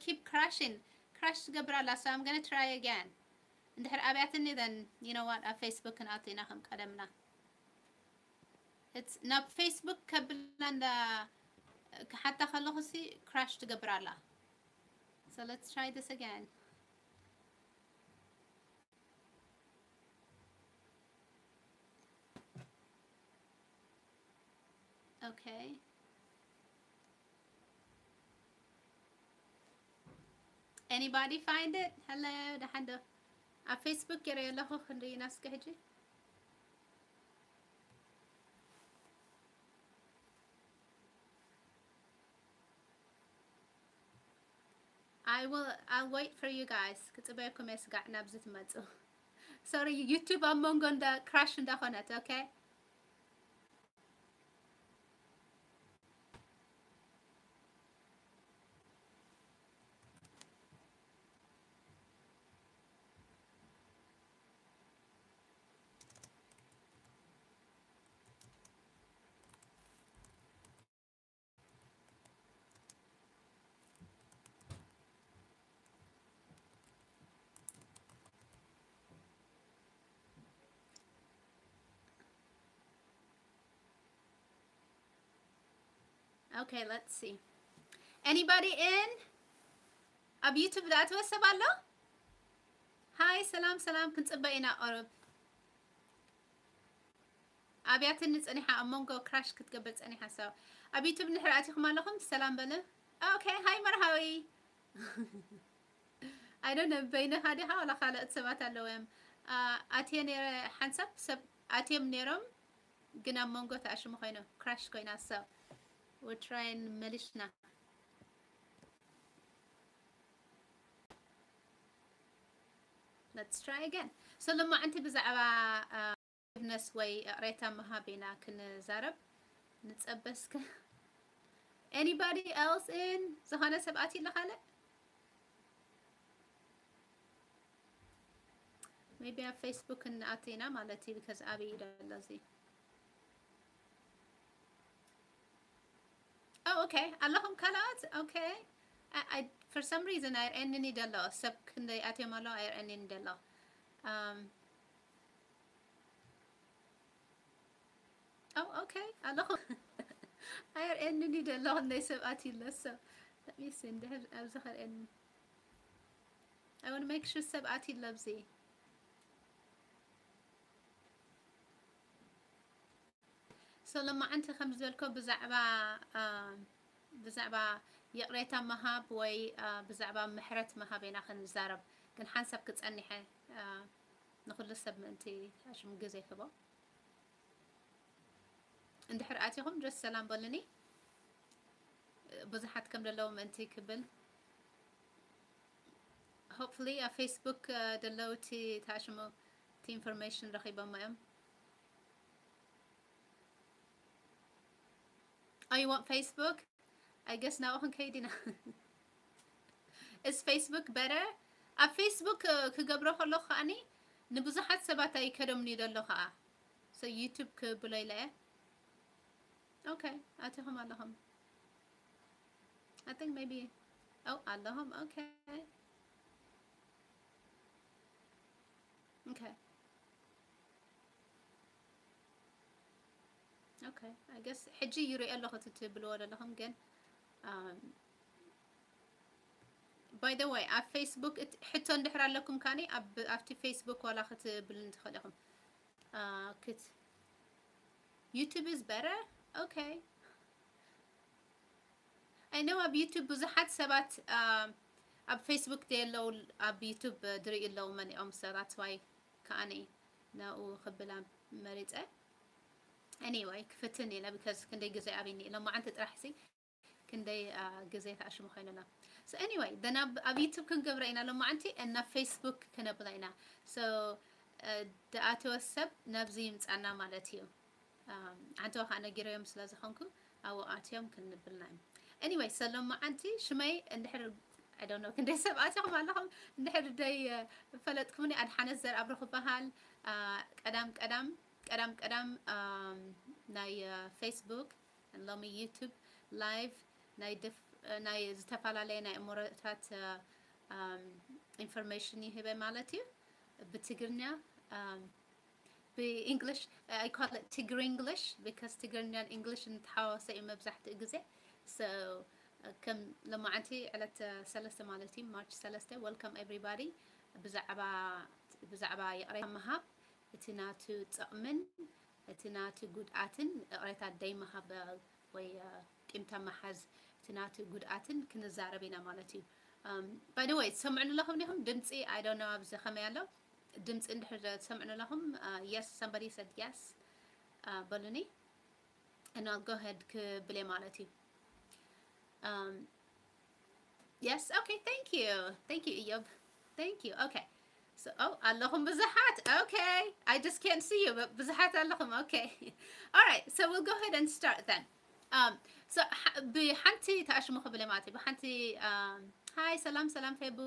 keep crashing. Crash ትገብር ኣላ። So I'm gonna try again. እንድሕር ኣብያትኒ፣ then you know what? ኣብ Facebook ክንኣቱ ኢና ከም ቀደምና። It's ናብ Facebook ከብላ እንዳ ክሓታ ከለኹ ሲ crash ትገብር ኣላ። So let's try this again. Okay. Anybody find it? Hello, ደሓን ዶ? ኣብ Facebook ገይረ ኣለኹ፣ ክንርኢ ኢና እስከ ሕጂ። I will, I'll wait for you guys. ክጽበየኩም እየ ስጋዕ ናብዚ ትመጹ። Sorry, YouTube ኣብ መንጎ እንዳ crash እንዳኾነት፣ okay? Okay, let's see. Anybody in? ኣብ YouTube ዝኣተወ ሰብ ኣሎ? ሃይ፣ ሰላም ሰላም፣ ክንጽበ ኢና ቁሩብ። ኣብያትኒ ጸኒሓ፣ ኣብ መንጎ crash ክትገብር ጸኒሓ። So ኣብ YouTube እንድሕር ኣቲኹም ኣለኹም፣ ሰላም በሉ። Okay, ሃይ መርሃዊ። I don't know፣ በይንኻ ዲኻ ዋላ ካልኦት ሰባት ኣለዉ እዮም? ኣ፣ ኣትየ ነይረ፣ ሓንሳብ ሰብ ኣትዮም ነይሮም፣ ግን ኣብ መንጎ ተኣሽሙ ኮይኑ፣ crash ኮይና። So we're trying፣ መሊሽና። Let's try again. So ሎማዓንቲ ብዛዕባ፣ አ፣ forgiveness ወይ ይቕሬታ ምሃብ ኢና ክንዛረብ። ንጸበ እስከ። Anybody else in? ዝኾነ ሰብ ኣትዩ ኣሎ ካልእ? Maybe ኣብ Facebook ክንኣቱ ኢና ማለት እዩ፣ because ኣብይ እዩ ዘሎ እዚ። Oh, okay. ኣለኹም ካልኦት? Okay. I, I, for some reason ኣይርእየንን እዩ ዘሎ። ሰብ ክንደይ ኣትዮም ኣለዉ ኣይርእየንን እዩ ዘሎ። Um, oh, okay. ኣለኹም። ኣይርእየንን እዩ ዘሎ፣ ክንደይ ሰብ ኣትዩ ኣሎ። So let me see፣ እንድሕር ኣብዚ ከርእየኒ። I want to make sure ሰብ ኣትዩ ኣሎ ኣብዚ። So ሎማዓንቲ ከም ዝበልኮ ብዛዕባ፣ አ፣ ብዛዕባ ይቕሬታ ምሃብ ወይ፣ አ፣ ብዛዕባ ምሕረት ምሃብ ኢና ክንዛረብ። ግን ሓንሳብ ክጸኒሐ፣ አ፣ ንኹሉ ሰብ ምእንቲ ኣሽም ግዜ ክቦ። እንድሕር ኣቲኹም just ሰላም በሉኒ። ብዙሓት ከም ዘለዉ ምእንቲ ክብል። Hopefully ኣብ Facebook፣ አ፣ ዘለዉ እቲ ተኣሽሙ እቲ information ረኺቦሞ እዮም። Oh, you want Facebook? I guess ናብኡ ክንከይድ ኢና። Is Facebook better? ኣብ Facebook፣ እ፣ ክገብሮ ከለኹ ከኣኒ ንብዙሓት ሰባት ኣይከዶምን እዩ ዘሎ ከኣ። So YouTube ክብሎ ኢለ እየ። Okay፣ ኣቲኹም ኣለኹም። I think maybe፣ oh፣ ኣለኹም። Okay። Okay። Okay። I guess ሕጂ ይርኢ ኣለኹ እቲ ትብልዎ ዘለኹም፣ ግን፣ um, by the way፣ ኣብ Facebook እት-፣ ሕቶ እንድሕር ኣለኩም ካኒ ኣብ፣ ኣብቲ Facebook ዋላ ክትብሉኒ ትኽእሉ ኢኹም። Uh, ክት-፣ YouTube is better? Okay. I know ኣብ YouTube ብዙሓት ሰባት፣ um፣ ኣብ Facebook ዘየለዉ ኣብ YouTube ዝርእዩ ኣለዉ መሊኦም። So that's why ከኣኒ ናብኡ ክብላ መሪጸ። Anyway፣ ክፍትን ኢለ፣ because ክንደይ ግዜ ኣብኒ ሎማዓንቲ ጥራሕ ሲ ክንደይ፣ አ፣ ግዜ ተኣሽሙ ኮይኑና። So anyway፣ then ኣብ፣ ኣብ YouTube ክንገብረ ኢና ሎማዓንቲ፣ እና Facebook ክነብላ ኢና። So፣ አ፣ ደኣተወ ሰብ ናብዚ ይምጻና ማለት እዩ። ኣም፣ ዓንተወ ከዓ ነጊረዮም ስለ ዝኾንኩ ኣብኡ ኣትዮም ክንብልና እዮም። Anyway፣ so ሎማዓንቲ ሽመይ እንድሕር፣ I don't know፣ ክንደይ ሰብ ኣትኹም ኣለኹም፣ እንድሕር ደይ፣ አ፣ ፈለጥኩምኒ፣ ኣድሓነት ዘርኣብሩኽ በሃል፣ አ፣ ቀዳም ቀዳም፣ ቀዳም ቀዳም፣ ኣም፣ ናይ፣ አ፣ Facebook ሎሚ YouTube live ናይ ድፍ-፣ ናይ ዝተፈላለየ ናይ እምሮታት ኢንፎርሜሽን ይህበ ማለት እዩ። ብትግርኛ ብ English, I call it ትግርኛ English because ትግርኛን English ንተሓዋወሰ እዩ መብዛሕትኡ ግዜ። So ከም ሎማዓንቲ ዕለት ሰለስተ ማለት እዩ፣ ማርች ሰለስተ። Welcome everybody። ብዛዕባ ብዛዕባ ይቕሬታ ምሃብ፣ እቲ ናቱ ጥቕምን እቲ ናቱ ጉድኣትን፣ ይቕሬታ ደይ ምሃብ ወይ ቂምታ ምሓዝ፣ እቲ ናቱ ጉድኣትን ክንዛረብ ኢና ማለት እዩ። By the way, ትሰምዑኒ ኣለኹም ዲኹም? ድምፂ I don't know ኣብዚ ከመይ ኣሎ። ድምፂ እንድሕር ትሰምዑኒ ኣለኹም? Yes, somebody said yes. በሉኒ። And I'll go ahead ክብል እየ ማለት እዩ። Yes, okay, thank you. Thank you, እዮብ። Thank you. Okay. So, oh, ኣለኹም ብዙሓት። Okay. I just can't see you, but ብዙሓት ኣለኹም። Okay. All right. So we'll go ahead and start then. Um, so ብሓንቲ ተኣሽሙ ክብል ማለት እዩ። ብሓንቲ hi፣ ሰላም ሰላም ፌቡ።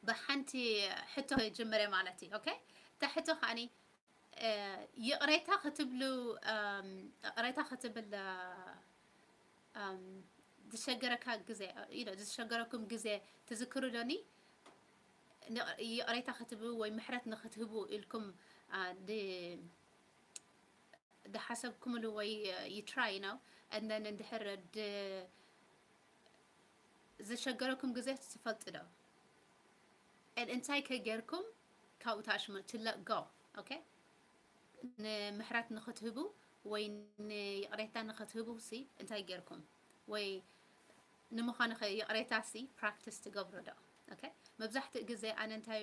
ብሓንቲ ሕቶ ጅምረ ማለት እዩ። Okay? እታ ሕቶ ከዓኒ ይቕሬታ ክትብሉ፣ ይቕሬታ ክትብል ዝሸገረካ ግዜ፣ you know፣ ዝሸገረኩም ግዜ ትዝክሩ ዶኒ? ይቕሬታ ክትብሉ ወይ ምሕረት ንክትህቡ ኢልኩም ድሓሰብኩምሉ ወይ you try ነው፣ and then እንድሕር ዝሸገረኩም ግዜ ትፈልጡ ዶ? And እንታይ ከ ጌርኩም ካብኡ ተኣሽሙ to let go? Okay? ንምሕረት ንክትህቡ ወይ ንይቕሬታ ንክትህቡ ሲ እንታይ ጌርኩም? ወይ ንምዃኑ ከ ይቕሬታ ሲ ፕራክቲስ ትገብሩ ዶ? Okay? መብዛሕትኡ ግዜ ኣነ እንታይ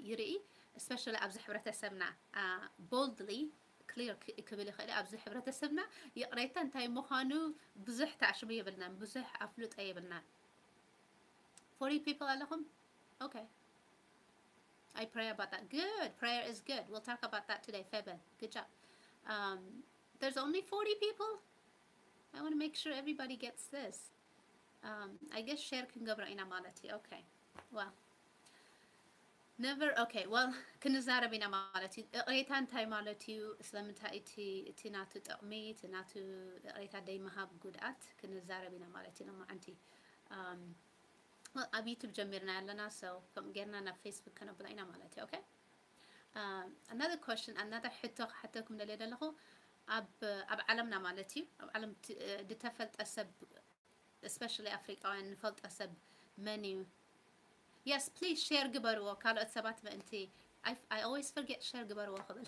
ይርኢ፣ especially ኣብዚ ሕብረተሰብና boldly clear ክብል ይኽእል፣ ኣብዚ ሕብረተሰብና ይቕሬታ እንታይ ምዃኑ ብዙሕ ተኣሽሙ የብልናን፣ ብዙሕ ኣፍልጦ የብልናን። Forty people ኣለኹም? Okay. I pray about that. Good. Prayer is good. We'll talk about that today, Feben. Good job. Um, there's only forty people. I want to make sure everybody gets this. Um, I guess share ክንገብሮ ኢና ማለት እዩ። Okay. Well, never. Okay. Well, ክንዛረብ ኢና ማለት እዩ። ይቕሬታ እንታይ ማለት እዩ? ስለምንታይ እቲ፣ እቲ ናቱ ጥቕሚ፣ እቲ ናቱ ይቕሬታ ደይ ምሃብ ጉድኣት ክንዛረብ ኢና ማለት እዩ ሎማዓንቲ። Um, well, ኣብ ዩቱብ ጀሚርና ኣለና። So ከምኡ ጌርና ናብ ፌስቡክ ከነብሎ ኢና ማለት እዩ። Okay? Another question, another ሕቶ ክሓተኩም ደልየ ዘለኹ፣ ኣብ፣ ኣብ ዓለምና ማለት እዩ፣ ኣብ ዓለም ዝተፈልጠ ሰብ፣ especially ኣፍሪቃውያን ንፈልጦ ሰብ መን እዩ? Yes, please share ግበርዎ ካልኦት ሰባት ምእንቲ። I, I always forget share ግበርዎ ክብል።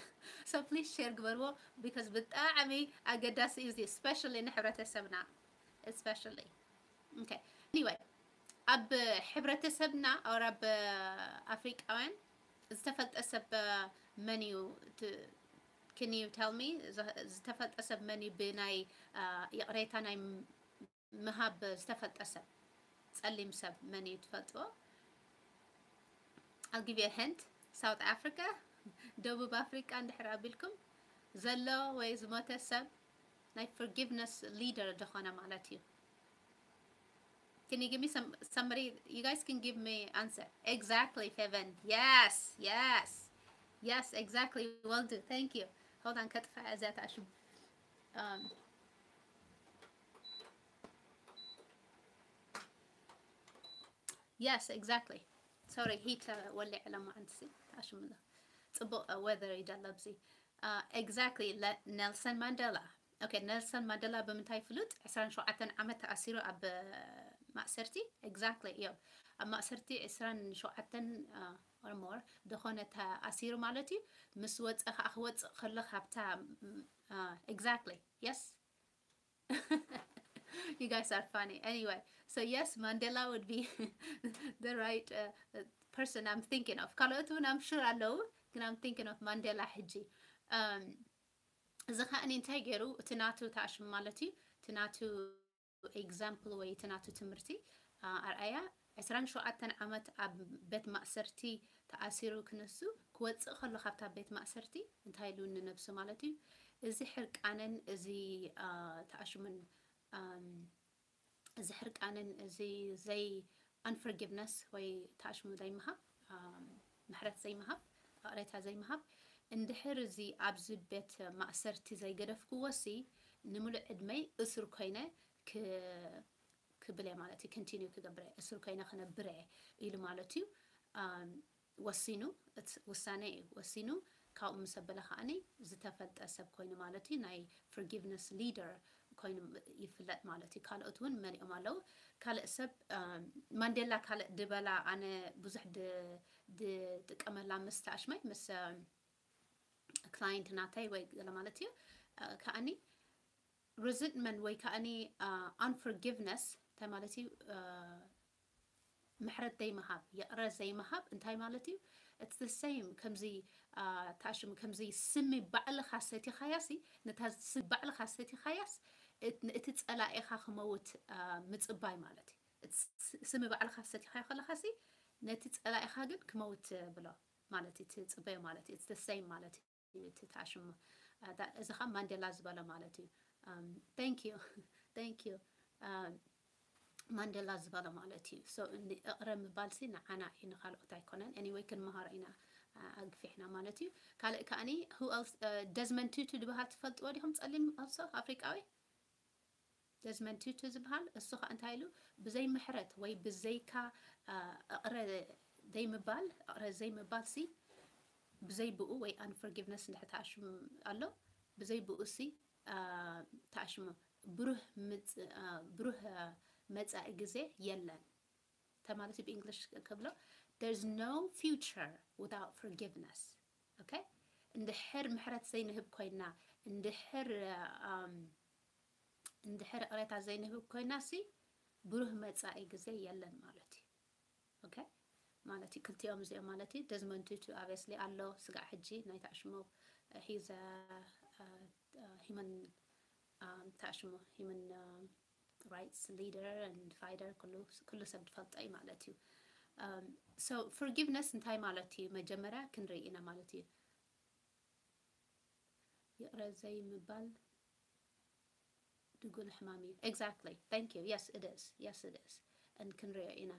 So please share ግበርዎ because ብጣዕሚ ኣገዳሲ እዩ እዚ፣ especially ንሕብረተሰብና፣ especially። Okay. Anyway, ኣብ ሕብረተሰብና or ኣብ ኣፍሪቃውያን ዝተፈልጠ ሰብ መን እዩ? Can you tell me? ዝተፈልጠ ሰብ መን እዩ? ብናይ ይቕሬታ ናይ ምሃብ ዝተፈልጠ ሰብ፣ ጸሊም ሰብ መን እዩ ትፈልጥዎ? I'll give you a hint. South Africa፣ ደቡብ ኣፍሪቃ እንድሕር ኣቢልኩም ዘሎ ወይ ዝሞተ ሰብ ናይ forgiveness leader ዝኾነ ማለት እዩ። Can you give me some, somebody, you guys can give me answer. Exactly, Feven. Yes, yes. Yes, exactly. Will do. Thank you. Hold on, ከጥፋ እዚኣ ተኣሽሙ። Um, yes, exactly. Sorry, heat ወሊዐ ለማዓንቲ ሲ ተኣሽሙ ኣሎ። ጽቡቕ weather እዩ ዳላ ኣብዚ። Exactly. Nelson Mandela. Okay, ኔልሰን ማንደላ ብምንታይ ፍሉጥ? ዕስራን ሸውዓተን ዓመት ተኣሲሩ ኣብ ማእሰርቲ። Exactly እዮም። ኣብ ማእሰርቲ ዕስራን ሸውዓተን or more ዝኾነ ተኣሲሩ ማለት እዩ። ምስ ወፀ ከዓ ክወፅእ ከሎ ካብታ exactly. Yes. You guys are funny. Anyway, so yes, Mandela would be the right uh, person I'm thinking of. ካልኦት እውን I'm sure ኣለዉ፣ ግን I'm thinking of ማንዴላ ሕጂ። እዚ ከዓኒ እንታይ ገይሩ? እቲ ናቱ ተኣሽሙ ማለት እዩ። እቲ ናቱ example ወይ እቲ ናቱ ትምህርቲ ኣርኣያ ዕስራን ሸውዓተን ዓመት ኣብ ቤት ማእሰርቲ ተኣሲሩ ክነሱ ክወፅእ ከሎ ካብታ ቤት ማእሰርቲ እንታይ ኢሉ ንነብሱ ማለት እዩ፣ እዚ ሕርቃንን እዚ ተኣሽሙን እዚ ሕርቃንን እዚ ዘይ unforgiveness ወይ ተኣሽሙ ዘይምሃብ፣ ምሕረት ዘይምሃብ፣ ይቕሬታ ዘይምሃብ፣ እንድሕር እዚ ኣብዚ ቤት ማእሰርቲ ዘይገደፍክዎ ሲ ንምሉእ ዕድመይ እሱር ኮይነ ክብል እየ ማለት እዩ። continue ክገብር እየ፣ እስር ኮይነ ክነብር እየ ኢሉ ማለት እዩ። ወሲኑ፣ ውሳነ እዩ ወሲኑ። ካብኡ ምስ ኣበለ ከዓኒ ዝተፈልጠ ሰብ ኮይኑ ማለት እዩ። ናይ forgiveness leader ኮይኑ ይፍለጥ ማለት እዩ። ካልኦት እውን መሊኦም ኣለዉ። ካልእ ሰብ ማንዴላ ካልእ ድበላ፣ ኣነ ብዙሕ ድጥቀመላ ምስ ተኣሽመይ ምስ client ናተይ ወይ ገለ ማለት እዩ። ከዓኒ resentment ወይ ከዓኒ unforgiveness እንታይ ማለት እዩ? ምሕረት ዘይምሃብ፣ ይቕረ ዘይምሃብ እንታይ ማለት እዩ? It's the same። ከምዚ ተኣሽሙ ከምዚ ስሚ ባዕልኻ ሰቲኻያሲ፣ ነታ ስሚ ባዕልኻ ሰቲኻያስ እቲ ጸላኢኻ ክመውት ምጽባይ ማለት እዩ። ስሚ ባዕልኻ ሰቲኻዮ ከለኻሲ ነቲ ጸላኢኻ ግን ክመውት ብሎ ማለት እዩ፣ ትጽበዮ ማለት እዩ። It's the same ማለት እዩ። እቲ ተኣሽሙ እዚ ኸዓ ማንዴላ ዝበሎ ማለት እዩ። Thank you። Thank you። ማንዴላ ዝበሎ ማለት እዩ። So እቕረ ምባል ሲ ንዓና እዩ፣ ንኻልኦት ኣይኮነን። Anyway ክንመሃሮ ኢና ኣግፊሕና ማለት እዩ። ካልእ ከዓኒ who else? ደዝመንድ ቱቱ ዝበሃል ትፈልጥዎ ዲኹም? ጸሊም also ኣፍሪቃዊ ደዝመንድ ቱቱ ዝበሃል፣ እሱ ኸዓ እንታይ ኢሉ? ብዘይ ምሕረት ወይ ብዘይካ እቕረ ዘይምባል፣ እቕረ ዘይምባል ሲ ብዘይ ብኡ ወይ unforgiveness እንድሕር ተኣሽሙ ኣሎ፣ ብዘይ ብኡ ሲ ተኣሽሙ ብሩህ ብሩህ መጻኢ ግዜ የለን። ተማለሲ ብእንግሊሽ ክብሎ there's no future without forgiveness። Okay? እንድሕር ምሕረት ዘይንህብ ኮይና፣ እንድሕር እንድሕር እቕሬታ ዘይንህብ ኮይና ሲ ብሩህ መጻኢ ግዜ የለን ማለት እዩ። Okay? ማለት እዩ ክልቲኦም እዚኦም ማለት እዩ። ደዝመንድ ቱቱ obviously ኣሎ፣ ስጋዕ ሕጂ ናይ ተኣሽሙ he's a human ተኣሽሙ human rights leader and fighter፣ ኩሉ ሰብ ዝፈልጦ እዩ ማለት እዩ። So forgiveness እንታይ ማለት እዩ መጀመርያ ክንርኢ ኢና ማለት እዩ። ይቕረ ዘይምባል ድጉል ሕማም እዩ። Exactly. Thank you. Yes, it is. Yes, it is. And ክንሪኦ ኢና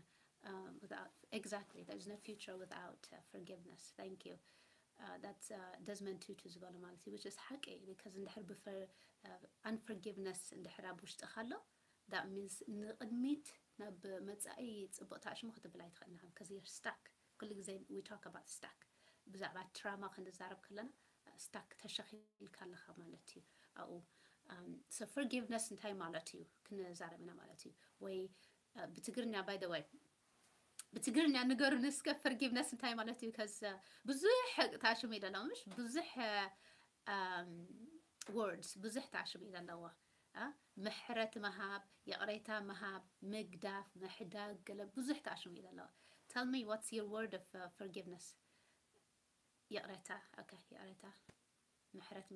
without exactly, there's no future without forgiveness. Thank you. That's ደዝመንድ ቱቱ ዝበሎ ማለት እዩ። Which is ሓቂ እዩ። Because እንድሕር ብ unforgiveness እንድሕር ኣብ ውሽጥኻ ኣሎ፣ that means ንቕድሚት ናብ መጻኢ ጽቡቕ ተኣሽሙ ክትብል ኣይትኽእልን ኢኻ። Because you're stuck. ኩሉ ግዜ we talk about stuck። ብዛዕባ ትራማ ክንዛረብ ከለና stuck ተሸኺልካ ኣለኻ ማለት እዩ ኣብኡ። So forgiveness እንታይ ማለት እዩ ክንዛረብ ኢና ማለት እዩ። ወይ ብትግርኛ፣ by the way፣ ብትግርኛ ንገሩኒ እስከ፣ forgiveness እንታይ ማለት እዩ? Because ብዙሕ ተኣሽሙ እዩ ዘሎ፣ ምሽ? ብዙሕ words፣ ብዙሕ ተኣሽሙ እዩ ዘለዎ። ምሕረት ምሃብ፣ ይቕሬታ ምሃብ፣ ምግዳፍ፣ ምሕዳግ፣ ገለ ብዙሕ ተኣሽሙ እዩ ዘለዎ። Tell me, what's your word of forgiveness? ይቕሬታ። Okay፣ ይቕሬታ። ምሕረት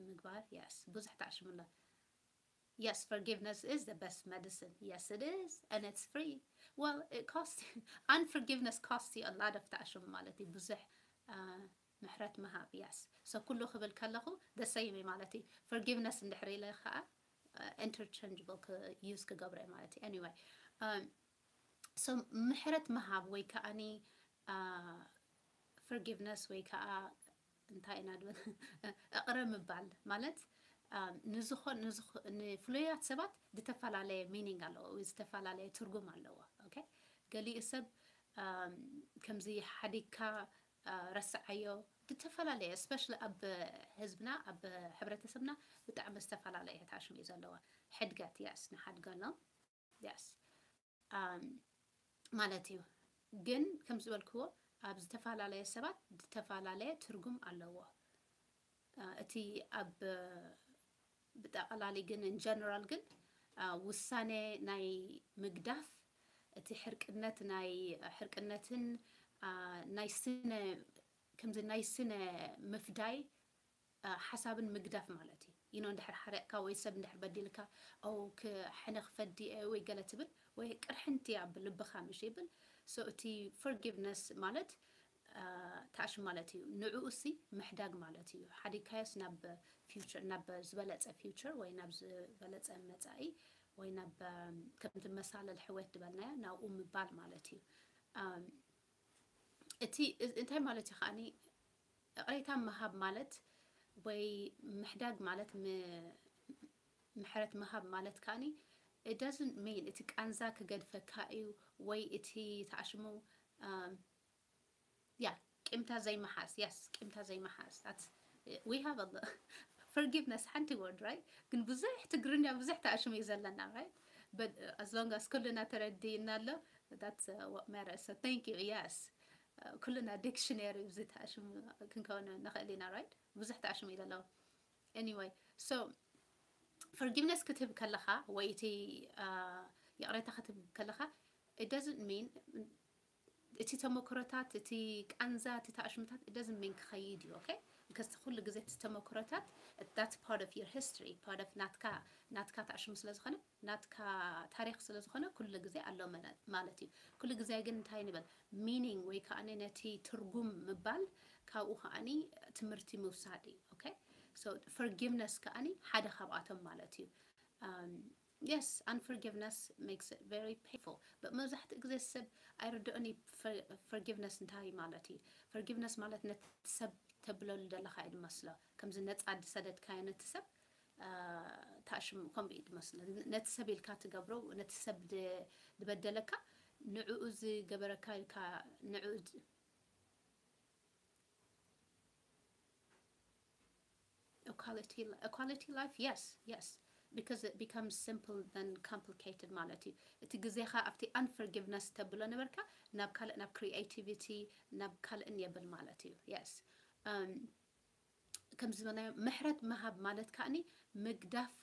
ምግባር። Yes፣ ብዙሕ ተኣሽሙ ኣሎ። Yes, forgiveness is the best medicine. Yes, it is. And it's free. Well, it costs, unforgiveness costs you a lot of ተኣሽሙ ማለት እዩ። ብዙሕ ምሕረት ምሃብ። Yes. So ኩሉ ክብል ከለኹ the same እዩ ማለት እዩ። Forgiveness እንድሕር ኢለ ከዓ interchangeable use ክገብረ ማለት እዩ። Anyway, so ምሕረት ምሃብ ወይ ከዓኒ forgiveness ወይ ከዓ እንታይ ኢና ድብል እቕረ ምባል ማለት ንዝኾን ንፍሉያት ሰባት ዝተፈላለየ meaning ኣለዎ ወይ ዝተፈላለየ ትርጉም ኣለዎ። Okay? ገሊኡ ሰብ ከምዚ ሓዲግካ ረስዓዮ፣ ዝተፈላለየ፣ especially ኣብ ህዝብና፣ ኣብ ሕብረተሰብና ብጣዕሚ ዝተፈላለየ ተኣሽሙ እዩ ዘለዋ። ሕድገት፣ yes፣ ንሓድገሎም፣ yes፣ ማለት እዩ። ግን ከም ዝበልክዎ ኣብ ዝተፈላለየ ሰባት ዝተፈላለየ ትርጉም ኣለዎ። እቲ ኣብ ብጠቕላሊ ግን in general ግን ውሳነ ናይ ምግዳፍ፣ እቲ ሕርቅነት ናይ ሕርቅነትን ናይ ስነ ከምዚ ናይ ስነ ምፍዳይ ሓሳብን ምግዳፍ ማለት እዩ። You know፣ እንድሕር ሓሪቕካ ወይ ሰብ እንድሕር በዲልካ፣ ኦ ክሕነ ክፈዲ እየ ወይ ገለ ትብል፣ ወይ ቅርሕንቲ ኣብ ልብኻ ምሽ ይብል። So እቲ forgiveness ማለት ተኣሽሙ ማለት እዩ። ንዕኡ ሲ ምሕዳግ ማለት እዩ። ሓዲግካዮስ ናብ future፣ ናብ ዝበለጸ future ወይ ናብ ዝበለጸ መጻኢ ወይ ናብ ከምቲ መሳለል ሕወት ዝበልናዮ ናብኡ ምባል ማለት እዩ። እቲ እንታይ ማለት እዩ ከዓኒ፣ እቕሬታ ምሃብ ማለት ወይ ምሕዳግ ማለት ምሕረት ምሃብ ማለት ከዓኒ it doesn't mean እቲ ቃንዛ ክገድፈካ እዩ ወይ እቲ ተኣሽሙ um, yeah ቂምታ ዘይመሓዝ yes ቂምታ ዘይመሓዝ that's we have a forgiveness ሓንቲ word right ግን ብዙሕ ትግርኛ ብዙሕ ተኣሽሙ እዩ ዘለና right but as long as ኩልና ተረዲእና ኣሎ that's uh, what matters so thank you yes uh, ኩልና dictionary ብዙ ተኣሽሙ ክንከውን ንኽእል ኢና right ብዙሕ ተኣሽሙ እዩ ዘለዎ anyway so forgiveness ክትህብ ከለኻ ወይ እቲ ይቕሬታ ክትህብ ከለኻ it doesn't mean እቲ ተመክሮታት እቲ ቃንዛ እቲ ተኣሽሙታት it doesn't mean ክኸይድ እዩ okay because ኩሉ ግዜ እቲ ተመክሮታት that's part of your history part of ናትካ ናትካ ተኣሽሙ ስለ ዝኾነ ናትካ ታሪክ ስለ ዝኾነ ኩሉ ግዜ ኣሎ ማለት እዩ ኩሉ ግዜ ግን እንታይ ንበል meaning ወይ ከዓ ነቲ ትርጉም ምባል ካብኡ ከዓኒ ትምህርቲ ምውሳድ እዩ okay so forgiveness ከዓኒ ሓደ ካብኣቶም ማለት እዩ um, yes unforgiveness makes it very painful but መብዛሕትኡ ግዜ ሰብ ኣይርድኦን forgiveness እንታይ ማለት እዩ forgiveness ማለት ነቲ ሰብ ተብለሉ ዘለኻ እዩ ዝመስሎ ከምዚ ነፃ ዝሰደድካዮ ነቲ ሰብ ተኣሽሙ ከምኡ እዩ ዝመስሎ ነቲ ሰብ ኢልካ ትገብሮ ነቲ ሰብ ዝበደለካ ንዕኡ ዝገበረካ ኢልካ ንዕኡ equality equality life yes yes because it becomes simple than complicated ማለት እዩ እቲ ግዜኻ ኣብቲ unforgiveness ተብሎ ነበርካ ናብ ካልእ ናብ creativity ናብ ካልእን የብል ማለት እዩ yes um, ከም ዝበናዮ ምሕረት ምሃብ ማለት ከዓኒ ምግዳፍ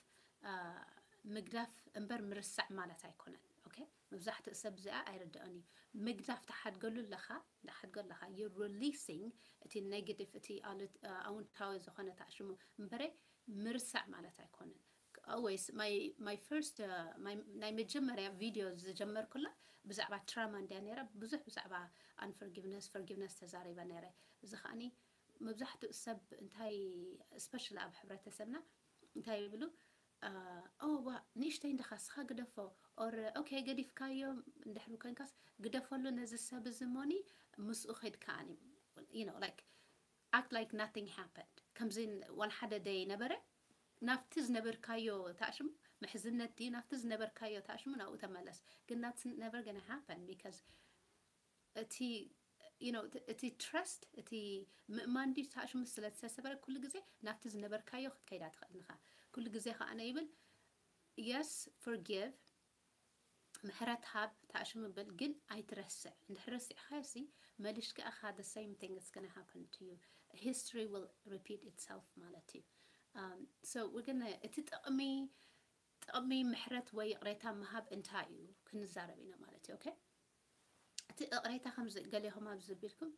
ምግዳፍ እምበር ምርሳዕ ማለት ኣይኮነን okay መብዛሕትኡ ሰብ እዚኣ ኣይርድኦን እዩ ምግዳፍ ትሓድገሉ ኣለኻ ትሓድጎ ኣለኻ you releasing እቲ negative እቲ ኣውንታዊ ዝኾነ ተኣሽሙ እምበረ ምርሳዕ ማለት ኣይኮነን always my my first uh, my ናይ መጀመርያ ቪድዮ ዝጀመርኩላ ብዛዕባ trauma እንድያ ነይራ ብዙሕ ብዛዕባ unforgiveness forgiveness ተዛሪበ ነይረ እዚ ከዓኒ መብዛሕትኡ ሰብ እንታይ especially ኣብ ሕብረተሰብና እንታይ ይብሉ ኦ ዋ ንእሽተይ እንድኻ ስኻ ግደፎ or okay ገዲፍካዮ እንድሕር ኮይንካስ ግደፈሉ ነዚ ሰብ እዚ ሞኒ ምስኡ ከይድ ከዓኒ you know like act like nothing happened ከምዚ ዋል ሓደ ደይ ነበረ ናብቲ ዝነበርካዮ ተኣሽሙ ምሕዝነት ድዩ ናብቲ ዝነበርካዮ ተኣሽሙ ናብኡ ተመለስ ግን that's never gonna happen because እቲ you know እቲ trust እቲ ምእማን ድዩ ተኣሽሙ ስለ ዝተሰበረ ኩሉ ግዜ ናብቲ ዝነበርካዮ ክትከይዳ ትኽእል ንኻ ኩሉ ግዜ ከዓነ ይብል yes forgive ምሕረት ሃብ ተኣሽሙ ብል ግን ኣይትረስዕ እንድሕር ረሲዕካዮ ሲ መሊሽካ ኢኻ the same thing is gonna happen to you history will repeat itself ማለት እዩ um, so we're gonna እቲ ጥቕሚ ጥቕሚ ምሕረት ወይ ይቕሬታ ምሃብ እንታይ እዩ ክንዛረብ ኢና ማለት እዩ okay እቲ እቕሬታ ከምዚ ገሌኹም ኣብዚ ቢልኩም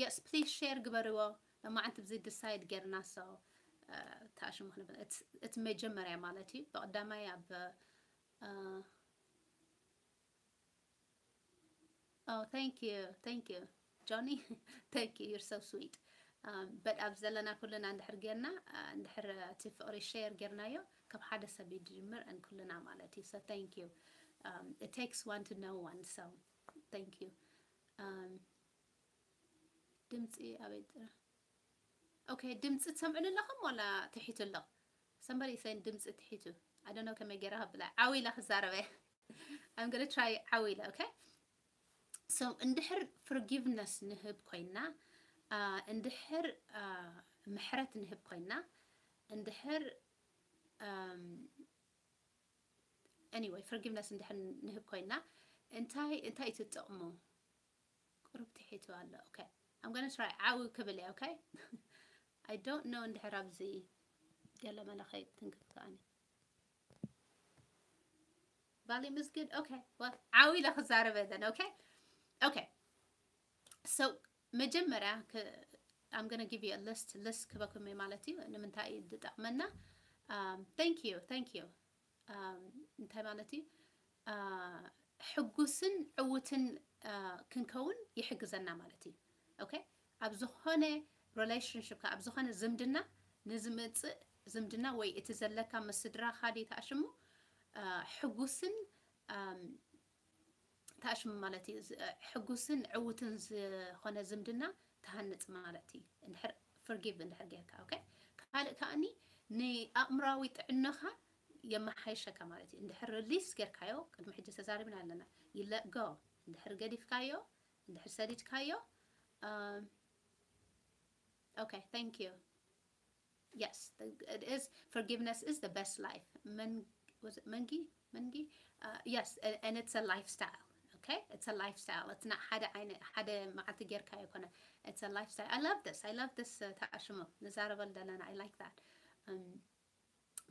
yes please share ግበርዎ ለማዓንቲ ብዚ decide ጌርና so ተኣሽሙ ክንብል እቲ መጀመርያ ማለት እዩ ብቐዳማይ ኣብ Oh, thank you, thank you, Johnny. Thank you, you're so sweet. Um, but ኣብ ዘለና ኩልና እንድሕር ጌርና እንድሕር እቲ ፍቕሪ share ጌርናዮ ካብ ሓደ ሰብ ይጅምር and ኩልና ማለት እዩ so thank you um, it takes one to know one so thank you um, ድምፂ ኣበይ ጥራ okay ድምፂ ትሰምዑኒ ኣለኹም ዋላ ትሒቱ ኣሎ somebody saying ድምፂ ትሒቱ I don't know ከመይ ገይረ ከብላ ዓው ኢለ ክዛረበ I'm gonna try ዓው ኢለ okay so እንድሕር forgiveness ንህብ ኮይና እንድሕር ምሕረት ንህብ ኮይና እንድሕር anyway forgiveness እንድሕር ንህብ ኮይና እንታይ እንታይ ትጠቕሙ ቁሩብ ትሒቱ ኣሎ okay I'm gonna try ዓው ክብል እየ okay I don't know እንድሕር ኣብዚ ገለ መለኸይ ትንክፍ ከኣኒ volume is good okay well ዓው ኢለ ክዛረበ then okay okay so መጀመርያ I'm gonna give you a list list ክበኩም ማለት እዩ ንምንታይ እዩ ዝጠቕመና um, thank you thank you um, እንታይ ማለት እዩ uh, ሕጉስን ዕውትን uh, ክንከውን ይሕግዘና ማለት እዩ okay ኣብ ዝኾነ relationship ኣብ ዝኾነ ዝምድና ንዝመፅእ ዝምድና ወይ እቲ ዘለካ ምስ ስድራኻ ድዩ ተኣሽሙ uh, ሕጉስን um, ተኣሽሙ ማለት እዩ ሕጉስን ዕውትን ዝኾነ ዝምድና ተሃንፅ ማለት እዩ እንድሕር forgive እንድሕር ጌርካ okay ካልእ ከኣኒ ንኣእምራዊ ጥዕናኻ የመሓይሸካ ማለት እዩ። እንድሕር release ጌርካዮ፣ ቅድሚ ሕጂ ተዛሪብና ኣለና፣ you let go። እንድሕር ገዲፍካዮ፣ እንድሕር ሰዲድካዮ፣ um, okay, thank you. Yes, the- it is. Forgiveness is the best life. Men, was it መንጊ? መንጊ? Uh, yes, a- and it's a lifestyle. Okay, it's a lifestyle. It's not ሓደ ዓይነ ሓደ መዓልቲ ጌርካዮ ኣይኮነ። It's a lifestyle. I love this. I love this. Uh, ተኣሽሞ ንዛረበል ዘለና። I like that. Um,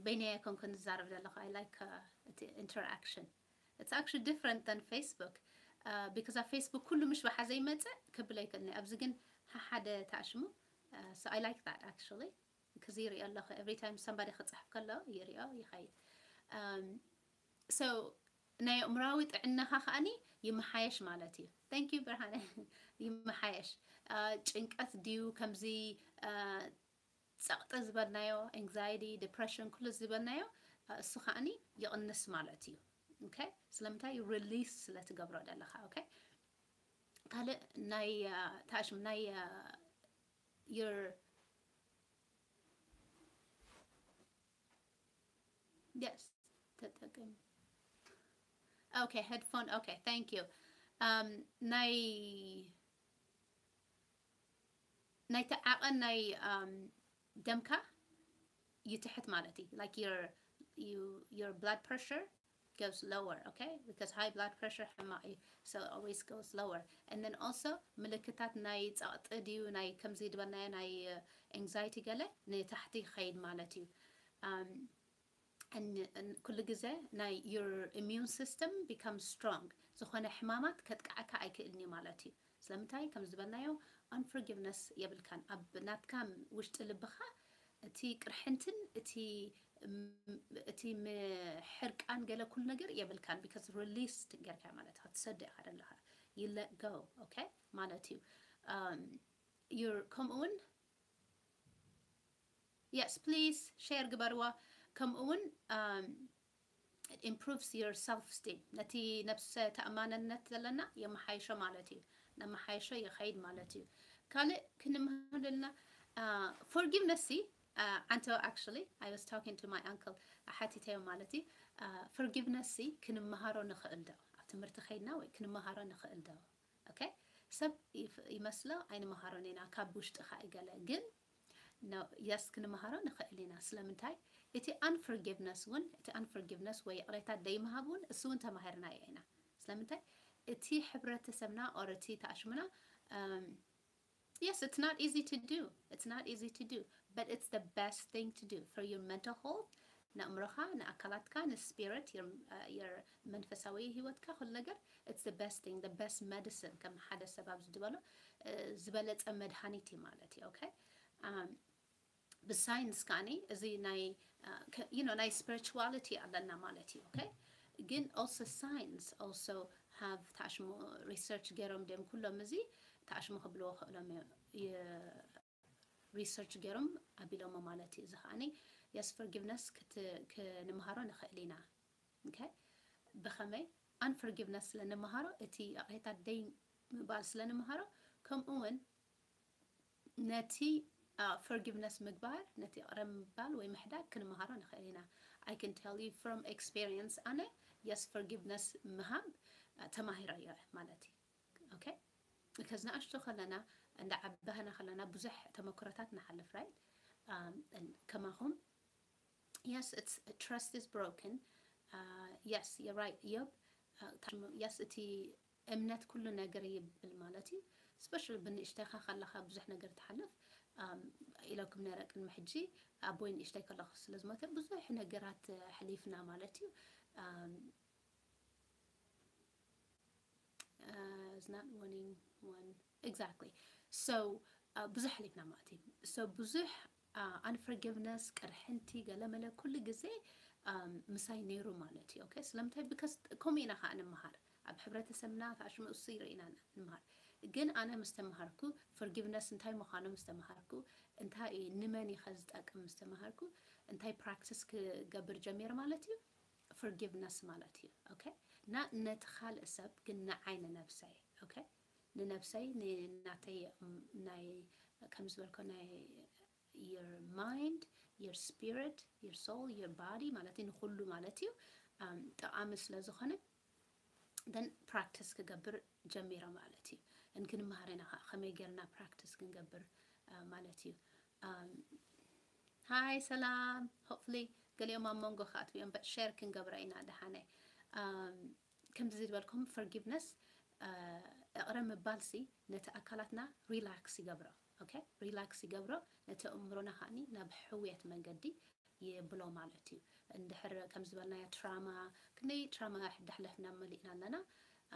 በይነይ ኣይኮንኩን ዝዛረብ ዘለኹ። I like uh, እቲ interaction. It's actually different than Facebook. Uh, because ኣብ Facebook ኩሉ ምሽ ብሓዘ ይመጽእ ክብል ኣይክእልን። ኣብዚ ግን ሓደ ተኣሽሞ። Uh, so I like that actually. ክዚ ይሪኦ ኣለኹ። Every time somebody ክጽሕፍ ከሎ ይሪኦ ይኸይድ። Um, so ናይ ኣእምራዊ ጥዕናኻ ከኣኒ ይመሓየሽ ማለት እዩ። Thank you ብርሃነ። ይመሓየሽ። Uh, ጭንቀት ድዩ ከምዚ uh, ጸቕጢ ዝበልናዮ፣ anxiety፣ depression፣ ኩሉ ዝበልናዮ uh, እሱ ከኣኒ ይቕንስ ማለት እዩ። Okay? ስለምንታይ? Release ስለ ትገብሮ ዘለኻ። Okay? ካልእ ናይ uh, ተኣሽም ናይ uh, your yes ተጠቀም። Okay, headphone. Okay, thank you. Um, ናይ ናይ ተዓቐን ናይ um, ደምካ ይትሕት ማለት እዩ። Like your you your blood pressure goes lower, okay? Because high blood pressure ሕማቕ እዩ። So it always goes lower. And then also ምልክታት ናይ ጸቕጢ ድዩ ናይ ከምዚ ዝበልናዮ ናይ uh, anxiety ገለ ንታሕቲ ይኸይድ ማለት እዩ። Um, and, and ኩሉ ግዜ ናይ your immune system becomes strong። ዝኾነ ሕማማት ከጥቅዓካ ኣይክእልን እዩ ማለት እዩ። ስለምንታይ? ከም ዝበልናዮ unforgiveness የብልካን ኣብ ናትካ ውሽጢ ልብኻ። እቲ ቅርሕንትን እቲ እቲ ምሕርቃን ገለ ኩሉ ነገር የብልካን። Because released ጌርካ ማለት ክትሰዶ ኢኻ ዘለኻ። You let go, okay? ማለት እዩ። Um, your ከምኡ እውን yes, please share ግበርዋ። ከምኡ እውን um, it improves your self esteem። ነቲ ነብሰ ተኣማንነት ዘለና የመሓይሾ ማለት እዩ። ነመሓይሾ ይኸይድ ማለት እዩ። ካልእ ክንምሃር ዘለና uh, forgiveness ሲ uh, ኣንተ actually I was talking to my uncle ሓቲተዮ ማለት እዩ። Uh, forgiveness ሲ ክንመሃሮ ንኽእል ዶ? ኣብ ትምህርቲ ከይድና ወይ ክንመሃሮ ንኽእል ዶ? Okay? ሰብ ይፍ- ይመስሎ ኣይንመሃሮን ኢና ካብ ውሽጥኻ ይገለ ግን no, yes ክንመሃሮ ንኽእል ኢና። ስለምንታይ? እቲ unforgiveness እውን እቲ unforgiveness ወይ ይቕሬታ ደይምሃብ እውን እሱ እውን ተማሂርናዮ ኢና። ስለምንታይ? እቲ ሕብረተሰብና or እቲ ተኣሽሙና um, yes, it's not easy to do. It's not easy to do, but it's the best thing to do for your mental health. ንኣእምሮኻ፣ ንኣካላትካ፣ ንስፒሪት፣ your, uh, your መንፈሳዊ ህይወትካ፣ ኩሉ ነገር it's the best thing, the best medicine ከም ሓደ ሰብ ኣብዚ ዝበሎ uh, ዝበለጸ መድሃኒት እዩ ማለት እዩ። Okay? Um, ብሳይንስ ከኣኒ እዚ ናይ uh, ከ- you know ናይ spirituality ኣለና ማለት እዩ። Okay? ግን also science also have ተኣሽሙ research ገይሮም ድዮም ኩሎም እዚ ተኣሽሙ ክብልዎ ክእሎም እዮም። የ- research ገይሮም ኣቢሎሞ ማለት እዩ። እዚ ከኣኒ yes forgiveness ክት- ክንምሃሮ ንኽእል ኢና። Okay? ብኸመይ? Unforgiveness ስለ ንምሃሮ እቲ ይቕሬታ ደይ ምባል ስለ ንምሃሮ ከምኡ እውን ነቲ uh, forgiveness ምግባር ነቲ ይቕረ ምባል ወይ ምሕዳግ ክንምሃሮ ንኽእል ኢና። I can tell you from experience ኣነ yes forgiveness ምሃብ uh, ተማሂረዮ ማለት እዩ። Okay? ከዚ ንኣሽቱ ከለና እንዳ ዓባህና ከለና ብዙሕ ተመክሮታት ንሓልፍ right? Um, ከማኹም yes it's trust is broken. Uh, yes you're right እዮብ። Uh, yes እቲ እምነት ኩሉ ነገር ይብል ማለት እዩ። Especially ብንእሽተኻ ከለኻ ብዙሕ ነገር ትሓልፍ um, ኢለኩም ነረ ቅድሚ ሕጂ ኣቦይ ንእሽተይ ከለኹ ስለ ዝሞተ ብዙሕ ነገራት ኣሕሊፍና ማለት እዩ። Um, uh, is not wanting one exactly. So uh, ብዙሕ ኣሕሊፍና ማለት እዩ። So ብዙሕ uh, unforgiveness ቅርሕንቲ ገለመለ ኩሉ ግዜ um, ምሳይ ነይሩ ማለት እዩ። Okay? ስለምንታይ? Because ከምኡ ኢና ከዓ ንምሃር ኣብ ሕብረተሰብና ተኣሽሙ እሱ ይርኢና ንምሃር። ግን ኣነ ምስ ተምሃርኩ forgiveness እንታይ ምዃኑ ምስ ተምሃርኩ እንታይ እዩ ንመን እዩ ከ ዝጠቅም ምስ ተምሃርኩ እንታይ practice ክገብር ጀሚር ማለት እዩ። Forgiveness ማለት እዩ። Okay? ና ነቲ ካልእ ሰብ ግን ንዓይ ንነብሰይ okay? ንነብሰይ ንናተይ ናይ ከም ዝበልኮ ናይ your mind your spirit, your soul, your body ማለት እዩ፣ ንኹሉ ማለት እዩ። Um, ጠቓሚ ስለ ዝኾነ then practice ክገብር ጀሚረ ማለት እዩ። And ክንመሃር ኢና ከዓ ከመይ ጌርና practice ክንገብር uh, ማለት እዩ። Um, hi ሰላም፣ hopefully ገሊኦም ኣብ መንጎ ክኣትዉ እዮም፣ but share ክንገብራ ኢና ደሓነ። Um, ከምዚ ዝበልኩም forgiveness uh, እቕረ ምባልሲ ነቲ ኣካላትና relax ይገብሮ። Okay? Relax ይገብሮ፣ ነቲ ኣእምሮና ከዓኒ ናብ ሕውየት መንገዲ ይብሎ ማለት እዩ። እንድሕር ከም ዝበልናዮ trauma፣ ክንደይ trauma ዳሕለፍና መሊእና ኣለና።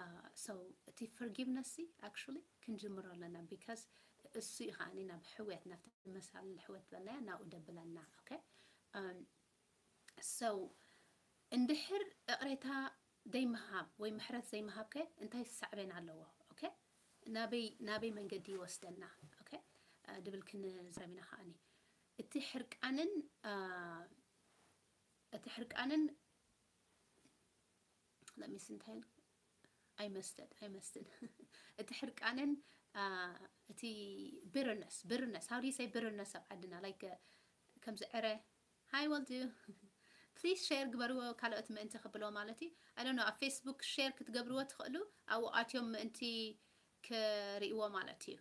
Uh, so እቲ forgiveness ሲ actually ክንጅምሮ ኣለና፣ because እሱ እዩ ከዓኒ ናብ ሕውየት፣ ናብቲ መሳል ሕውየት ዝበልናዮ ናብኡ ደብለና። Okay? Um, so እንድሕር እቕሬታ ዘይምሃብ ወይ ምሕረት ዘይምሃብ ከ እንታይ ሳዕቤን ኣለዎ? Okay? ናበይ ናበይ መንገዲ ይወስደና? Okay? Uh, ድብል ክንዛረብ ኢና ከዓኒ። እቲ ሕርቃንን uh, እቲ ሕርቃንን let me see እንታይ I must I must እቲ ሕርቃንን uh, እቲ bitterness bitterness how do you say bitterness ኣብ ዓድና? Like uh, ከምዚ ዕረ hi will do please share ግበርዎ ካልኦት ምእንቲ ክብሎ ማለት እዩ። I don't know ኣብ Facebook share ክትገብርዎ ትኽእሉ፣ ኣብኡ ኣትዮም ምእንቲ ክርእይዎ ማለት እዩ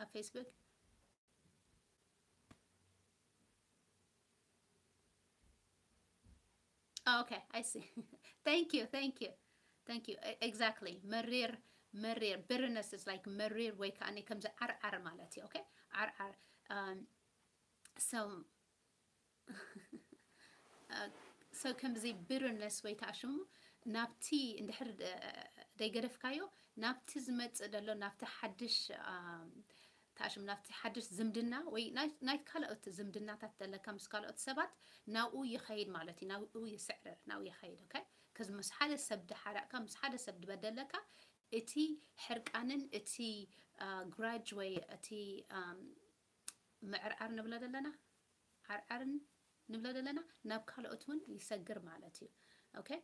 ኣብ Facebook። Oh, okay, I see. Thank you, thank you, thank you. E- Exactly. መሪር መሪር bitterness is like መሪር ወይ ከዓ ከምዚ ዓርዓር ማለት እዩ። Okay? ዓርዓር። Um, so uh, so ከምዚ bitterness ወይ ተኣሽሙ ናብቲ እንድሕር uh, ደይገደፍካዮ ናብቲ ዝመጽእ ዘሎ ናብቲ ሓድሽ um, ተኣሽሙ ናብቲ ሓድሽ ዝምድና ወይ ናይ ናይ ካልኦት ዝምድናታት ዘለካ ምስ ካልኦት ሰባት ናብኡ ይኸይድ ማለት እዩ። ናብኡ ይስዕርር፣ ናብኡ ይኸይድ። Okay? ከዚ ምስ ሓደ ሰብ ድሓረቕካ፣ ምስ ሓደ ሰብ ድበደለካ፣ እቲ ሕርቃንን እቲ uh, grudge ወይ እቲ um, ምዕርዓር ንብሎ ዘለና ዓርዓርን ንብሎ ዘለና ናብ ካልኦት እውን ይሰግር ማለት እዩ። Okay?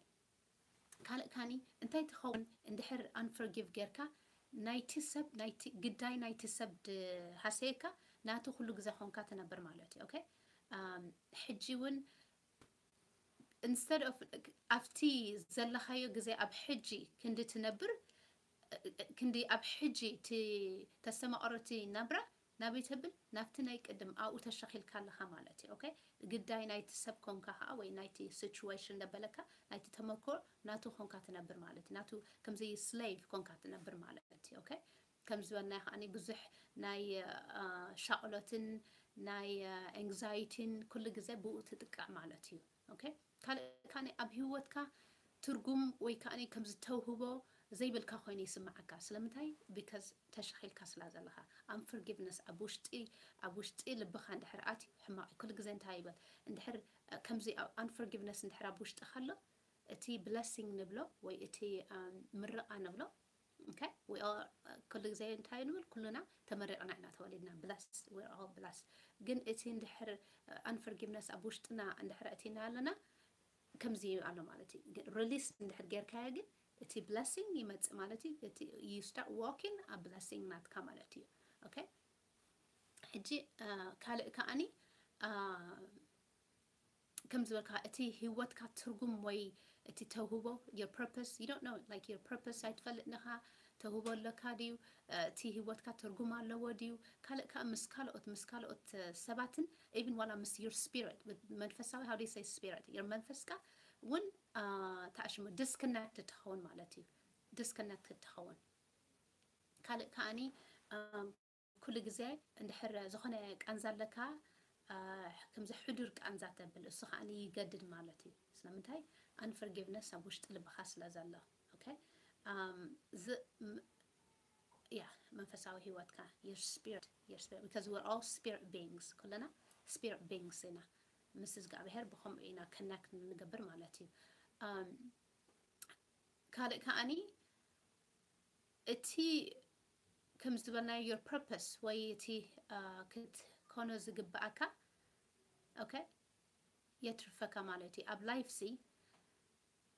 ካልእ ካኒ እንታይ ትኸውን እንድሕር unforgive ጌርካ ናይቲ ሰብ ናይቲ ግዳይ ናይቲ ሰብ ድሃሰየካ ናቱ ኩሉ ግዜ ኾንካ ትነብር ማለት እዩ። Okay? Um, ሕጂ እውን instead of ኣብቲ ዘለኻዮ ግዜ ኣብ ሕጂ ክንዲ ትነብር ክንዲ ኣብ ሕጂ እቲ ተስተማቐሮ እቲ ናብራ ናበይ ተብል ናብቲ ናይ ቅድም ኣብኡ ተሸኺልካ ኣለኻ ማለት እዩ። Okay? ግዳይ ናይቲ ሰብ ኮንካ ከዓ ወይ ናይቲ situation ደበለካ ናይቲ ተመክሮ ናቱ ኮንካ ትነብር ማለት እዩ። ናቱ ከምዚ slave ኮንካ ትነብር ማለት እዩ። Okay? ከም ዝበልናዮ ከዓኒ ብዙሕ ናይ uh, ሻቕሎትን ናይ uh, anxiety ን ኩሉ ግዜ ብኡ ትጥቃዕ ማለት እዩ። Okay? ካልእ ካኒ ኣብ ህይወትካ ትርጉም ወይ ከዓ ከም ዝተውህቦ ዘይብልካ ኮይኑ ይስምዓካ። ስለምንታይ? Because ተሸኺልካ ስላ ዘለኻ። Unforgiveness ኣብ ውሽጢ ኣብ ውሽጢ ልብኻ እንድሕር ኣትዩ ሕማቕ እዩ። ኩሉ ግዜ እንታይ ይበል እንድሕር uh, ከምዚ unforgiveness እንድሕር ኣብ ውሽጥኻ ኣሎ እቲ blessing ንብሎ ወይ እቲ um, ምርቓ ንብሎ Okay? We are uh, ኩሉ ግዜ እንታይ ንብል ኩሉና ተመሪቕና ኢና ተወሊድና blessed we're all blessed። ግን እቲ እንድሕር uh, unforgiveness ኣብ ውሽጥና እንድሕር ኣእቲና ኣለና ከምዚ ኣሎ ማለት እዩ። Release እንድሕር ጌርካዮ ግን እቲ blessing ይመጽእ ማለት እዩ። እቲ you start walking ኣብ blessing ናትካ ማለት እዩ። Okay? ሕጂ uh, ካልእ ከዓኒ uh, ከም ዝበልካ እቲ ህይወትካ ትርጉም ወይ እቲ ተውህቦ your purpose you don't know like your purpose ኣይትፈልጥ ንኻ ተውህቦ ኣለካ ድዩ እቲ ህይወትካ ትርጉም ኣለዎ ድዩ ካልእ ከዓ ምስ ካልኦት ምስ ካልኦት ሰባትን even ዋላ ምስ your spirit መንፈሳዊ how do you say spirit your መንፈስካ እውን ተኣሽሙ disconnected ትኸውን ማለት እዩ። Disconnected ትኸውን ካልእ ከዓኒ ኩሉ ግዜ እንድሕር ዝኾነ ቃንዛ ኣለካ ከምዚ ሕዱር ቃንዛ ተብል እሱ ከዓ ይገድድ ማለት እዩ። ስለምንታይ? Unforgiveness ኣብ ውሽጢ ልብኻ ስለ ዘሎ okay? ያ መንፈሳዊ ህይወትካ your spirit your spirit because we're all spirit beings ኩልና spirit beings ኢና ምስ እግዚኣብሔር ብከምኡ ኢና connect ንገብር ማለት እዩ። ካልእ ከዓኒ እቲ ከም ዝበልናዮ your purpose ወይ እቲ ክትኮኖ ዝግብኣካ okay የትርፈካ ማለት እዩ። ኣብ life ሲ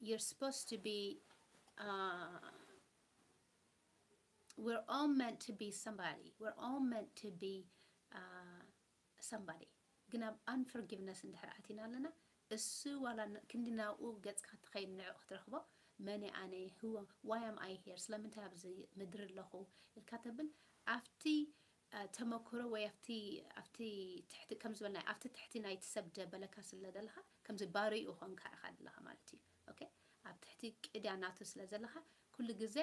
you're supposed to be uh, we're all meant to be somebody we're all meant to be uh, somebody ግን ኣብ unforgiveness እንድሕር ኣቲና ኣለና፣ እሱ ዋላ ክንዲ ናብኡ ገጽካ ትኸይድ ንዕኡ ክትረኽቦ፣ መን ኣነ? Who, why am I here? ስለምንታይ ኣብዚ ምድሪ ኣለኹ ኢልካ ተብል፣ ኣብቲ ተመክሮ ወይ ኣብቲ ኣብቲ ትሕቲ ከም ዝበልና ኣብቲ ትሕቲ ናይቲ ሰብ ደበለካ ስለ ዘለኻ ከምዚ ባሪኡ ኾንካ ኢኻ ዘለኻ ማለት እዩ። ኦኬ፣ ኣብ ትሕቲ ቅድያ ናቱ ስለ ዘለኻ ኩሉ ግዜ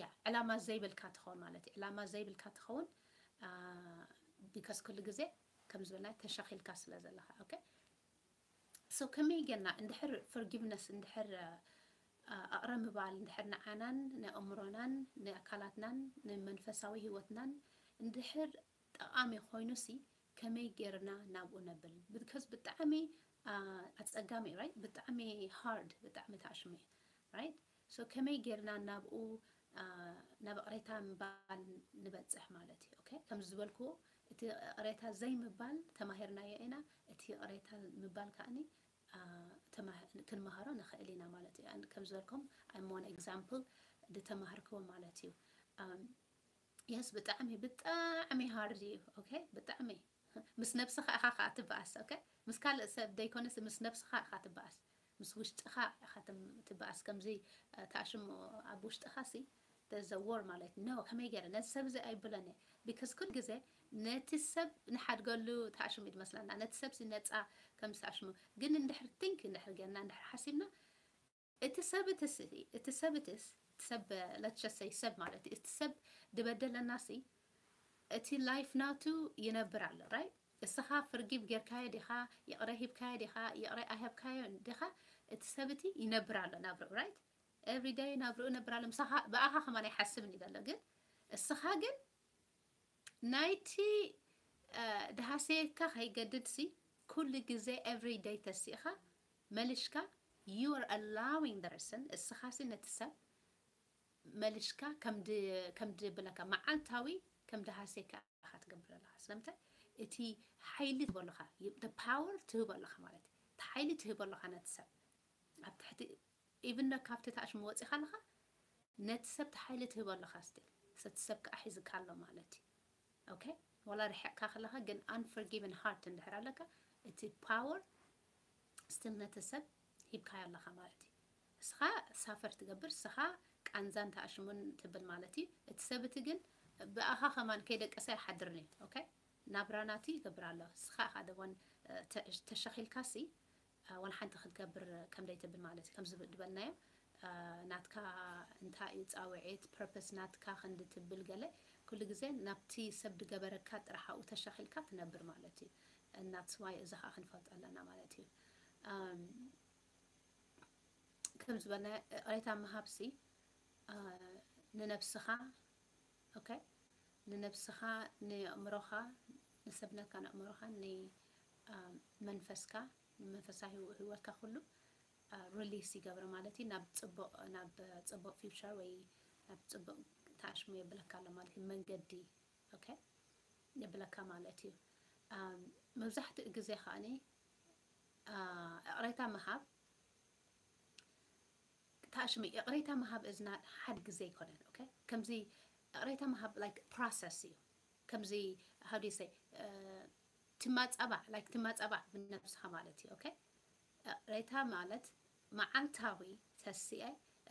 ያ ዕላማ ዘይብልካ ትኸውን ማለት እዩ። ዕላማ ዘይብልካ ትኸውን because ኩሉ ግዜ ከም ዝበልና ተሸኺልካ ስለ ዘለኻ። ኦኬ፣ so ከመይ ጌርና እንድሕር forgiveness እንድሕር ኣቕረ ምባል እንድሕር ንዓናን ንኣእምሮናን ንኣካላትናን ንመንፈሳዊ ህይወትናን እንድሕር ጠቓሚ ኮይኑ ሲ ከመይ ጌርና ናብኡ ነብል? Because ብጣዕሚ ኣጸጋሚ እዩ right? ብጣዕሚ hard፣ ብጣዕሚ ተኣሽሙ እዩ right? So ከመይ ጌርና ናብኡ ናብ እቕሬታ ምባል ንበጽሕ ማለት እዩ። ኦኬ፣ ከም ዝበልኩ እቲ እቕሬታ ዘይምባል ተማሂርናዮ ኢና። እቲ እቕሬታ ምባል ከኣኒ ክንመሃሮ ንኽእል ኢና ማለት እዩ። ከም ዝበልኩም I'm one example ዝተማህርክዎ ማለት እዩ። የስ ብጣዕሚ ብጣዕሚ hard እዩ። ኦኬ፣ ብጣዕሚ ምስ ነብስኻ ኢኻ ከዓ ትበኣስ። ኦኬ፣ ምስ ካልእ ሰብ ዘይኮነስ ምስ ነብስኻ ኢኻ ትበኣስ፣ ምስ ውሽጥኻ ኢኻ ትበኣስ። ከምዚ ተኣሽሙ ኣብ ውሽጥኻ ሲ there's a war ማለት no፣ ከመይ ገይረ ነዚ ሰብ እዚ ኣይብሎን እየ። Because ኩል ግዜ ነቲ ሰብ ንሓድገሉ ተኣሽሙ እዩ ዝመስለና። ነቲ ሰብ ሲ ነፃ ከም ዝተኣሽሙ ግን እንድሕር think እንድሕር ጌርና እንድሕር ሓሲብና እቲ ሰብ እቲ ሲ እቲ ሰብ እቲ ሰብ let's just say ሰብ ማለት እዩ። እቲ ሰብ ድበደለና ሲ እቲ life ናቱ ይነብር ኣሎ right? እስኻ forgive ጌርካዮ ዲኻ? ይቕረ ሂብካዮ ዲኻ? ይቕረ ኣይሃብካዮ ዲኻ? እቲ ሰብ እቲ ይነብር ኣሎ ናብርኡ right? Every day ናብርኡ ነብር ኣሎ። ምሳኻ ብኣኻ ከማን ኣይሓስብን እዩ ዘሎ ግን እስኻ ግን ናይቲ ድሃሰየካ ከይገድድ ሲ ኩሉ ግዜ every day ተሲእኻ መልሽካ you are allowing the person እስኻ ሲ ነቲ ሰብ መልሽካ ከም ድብለካ መዓልታዊ ከም ድሃሰየካ ኢኻ ትገብር ኣለኻ። ስለምንታይ እቲ ሓይሊ ትህቦ ኣለኻ፣ the power ትህቦ ኣለኻ ማለት እዩ። እቲ ሓይሊ ትህቦ ኣለኻ ነቲ ሰብ ኣብ ትሕቲ even ዶ ካብቲ ተኣሽሙ ወፂኻ ኣለኻ ነቲ ሰብ እቲ ሓይሊ ትህቦ ኣለኻ still እቲ ሰብ ከዓ ሒዝካ ኣሎ ማለት እዩ። ኦኬ፣ ዋላ ርሕቕካ ከለኻ ግን unforgiven heart እንድሕር ኣለካ እቲ power still ነቲ ሰብ ሂብካዮ ኣለኻ ማለት እዩ። እስኻ suffer ትገብር፣ እስኻ ቃንዛን ተኣሽሙን ትብል ማለት እዩ። እቲ ሰብ እቲ ግን ብኣኻ ከማን ከይደቀሰ ኣይሓድርን እዩ። ኦኬ፣ ናብራ ናቱ ይገብር ኣሎ። እስኻ ኢኻ ደቦን ተሸኺልካ ሲ ዋላ ሓንቲ ክትገብር ከም ዘይትብል ማለት እዩ። ከምዚ ዝበልናዮ ናትካ እንታይ እዩ ፃውዒት purpose ናትካ ክንዲ ትብል ገለ ኩሉ ግዜ ናብቲ ሰብ ድገበረካ ጥራሕ ኣብኡ ተሸኺልካ ትነብር ማለት እዩ። And that's why እዚ ከዓ ክንፈልጦ ኣለና ማለት እዩ። ከም ዝበልና እቕሬታ ምሃብ ሲ ንነብስኻ ኦኬ ንነብስኻ ንኣእምሮኻ ንሰብነትካ ንኣእምሮኻ ንመንፈስካ ንመንፈሳዊ ህይወትካ ኩሉ release ይገብር ማለት እዩ። ናብ ፅቡቕ ናብ ፅቡቕ future ወይ ናብ ፅቡቕ ተኣሽሙ የብለካ ኣሎ ማለት እዩ። መንገዲ ኦኬ የብለካ ማለት እዩ። መብዛሕትኡ ግዜ ከዓኒ እቕሬታ ምሃብ ተኣሽሙ ይቕሬታ ምሃብ እዝና ሓደ ግዜ ኣይኮነን። ኦኬ ከምዚ ይቕሬታ ምሃብ like process እዩ። ከምዚ how do you say ትማጻባዕ like ትማጻባዕ ብነብስኻ ማለት እዩ። ኦኬ ይቕሬታ ማለት መዓልታዊ ተሲኤ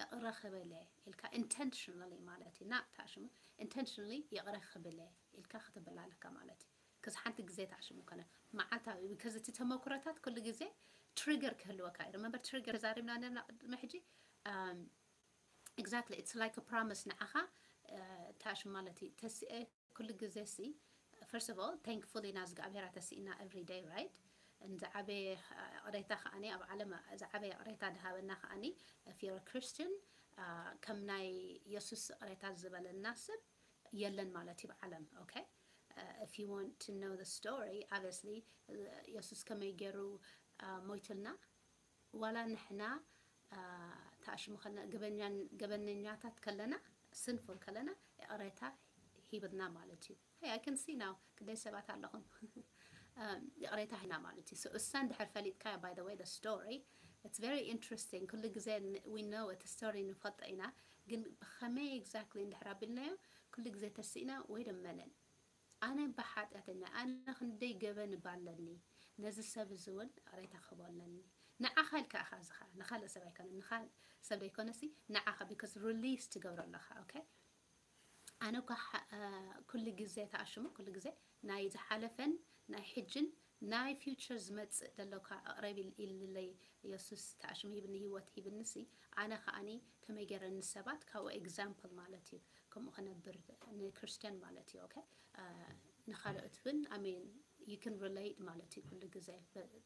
እቕረ ክብል እየ ኢልካ intentionally ማለት እዩ። ና ተኣሽሙ intentionally ይቕረ ክብል እየ ኢልካ ክትብል ኣለካ ማለት እዩ። ክዚ ሓንቲ ግዜ ተኣሽሙ ይኮነ መዓልታዊ because እቲ ተመክሮታት ኩሉ ግዜ trigger ክህልወካ እዩ። Remember trigger ተዛሪብና ነርና ቅድሚ ሕጂ exactly it's like a promise ንዓኻ ተኣሽሙ ማለት እዩ። ተሲኤ ኩሉ ግዜ ሲ first of all thankful ኢና እግዚኣብሔር ኣተሲእና every day right? ዝዓበየ እቕሬታ ከዓኒ ኣብ ዓለም ዝዓበየ እቕሬታ ድሃበና ከዓኒ if you're a Christian ከም ናይ የሱስ እቕሬታ ዝበለና ሰብ የለን ማለት እዩ ብዓለም። ኦኬ if you want to know the story obviously የሱስ ከመይ ገይሩ ሞይትልና ዋላ ንሕና ተኣሽሙ ከለና ገበነኛታት ከለና sinful ከለና ይቕሬታ ሂብና ማለት እዩ። Hey, I can see now ክንደይ ሰባት ኣለኹም ይቕሬታ ሂና ማለት እዩ። እሳ እንድሕር ፈሊጥካ by the way the story it's very interesting። ኩሉ ግዜ we know እቲ story ንፈልጦ ኢና ግን ብኸመይ exactly እንድሕር ኣቢልናዮ ኩሉ ግዜ ተስኢና ወይ ደመነን ኣነ እባ ሓጢኣተኛ፣ ኣነ ክንደይ ገበን እባ ኣለኒ፣ ነዚ ሰብ እዚ እውን ይቕሬታ ክህቦ ኣለኒ። ንዓኻ ኢልካ ኢኻ እዚ ኸኣ፣ ንኻልእ ሰብ ኣይኮነን፣ ንኻልእ ሰብ ዘይኮነሲ ንዓኻ፣ because release ትገብሮ ኣለኻ። ኦኬ፣ ኣነ እኳ ሓ-፣ እ፣ ኩሉ ግዜ ተኣሽሙ፣ ኩሉ ግዜ ናይ ዝሓለፈን ናይ ሕጅን ናይ future ዝመጽእ ዘሎ እኳ ኣቕረብ ኢል-፣ ኢልለይ የሱስ ተኣሽሙ ሂብኒ፣ ህይወት ሂብኒሲ፣ ኣነ ከኣኒ ከመይ ገይረ ንሰባት ካብኡ example ማለት እዩ፣ ከምኡ ክነብር ንክርስትያን ማለት እዩ። ኦኬ፣ እ፣ ንኻልኦት እውን፣ I mean, you can relate ማለት እዩ። ኩሉ ግዜ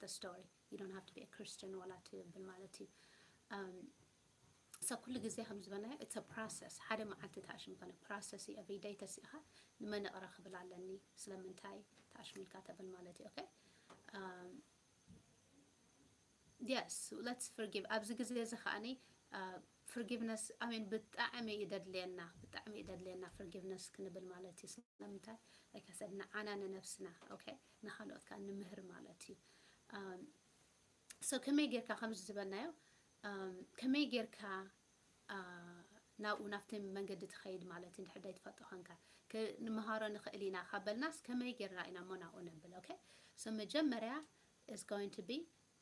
the story, you don't have to be a Christian ዋላ ትብል ማለት እዩ። እም፣ so ኩሉ ግዜ ከም ዝበልናዮ it's a process። ሓደ መዓልቲ ተኣሽም ኮነ process እዩ። Everyday ተሲእኻ ንመን ይቕረ ክብል ኣለኒ፣ ስለምንታይ ተኣሽሙ ኢልካ ተብል ማለት እዩ። ኦኬ፣ እም፣ yes, let's forgive። ኣብዚ ግዜ እዚ ከኣኒ፣ እ፣ forgiveness፣ I mean፣ ብጣዕሚ እዩ ደድልየና፣ ብጣዕሚ እዩ ደድልየና forgiveness ክንብል ማለት እዩ። ስለምንታይ? Like I said፣ ንዓና ንነብስና፣ ኦኬ፣ ንኻልኦት ከኣ ንምህር ማለት እዩ። እም፣ so ከመይ ጌርካ ከምዚ ዝበልናዮ፣ እም፣ ከመይ ጌርካ፣ እ፣ ናብኡ ናብቲ መንገዲ ትኸይድ ማለት እዩ። እንድሕር ዘይትፈልጦ ኮንካ፣ ክ-፣ ንምሃሮ ንኽእል ኢና ካብ በልናስ ከመይ ጌርና ኢና እሞ ናብኡ ነብል? ኦኬ፣ so መጀመርያ is going to be፣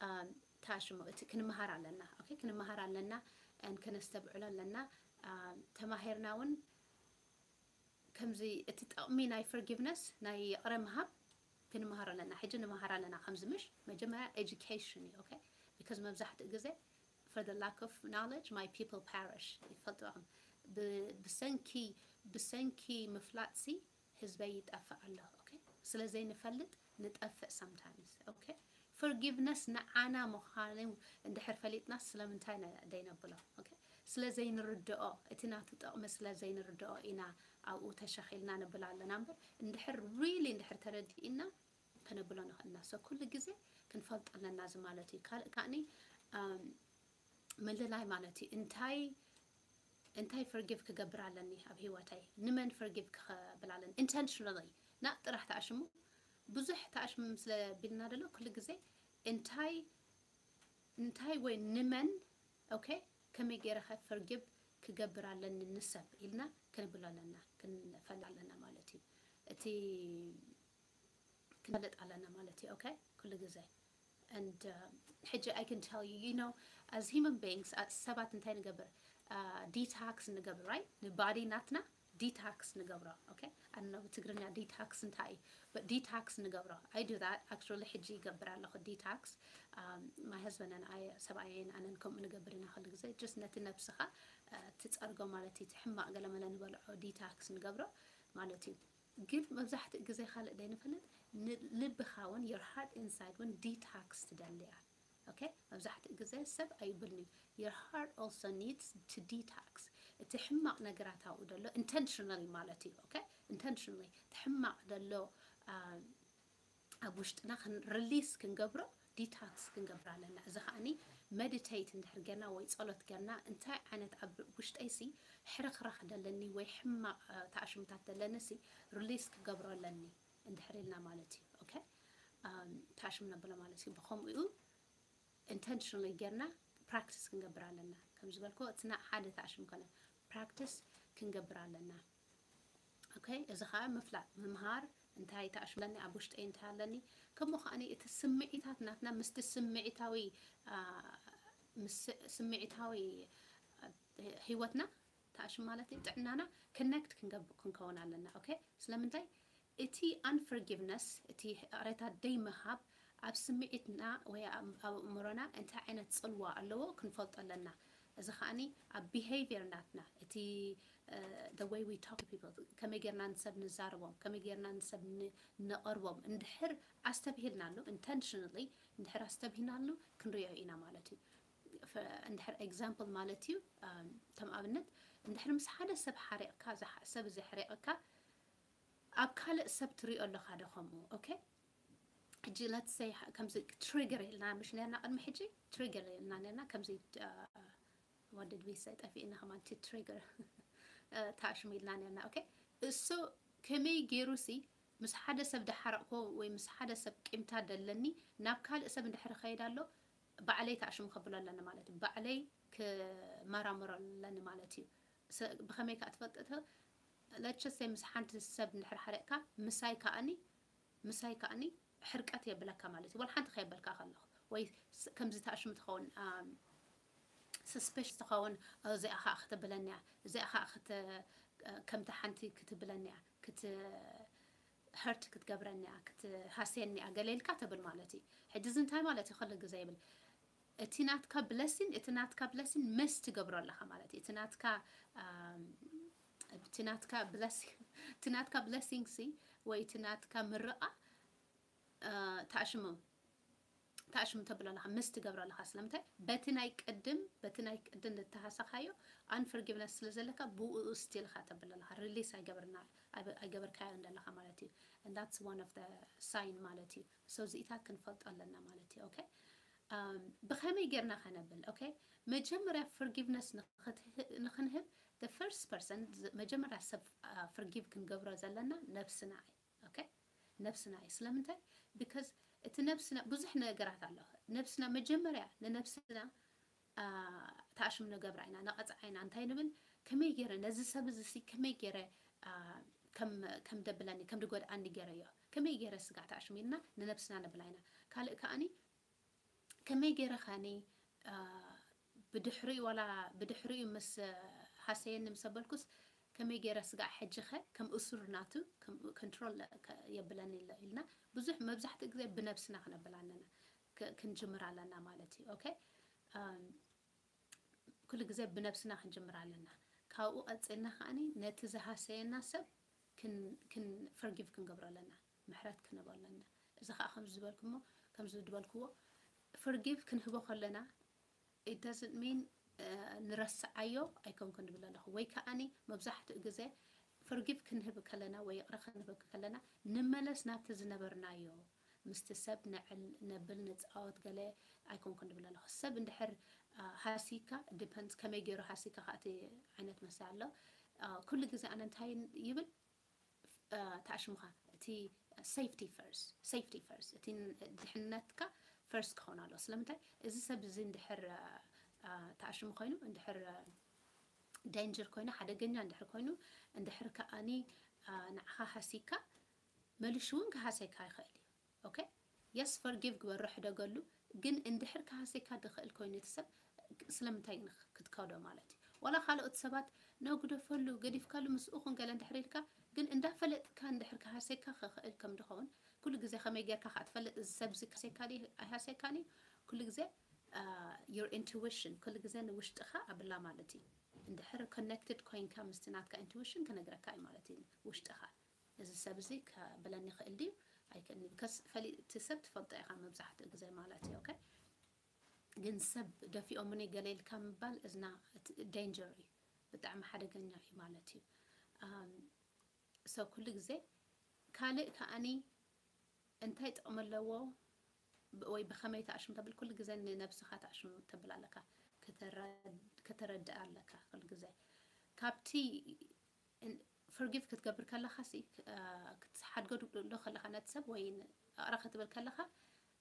እም፣ ተኣሽሙ፣ እቲ ክንምሃር ኣለና። ኦኬ፣ ክንምሃር ኣለና፣ and ከነስተብዕሎ ኣለና። እም፣ ተማሂርና እውን ከምዚ እቲ ጥቕሚ ናይ forgiveness፣ ናይ ይቕረ ምሃብ ክንምሃር ኣለና። ሕጂ ንምሃር ኣለና ከምዚ፣ ምሽ? መጀመርያ education እዩ። ኦኬ፣ because መብዛሕትኡ ግዜ for the lack of knowledge my people perish፣ ይፈልጥዎም። ብ-፣ ብሰንኪ፣ ብሰንኪ ምፍላጥሲ ህዝበይ ይጠፍእ ኣሎ። ኦኬ፣ ስለ ዘይንፈልጥ ንጠፍእ sometimes። ኦኬ፣ forgiveness ንዓና ምዃኑ እንድሕር ፈሊጥና ስለምንታይ ነ-፣ ደይነብሎ? ኦኬ፣ ስለ ዘይንርድኦ፣ እቲ ናቱ ጥቕሚ ስለ ዘይንርድኦ ኢና ኣብኡ ተሸኺልና ንብል ኣለና እምበር፣ እንድሕር really እንድሕር ተረዲእና ከነብሎ ንኽእልና። So ኩሉ ግዜ ክንፈልጦ ኣለና እዚ ማለት እዩ። ካልእ ከኣኒ፣ እም፣ ምልላይ ማለት እዩ። እንታይ፣ እንታይ forgive ክገብር ኣለኒ ኣብ ህይወተይ? ንመን forgive ክብል ኣለኒ? Intentionally፣ ና ጥራሕ ተኣሽሙ። ብዙሕ ተኣሽሙ ስለ ቢልና ደሎ፣ ኩሉ ግዜ እንታይ፣ እንታይ ወይ ንመን፣ ኦኬ፣ ከመይ ገይረ ከ forgive ክገብር ኣለኒ ንሰብ ኢልና ክንብሎ ኣለና፣ ክንፈል ኣለና ማለት እዩ። እቲ ክንፈልጥ ኣለና ማለት እዩ። ኦኬ፣ ኩሉ ግዜ። And, uh, ሕጂ I can tell you, you know, as human beings፣ አ-፣ ሰባት እንታይ ንገብር? አ፣ detox ንገብር፣ right? ንባዲ ናትና detox ንገብሮ። ኦኬ፣ ኣነ ብትግርኛ detox እንታይ እዩ? But detox ንገብሮ። I do that. Actually፣ ሕጂ ይገብር ኣለኹ detox። Um, my husband and I፣ ሰብኣየይን ኣነን ከምኡ ንገብር ኢና ኩሉ ግዜ። Just ነቲ ነብስኻ፣ አ፣ ትጸርጎ ማለት እዩ። እቲ ሕማቕ ገለመለ ንበልዖ detox ንገብሮ ማለት እዩ። ግን መብዛሕትኡ ግዜ ካልእ ደይንፈልጥ፣ ንልብኻ እውን፣ your heart inside እውን detox ትደሊ እያ። ኦኬ፣ መብዛሕትኡ ግዜ ሰብ ኣይብልን እዩ። Your heart also needs to detox። እቲ ሕማቕ ነገራት ኣብኡ ደሎ intentionally ማለት እዩ። ኦኬ፣ intentionally እቲ ሕማቕ ደሎ፣ አ፣ ኣብ ውሽጥና ክን-፣ release ክንገብሮ፣ detox ክንገብር ኣለና። እዚ ከኣኒ meditate እንድሕር ጌርና ወይ ጸሎት ጌርና፣ እንታይ ዓይነት ኣብ ውሽጠይሲ ሕርኽራኽ ደለኒ ወይ ሕማቕ፣ አ፣ ተኣሽሙታት ደለኒሲ release ክገብሮ ኣለኒ እንድሕር ኢልና ማለት እዩ። ኦኬ፣ ኣም፣ ተኣሽሙ ነብሎ ማለት እዩ። ብኸምኡ intentionally ጌርና practice ክንገብር ኣለና። ከም ዝበልክዎ፣ it's not ሓደ ተኣሽሙ ኮነ፣ practice ክንገብር ኣለና። ኦኬ፣ እዚ ኸኣ ምፍላጥ፣ ምምሃር፣ እንታይ ተኣሽሙ ኣለኒ፣ ኣብ ውሽጠይ እንታይ ኣለኒ፣ ከምኡ ከኣኒ እቲ ስምዒታት ናትና ምስቲ ስምዒታዊ፣ አ፣ ምስ ስምዒታዊ፣ አ፣ ህይወትና ተኣሽሙ ማለት እዩ፣ ጥዕናና connect ክንገብር ክንከውን ኣለና። ኦኬ፣ ስለምንታይ? እቲ unforgiveness፣ እቲ ይቕሬታ ደይምሃብ ኣብ ስምዒትና ወይ ኣብ፣ ኣብ ኣእምሮና እንታይ ዓይነት ጽልዋ ኣለዎ ክንፈልጦ ኣለና። እዚ ከኣኒ ኣብ behavior ናትና፣ እቲ፣ እ፣ the way we talk to people፣ ከመይ ጌርና ንሰብ ንዛረቦም፣ ከመይ ጌርና ንሰብ ን-፣ ንቐርቦም እንድሕር ኣስተብሂልናሉ፣ intentionally እንድሕር ኣስተብሂልናሉ ክንሪኦ ኢና ማለት እዩ። ፈ-፣ እንድሕር example ማለት እዩ፣ እም፣ ከም ኣብነት እንድሕር ምስ ሓደ ሰብ ሓሪቕካ፣ እዛ ሕ-፣ ሰብ እዚ ሓሪቕካ ኣብ ካልእ ሰብ ትሪኦ ኣለኻ ዶ ከምኡ? ኦኬ፣ ሕጂ let's say ከምዚ trigger ኢልና ምሽ ነርና፣ ቅድሚ ሕጂ trigger ኢልና ነርና፣ ከምዚ፣ እ፣ what did we say? ጠፊእና ከማን እቲ trigger፣ እ፣ ተኣሽሙ ኢልና ነርና። ኦኬ፣ እሱ ከመይ ገይሩሲ ምስ ሓደ ሰብ ድሓረቕኮ ወይ ምስ ሓደ ሰብ ቂምታ ደለኒ ናብ ካልእ ሰብ እንድሕር ኸይድ ኣሎ፣ ባዕለይ ተኣሽሙ ከብሎ ኣለኒ ማለት እዩ። ባዕለይ ክመራመሮ ኣለኒ ማለት እዩ። ሰ-፣ ብኸመይ ከኣ ትፈልጥ? እተ-፣ let's just say ምስ ሓንቲ ሰብ እንድሕር ሓሪቕካ ምሳይ ከኣኒ ምሳይ ከኣኒ ሕርቀት የብለካ ማለት እዩ። ወላ ሓንቲ ከየበልካ ከለኹ ወይ ከምዚ ተኣሽሙ ትኸውን suspicious ትኸውን፣ እዚኣ ከዓ ክትብለኒ እያ፣ እዚኣ ከዓ ከምቲ ሓንቲ ክትብለኒ እያ፣ ክት hurt ክትገብረኒ እያ፣ ክትሃስየኒ እያ ገለ ኢልካ ትብል ማለት እዩ። ሕጂ እዚ እንታይ ማለት እዩ? ኩሉ ግዜ ይብል እቲ ናትካ blessing እቲ ናትካ blessing miss ትገብሮ ኣለኻ ማለት እዩ። እቲ ናትካ እቲ ናትካ blessing እቲ ናትካ blessing ሲ ወይ እቲ ናትካ ምርቓ ተኣሽሙ ተኣሽሙ ተብሎ ኣለኻ፣ miss ትገብሮ ኣለኻ። ስለምንታይ? በቲ ናይ ቅድም በቲ ናይ ቅድም ዝተሃሰኻዮ unforgiveness ስለ ዘለካ ብኡ still ኢኻ ተብል ኣለኻ። Release ኣይገበርና ኣይገበርካዮ እንደለኻ ማለት እዩ። And that's one of the sign ማለት እዩ። So እዚኢታት ክንፈልጦ ኣለና ማለት እዩ። Okay? ብኸመይ ጌርና ከነብል? Okay? መጀመርያ forgiveness ንክንህብ the first person መጀመርያ ሰብ forgive ክንገብሮ ዘለና ነብስና እዩ። Okay? ነብስና እዩ። ስለምንታይ? Because እቲ ነብስና ብዙሕ ነገራት ኣሎ። ነብስና መጀመርያ ንነብስና ተኣሽም ንገብራ ኢና፣ ንቐፅዓ ኢና። እንታይ ንብል? ከመይ ገይረ ነዚ ሰብ እዚ ሲ ከመይ ገይረ ከም ደብለኒ ከም ድጎድኣኒ ገይረዮ ከመይ ገይረ ስጋዕ ተኣሽም ኢልና ንነብስና ንብላ ኢና። ካልእ ከኣኒ ከመይ ገይረ ኸኒ ብድሕሪኡ ዋላ ብድሕሪኡ ምስ ሃሰየኒ ምስ ኣበልኩስ ከመይ ገይረ ስጋዕ ሕጂ ኸ ከም እሱር ናቱ control የብለኒ ኣሎ ኢልና ብዙሕ መብዛሕትኡ ግዜ ብነብስና ክነብል ኣለና ክንጅምር ኣለና ማለት እዩ። Okay? ኩሉ ግዜ ብነብስና ክንጅምር ኣለና። ካብኡ ቀፂልና ከዓኒ ነቲ ዝሃሰየና ሰብ forgive ክንገብሮ ኣለና፣ ምሕረት ክንህቦ ኣለና። እዚ ከዓ ከምዚ ዝበልኩሞ ከምዚ ዝበልክዎ forgive ክንህቦ ከለና it doesn't mean ንረስዓዮ ኣይኮንኩን ንብል ኣለኹ። ወይ ከዓኒ መብዛሕትኡ ግዜ forgive ክንህብ ከለና ወይ ይቕረ ክንህብ ከለና ንመለስ ናብቲ ዝነበርናዮ ምስቲ ሰብ ንዕል ነብል ንፃወት ገለ ኣይኮንኩን ንብል ኣለኹ። ሰብ እንድሕር ሃሲካ depends ከመይ ገይሩ ሃሲካ ከኣቲ ዓይነት መሳ ኣሎ። ኩሉ ግዜ ኣነ እንታይ ይብል ተኣሽምኻ እቲ safety first safety first እቲ ድሕነትካ first ክኸውን ኣሎ። ስለምንታይ እዚ ሰብ እዚ እንድሕር ተኣሽሙ ኮይኑ እንድሕር danger ኮይኑ ሓደገኛ እንድሕር ኮይኑ እንድሕር ከኣኒ ንዓኻ ሃሲካ መሊሹ እውን ክሃሰካ ይኽእል እዩ። Okay? Yes forgive ግበሮ ሕደገሉ። ግን እንድሕር ክሃሰካ ድኽእል ኮይኑ እቲ ሰብ ስለምንታይ ክትከዶ ማለት እዩ? ዋላ ካልኦት ሰባት ነጉደፈሉ ገዲፍካሉ ምስኡ ኩን ገለ እንድሕር ኢልካ ግን እንዳፈለጥካ እንድሕር ክሃሰካ ክኽእል ከም ድኸውን ኩሉ ግዜ ከመይ ጌርካ ከዓ ትፈልጥ እዚ ሰብ እዚ ክሃሰካ ድዩ ኣይሃሰካን እዩ? ኩሉ ግዜ your intuition ኩሉ ግዜ ንውሽጥኻ ኣብላ ማለት እዩ። እንድሕር connected ኮይንካ ምስቲ ናትካ intuition ክነግረካ እዩ ማለት እዩ። ውሽጥኻ እዚ ሰብ እዚ ከብለኒ ይኽእል ድዩ ኣይክእልኒ because ፈሊጥቲ ሰብ ትፈልጦ ኢኻ መብዛሕትኡ ግዜ ማለት እዩ። Okay? ግን ሰብ ደፊኦምኒ ገለ ኢልካ ምባል እዝና danger እዩ፣ ብጣዕሚ ሓደገኛ እዩ ማለት እዩ። So ኩሉ ግዜ ካልእ ከኣኒ እንታይ ጥቕሚ ኣለዎ ወይ ብኸመይ ተኣሽሙ ተብል ኩሉ ግዜ ንነብስኻ ተኣሽሙ ተብል ኣለካ፣ ከተረድእ ኣለካ ኩሉ ግዜ ካብቲ forgive ክትገብር ከለኻ ሲ ክትሓድገሉ ከለኻ ነቲ ሰብ ወይ ኣቕረ ክትብል ከለኻ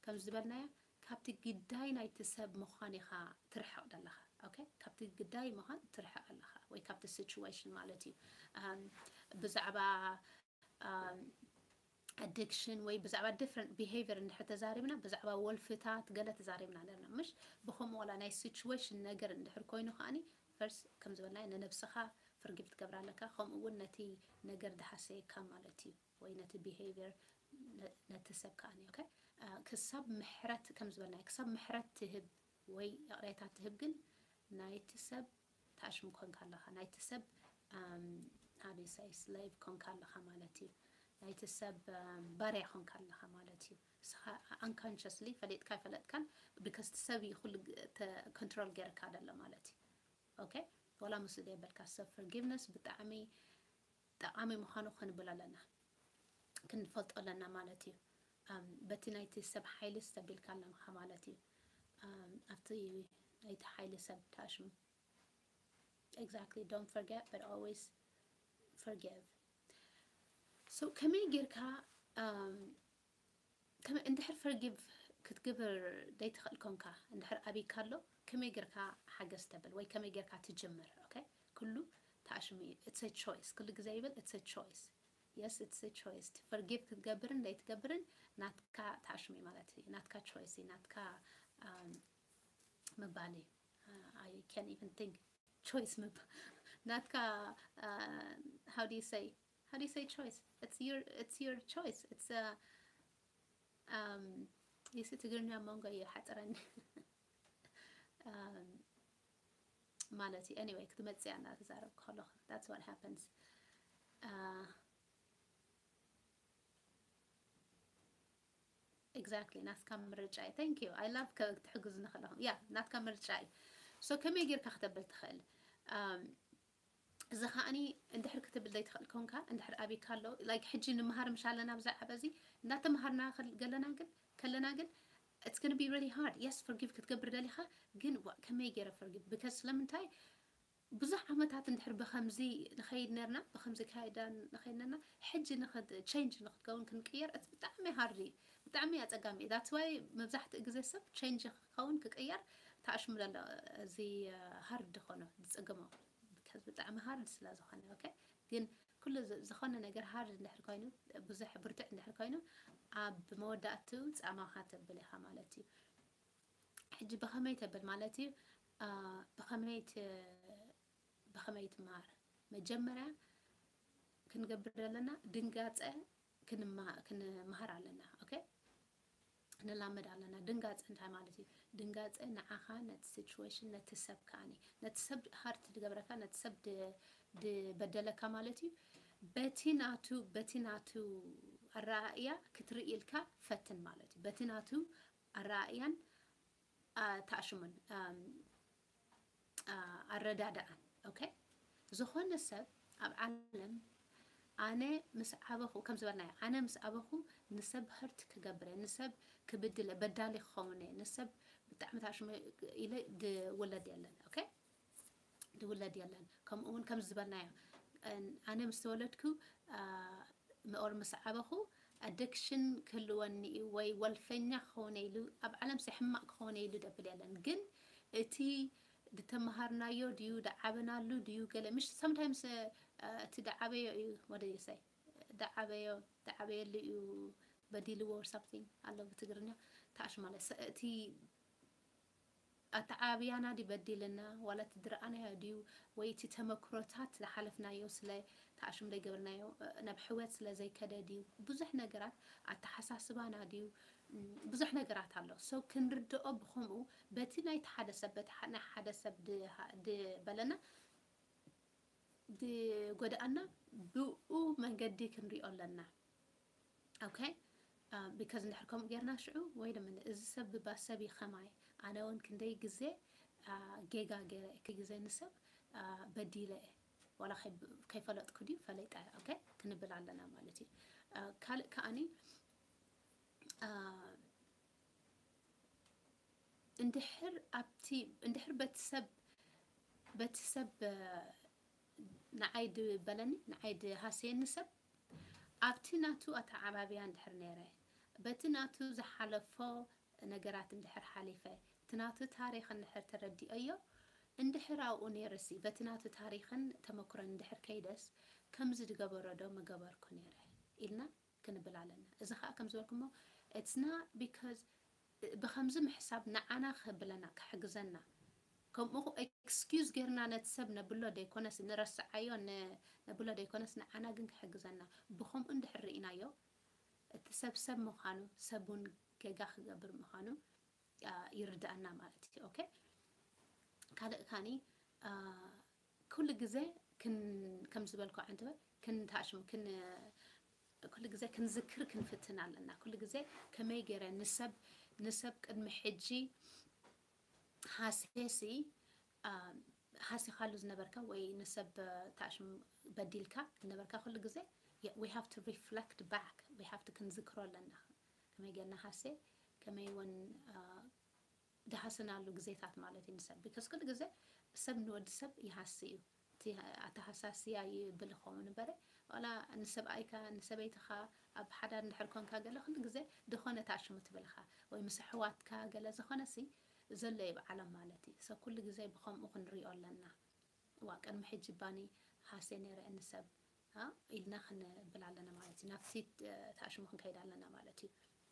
ከም ዝበልናዮ ካብቲ ግዳይ ናይቲ ሰብ ምዃን ኢኻ ትርሕቕ ዘለኻ። Okay? ካብቲ ግዳይ ምዃን ትርሕቕ ኣለኻ ወይ ካብቲ situation ማለት እዩ። ብዛዕባ addiction ወይ ብዛዕባ different behavior እንድሕር ተዛሪብና ብዛዕባ ወልፍታት ገለ ተዛሪብና ነርና ምሽ ብኸምኡ ዋላ ናይ situation ነገር እንድሕር ኮይኑ ከዓኒ first ከም ዝበልናዮ ንነብስኻ forgive ትገብር ኣለካ። ከምኡ እውን ነቲ ነገር ድሃሰየካ ማለት እዩ ወይ ነቲ behavior ነቲ ሰብ ከዓኒ። Okay? ክሳብ ምሕረት ከም ዝበልናዮ ክሳብ ምሕረት ትህብ ወይ ይቕሬታ ትህብ ግን ናይቲ ሰብ ተኣሽም ኮንካ ኣለኻ፣ ናይቲ ሰብ how do you say slave ኮንካ ኣለኻ ማለት እዩ። ናይቲ ሰብ ባርያ ኮንካ ኣለኻ ማለት እዩ። ንስኻ unconsciously ፈሊጥካ ኣይፈለጥካን because እቲ ሰብ እዩ ኩሉ control ገይርካ ደሎ ማለት እዩ። Okay? ዋላ ምስኡ ደየበልካ ሰብ forgiveness ብጣዕሚ ጠቓሚ ምዃኑ ክንብል ኣለና ክንፈልጦ ኣለና ማለት እዩ። በቲ ናይቲ ሰብ ሓይሊ ዝተቢልካ ኣለኻ ማለት እዩ። ኣብቲ ናይቲ ሓይሊ ሰብ ተኣሽሙ። Exactly, don't forget but always forgive. So ከመይ ጌርካ እንድሕር forgive ክትግብር ዘይትኽእል ኮንካ እንድሕር ኣቢካ ኣሎ ከመይ ጌርካ ሓገዝ ተብል ወይ ከመይ ጌርካ ትጅምር? Okay? ኩሉ ተኣሽ ኣሽሚ it's a choice። ኩሉ ግዜ ይብል it's a choice። Yes, it's a choice። Forgive ክትገብርን ዘይትገብርን ናትካ ታሽሚ ማለት እዩ። ናትካ choice እዩ። ናትካ ምባል እዩ። I can't even think choice ምባል ናትካ how do you say how do you say choice? It's your it's your choice. It's a um you see ትግርኛ መንጎ እዩ ሓጥረኒ ማለት እዩ። Anyway ክትመጽእ እያ እናተዛረብኩ ከለኹ that's what happens። Exactly ናትካ ምርጫ እዩ። Thank you I love ክትሕግዝኒ ከለኹም yeah ናትካ ምርጫ እዩ። So ከመይ ጌርካ ክተብል ትኽእል? እዚ ከዓኒ እንድሕር ክትብል ዘይትኽእል ኮንካ እንድሕር ኣቢካ ኣሎ like ሕጂ ንምሃር ምሽ ኣለና ብዛዕባ እዚ እናተምሃርና ገለና ግን ከለና ግን it's gonna be really hard። Yes forgive ክትገብር ደሊኻ ግን ከመይ ገይረ forgive because ስለምንታይ ብዙሕ ዓመታት እንድሕር ብኸምዚ ንኸይድ ነርና ብኸምዚ ካይዳ ንኸይድ ነርና ሕጂ ንኸድ change ንክትከውን ክንቅየር እቲ ብጣዕሚ hard እዩ። ብጣዕሚ ኣጸጋሚ እዩ። That's why መብዛሕትኡ ግዜ ሰብ change ክኸውን ክቅየር ተኣሽሙ ዘሎ እዚ hard ዝኾኖ ዝጽግሞ because ብጣዕሚ hard ስለ ዝኾነ okay ግን ኩሉ ዝኾነ ነገር hard እንድሕር ኮይኑ ብዙሕ ብርቱዕ እንድሕር ኮይኑ ኣብ መወዳእቱ ጻማኻ ተብል ኢኻ ማለት እዩ። ሕጂ ብኸመይ ተብል ማለት እዩ ብኸመይ ብኸመይ ትምሃር መጀመርያ ክንገብር ዘለና ድንጋጸ ክንምሃር ኣለና okay ንላመድ ኣለና። ድንጋጸ እንታይ ማለት እዩ? ድንጋጸ ንዓኻ ነቲ situation ነቲ ሰብ ከኣኒ ነቲ ሰብ hurt ዝገብረካ ነቲ ሰብ ድበደለካ ማለት እዩ። በቲ ናቱ በቲ ናቱ ኣረኣእያ ክትርኢ ኢልካ ፈትን ማለት እዩ። በቲ ናቱ ኣረኣእያን ተኣሽሙን ኣረዳድኣን okay ዝኾነ ሰብ ኣብ ዓለም ኣነ ምስ ዓበኹ ከም ዝበልናዮ ኣነ ምስ ኣበኹ ንሰብ hurt ክገብር እየ ንሰብ ክብድል እየ በዳሊ ክኸውን እየ ንሰብ ብጣዕሚ ታሽሙ ኢለ ድውለድ የለን okay ድውለድ የለን። ከምኡ እውን ከም ዝበልናዮ ኣነ ምስ ተወለድኩ or ምስ ዓበኹ addiction ክህልወኒ እዩ ወይ ወልፈኛ ክኸውን ኢሉ ኣብ ዓለም ሕማቕ ክኸውን ኢሉ ደብል የለን ግን እቲ ድተመሃርናዮ ድዩ ድዓበናሉ ድዩ ገለ ምሽ sometimes እቲ ድዓበዮ እዩ ወደ ይሳይ ድዓበዮ ድዓበየሉ እዩ በዲልዎ or something ኣሎ ብትግርኛ ታሽ ማለት እቲ ኣተዓብያና ድዩ በዲልና ዋላ እቲ ዝረኣናዮ ድዩ ወይ እቲ ተመክሮታት ዝሓለፍናዮ ስለ ተኣሽም ዘይገበርናዮ ናብ ሕወት ስለ ዘይከደ ድዩ ብዙሕ ነገራት ኣተሓሳስባና ድዩ ብዙሕ ነገራት ኣሎ so ክንርድኦ ብኸምኡ በቲ ናይቲ ሓደ ሰብ በቲ ናይ ሓደ ሰብ ድበለና ድጎድኣና ብኡ መንገዲ ክንሪኦ ኣለና okay because እንድሕር ከምኡ ጌርና ሽዑ ወይ ድማ እዚ ሰብ ብባ ሰብ እዩ ከማይ ኣነ እውን ክንደይ ግዜ ጌጋ ገይረ እኪ ግዜ ንሰብ በዲለ እየ ዋላ ከይፈለጥኩ ድዩ ፈለጠ okay ክንብል ኣለና ማለት እዩ ካልእ ከኣኒ እንድሕር ኣብቲ እንድሕር በቲ ሰብ በቲ ሰብ ንዓይ ድበለኒ ንዓይ ድሃሰየኒ ሰብ ኣብቲ ናቱ ኣተዓባብያ እንድሕር ነይረ በቲ ናቱ ዝሓለፎ ነገራት እንድሕር ሓሊፈ እቲ ናቱ ታሪኽ እንድሕር ተረዲኦዮ እንድሕር ኣብኡ ነይረሲ በቲ ናቱ ታሪኽን ተመክሮን እንድሕር ከይደስ ከምዚ ድገበሮ ዶ ምገበርኩ ነይረ ኢልና ክንብል ኣለና። እዚ ከዓ ከም ዝበልኩሞ it's not because ብከምዚ ምሕሳብ ንዓና ክብለና ክሕግዘና ከምኡ excuse ጌርና ነቲ ሰብ ነብሎ ደይኮነስ ንረስዓዮ ነብሎ ደይኮነስ ንዓና ግን ክሕግዘና ብከምኡ እንድሕር ርኢናዮ እቲ ሰብ ሰብ ምዃኑ ሰብ እውን ጌጋ ክገብር ምዃኑ ይርድኣና ማለት እዩ። okay ካልእ ካኒ ኩሉ ግዜ ከም ዝበልኩ ዓንተ ክንታሽም ኩሉ ግዜ ክንዝክር ክንፍትን ኣለና። ኩሉ ግዜ ከመይ ገይረ ንሰብ ንሰብ ቅድሚ ሕጂ ሃሴሲ ሃሲኻሉ ዝነበርካ ወይ ንሰብ ታሽም በዲልካ ዝነበርካ ኩሉ ግዜ we have to reflect back we have to ክንዝክሮ ኣለና። ከመይ ጌርና ሃሴ ከመይ እውን ድሃስናሉ ግዜታት ማለት እዩ ንሰብ because ኩሉ ግዜ ሰብ ንወዲ ሰብ ይሃሲ እዩ። ኣተሃሳስያ ይብል ይኸውን እምበረ ዋላ ንሰብኣይካ ንሰበይትኻ ኣብ ሓዳር እንድሕር ኮንካ ገለ ኩሉ ግዜ ዝኾነ ታሽሙ ትብልኻ ወይ ምስ ኣሕዋትካ ገለ ዝኾነ ሲ ዘሎ እዩ ብዓለም ማለት እዩ ሰብ ኩሉ ግዜ ብኸምኡ ክንሪኦ ኣለና። ዋ ቅድሚ ሕጂ ባኒ ሃሴ ነይረ እንሰብ ኢልና ክንብል ኣለና ማለት እዩ። ናብቲ ተኣሽሙ ክንከይድ ኣለና ማለት እዩ።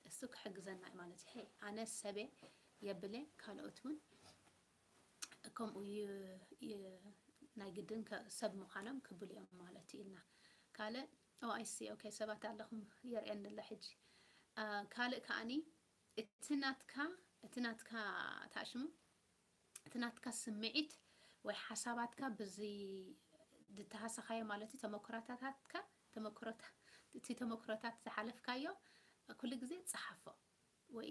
እሱ ክሕግዘና እዩ ማለት እዩ። ኣነ ሰበ የብለ ካልኦት እውን ከምኡ ናይ ግድን ሰብ ምዃኖም ክብሉ እዮም ማለት እዩ። ኢልና ካልእ ኦኣይሲ ኦኬ ሰባት ኣለኹም የርእየኒ ኣሎ ሕጂ። ካልእ ከዓኒ እቲ ናትካ እቲ ናትካ ተኣሽሙ እቲ ናትካ ስምዒት ወይ ሓሳባትካ ብዚ ዝተሃሰኻዮ ማለት እዩ ተመክሮታትካ ተመክሮታ እቲ ተመክሮታት ዝሓለፍካዮ ኩሉ ግዜ ጸሓፎ ወይ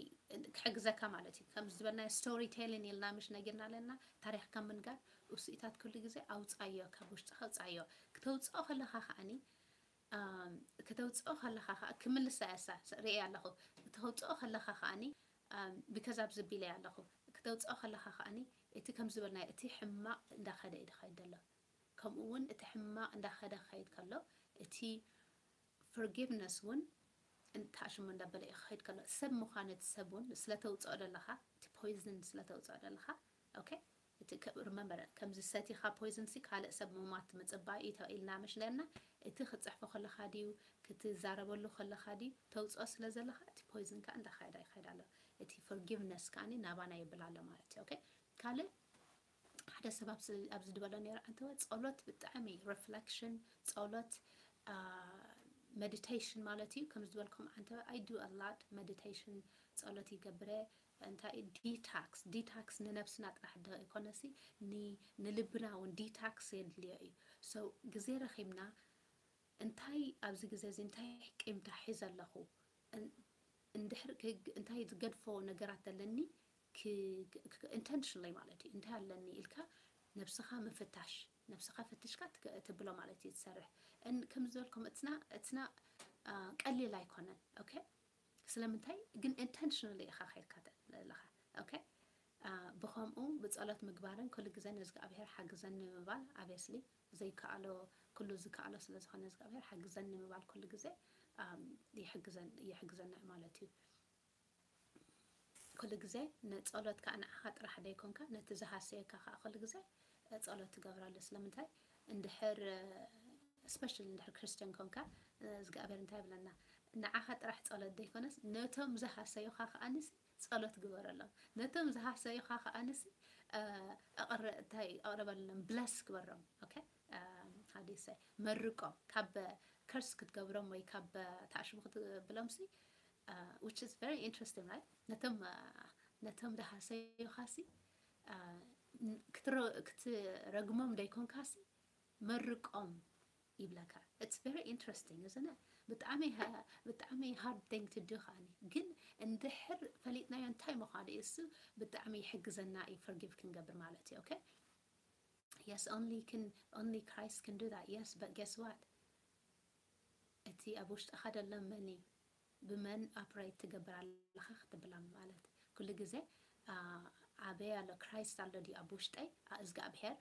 ክሕግዘካ ማለት እዩ። ከም ዝበልናዮ ስቶሪ ቴሊንግ ኢልና ምሽ ነጊርና ኣለና። ታሪኽካ ምንጋር ውስኢታት ኩሉ ግዜ ኣውጻዮ ካብ ውሽጥኻ ኣውጻዮ። ክተውጽኦ ከለኻ ከዓኒ ክተውፅኦ ከለኻ ከዓ ክምልሳ እያ እሳ ርእየ ኣለኹ። ክተውፅኦ ከለኻ ከዓኒ ብከዛ ኣብዚ ቢለ ኣለኹ። ክተውፅኦ ከለኻ ከዓኒ እቲ ከም ዝበልናዮ እቲ ሕማቕ እንዳኸደ እዩ ዝኸይድ ዘሎ። ከምኡ እውን እቲ ሕማቕ እንዳኸደ ክኸይድ ከሎ እቲ ፎርጊቭነስ እውን እንተኣሽሙ እንዳበለ እዩ ክኸይድ ከሎ ሰብ ምዃን እቲ ሰብ እውን ስለተውፅኦ ዘለኻ እቲ ፖይዝን ስለተውፅኦ ዘለኻ ኦኬ እቲ remember ከምዚ ሰቲኻ ፖይዝን ሲ ካልእ ሰብ ምማት ምፅባይ እዩ ኢልና መሽ ነርና። እቲ ክትፅሕፎ ከለኻ ድዩ ክትዛረበሉ ከለኻ ድዩ ተውፅኦ ስለ ዘለኻ እቲ ፖይዝን ከዓ እንዳኸዳ ይኸዳ ኣሎ። እቲ ፎርጊቭነስ ከዓ ናባና ይብል ኣሎ ማለት እዩ። ኦኬ ካልእ ሓደ ሰብ ኣብዚ ዝበሎ ነይሩ ኣንተወ ጸሎት ብጣዕሚ ሪፍሌክሽን ጸሎት ሜዲቴሽን ማለት እዩ። ከም ዝበልኩም ኣንተ I do a lot meditation ጸሎት ይገብረ እንታይ ዲታክስ ዲታክስ ንነብስና ጥራሕ ዶ ኣይኮነሲ ንልብና እውን ዲታክስ የድልዮ እዩ። So ግዜ ረኺብና እንታይ ኣብዚ ግዜ እዚ እንታይ ቂምታ ሒዘ ኣለኹ እንድሕር እንታይ ዝገድፎ ነገራት ኣለኒ intentionally ማለት እዩ እንታይ ኣለኒ ኢልካ ነብስኻ ምፍታሽ ነብስኻ ፈትሽካ ትብሎ ማለት እዩ ትሰርሕ። ከም ዝበልኩም እትና እትና ቀሊል ኣይኮነን። ኦኬ ስለምንታይ ግን intentionally ኢኻ ከይድካ ዘለኻ። ኦኬ ብኸምኡ ብጸሎት ምግባርን ኩሉ ግዜ ንእግዚኣብሔር ሓግዘኒ ምባል obviously ዘይከኣሎ ኩሉ ዝከኣሎ ስለ ዝኾነ እግዚኣብሔር ሓግዘኒ ምባል ኩሉ ግዜ ይሕግዘና ማለት እዩ። ኩሉ ግዜ ንጸሎት ከዓ ንዓኻ ጥራሕ ደይኮንካ ነቲ ዝሃሰየካ ከዓ ኩሉ ግዜ ጸሎት ትገብራሉ። ስለምንታይ እንድሕር especially እንድሕር ክርስቲያን ኮንካ እግዚኣብሔር እንታይ ይብለና ንዓኻ ጥራሕ ጸሎት ደይኮነስ ነቶም ዝሃሰዩኻ ከዓንስ ጸሎት ግበረሎም። ነቶም ዝሃሰዩኻ ከዓንስ እንታይ ኣቕርበሎም bless ግበሮም። ኦኬ how do you say መርቆም ካብ curse ክትገብሮም ወይ ካብ ተኣሽሙ ክትብሎም ሲ which is very interesting right ነቶም ነቶም ዝሃሰዩኻ ሲ ክትረግሞም ደይኮንካ ሲ መርቆም ይብለካ። It's very interesting isn't it? ብጣዕሚ ብጣዕሚ hard thing to do ከዓኒ ግን እንድሕር ፈሊጥናዮ እንታይ ምዃኑ እዩ እሱ ብጣዕሚ ይሕግዘና እዩ forgive ክንገብር ማለት እዩ። Okay yes only can only Christ can do that yes but guess what እቲ ኣብ ውሽጥኻ ዘሎ መን እዩ ብመን operate ትገብር ኣለኻ ክትብላ ማለት ኩሉ ግዜ ኣበይ ኣሎ ክራይስት ኣሎ ድዩ ኣብ ውሽጠይ እግዚኣብሔር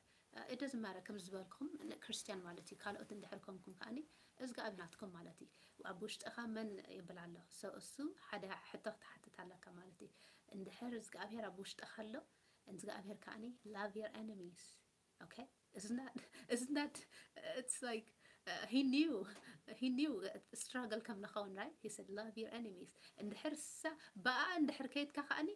it doesn't matter ከም ዝበልኩም ክርስትያን ማለት እዩ ካልኦት እንድሕር ኮንኩም ከዓኒ እግዚኣብሔር ናትኩም ማለት እዩ ኣብ ውሽጥኻ መን ይብል ኣሎ እሱ ሓደ ሕቶ ክትሓትት ኣለካ ማለት እዩ እንድሕር እግዚኣብሔር ኣብ ውሽጥኻ ኣሎ እግዚኣብሔር ከዓኒ love your enemies okay isn't that isn't that it's like uh, he knew he knew struggle ከም ንኸውን right he said love your enemies እንድሕር ሳ ብኣ እንድሕር ከይድካ ከዓኒ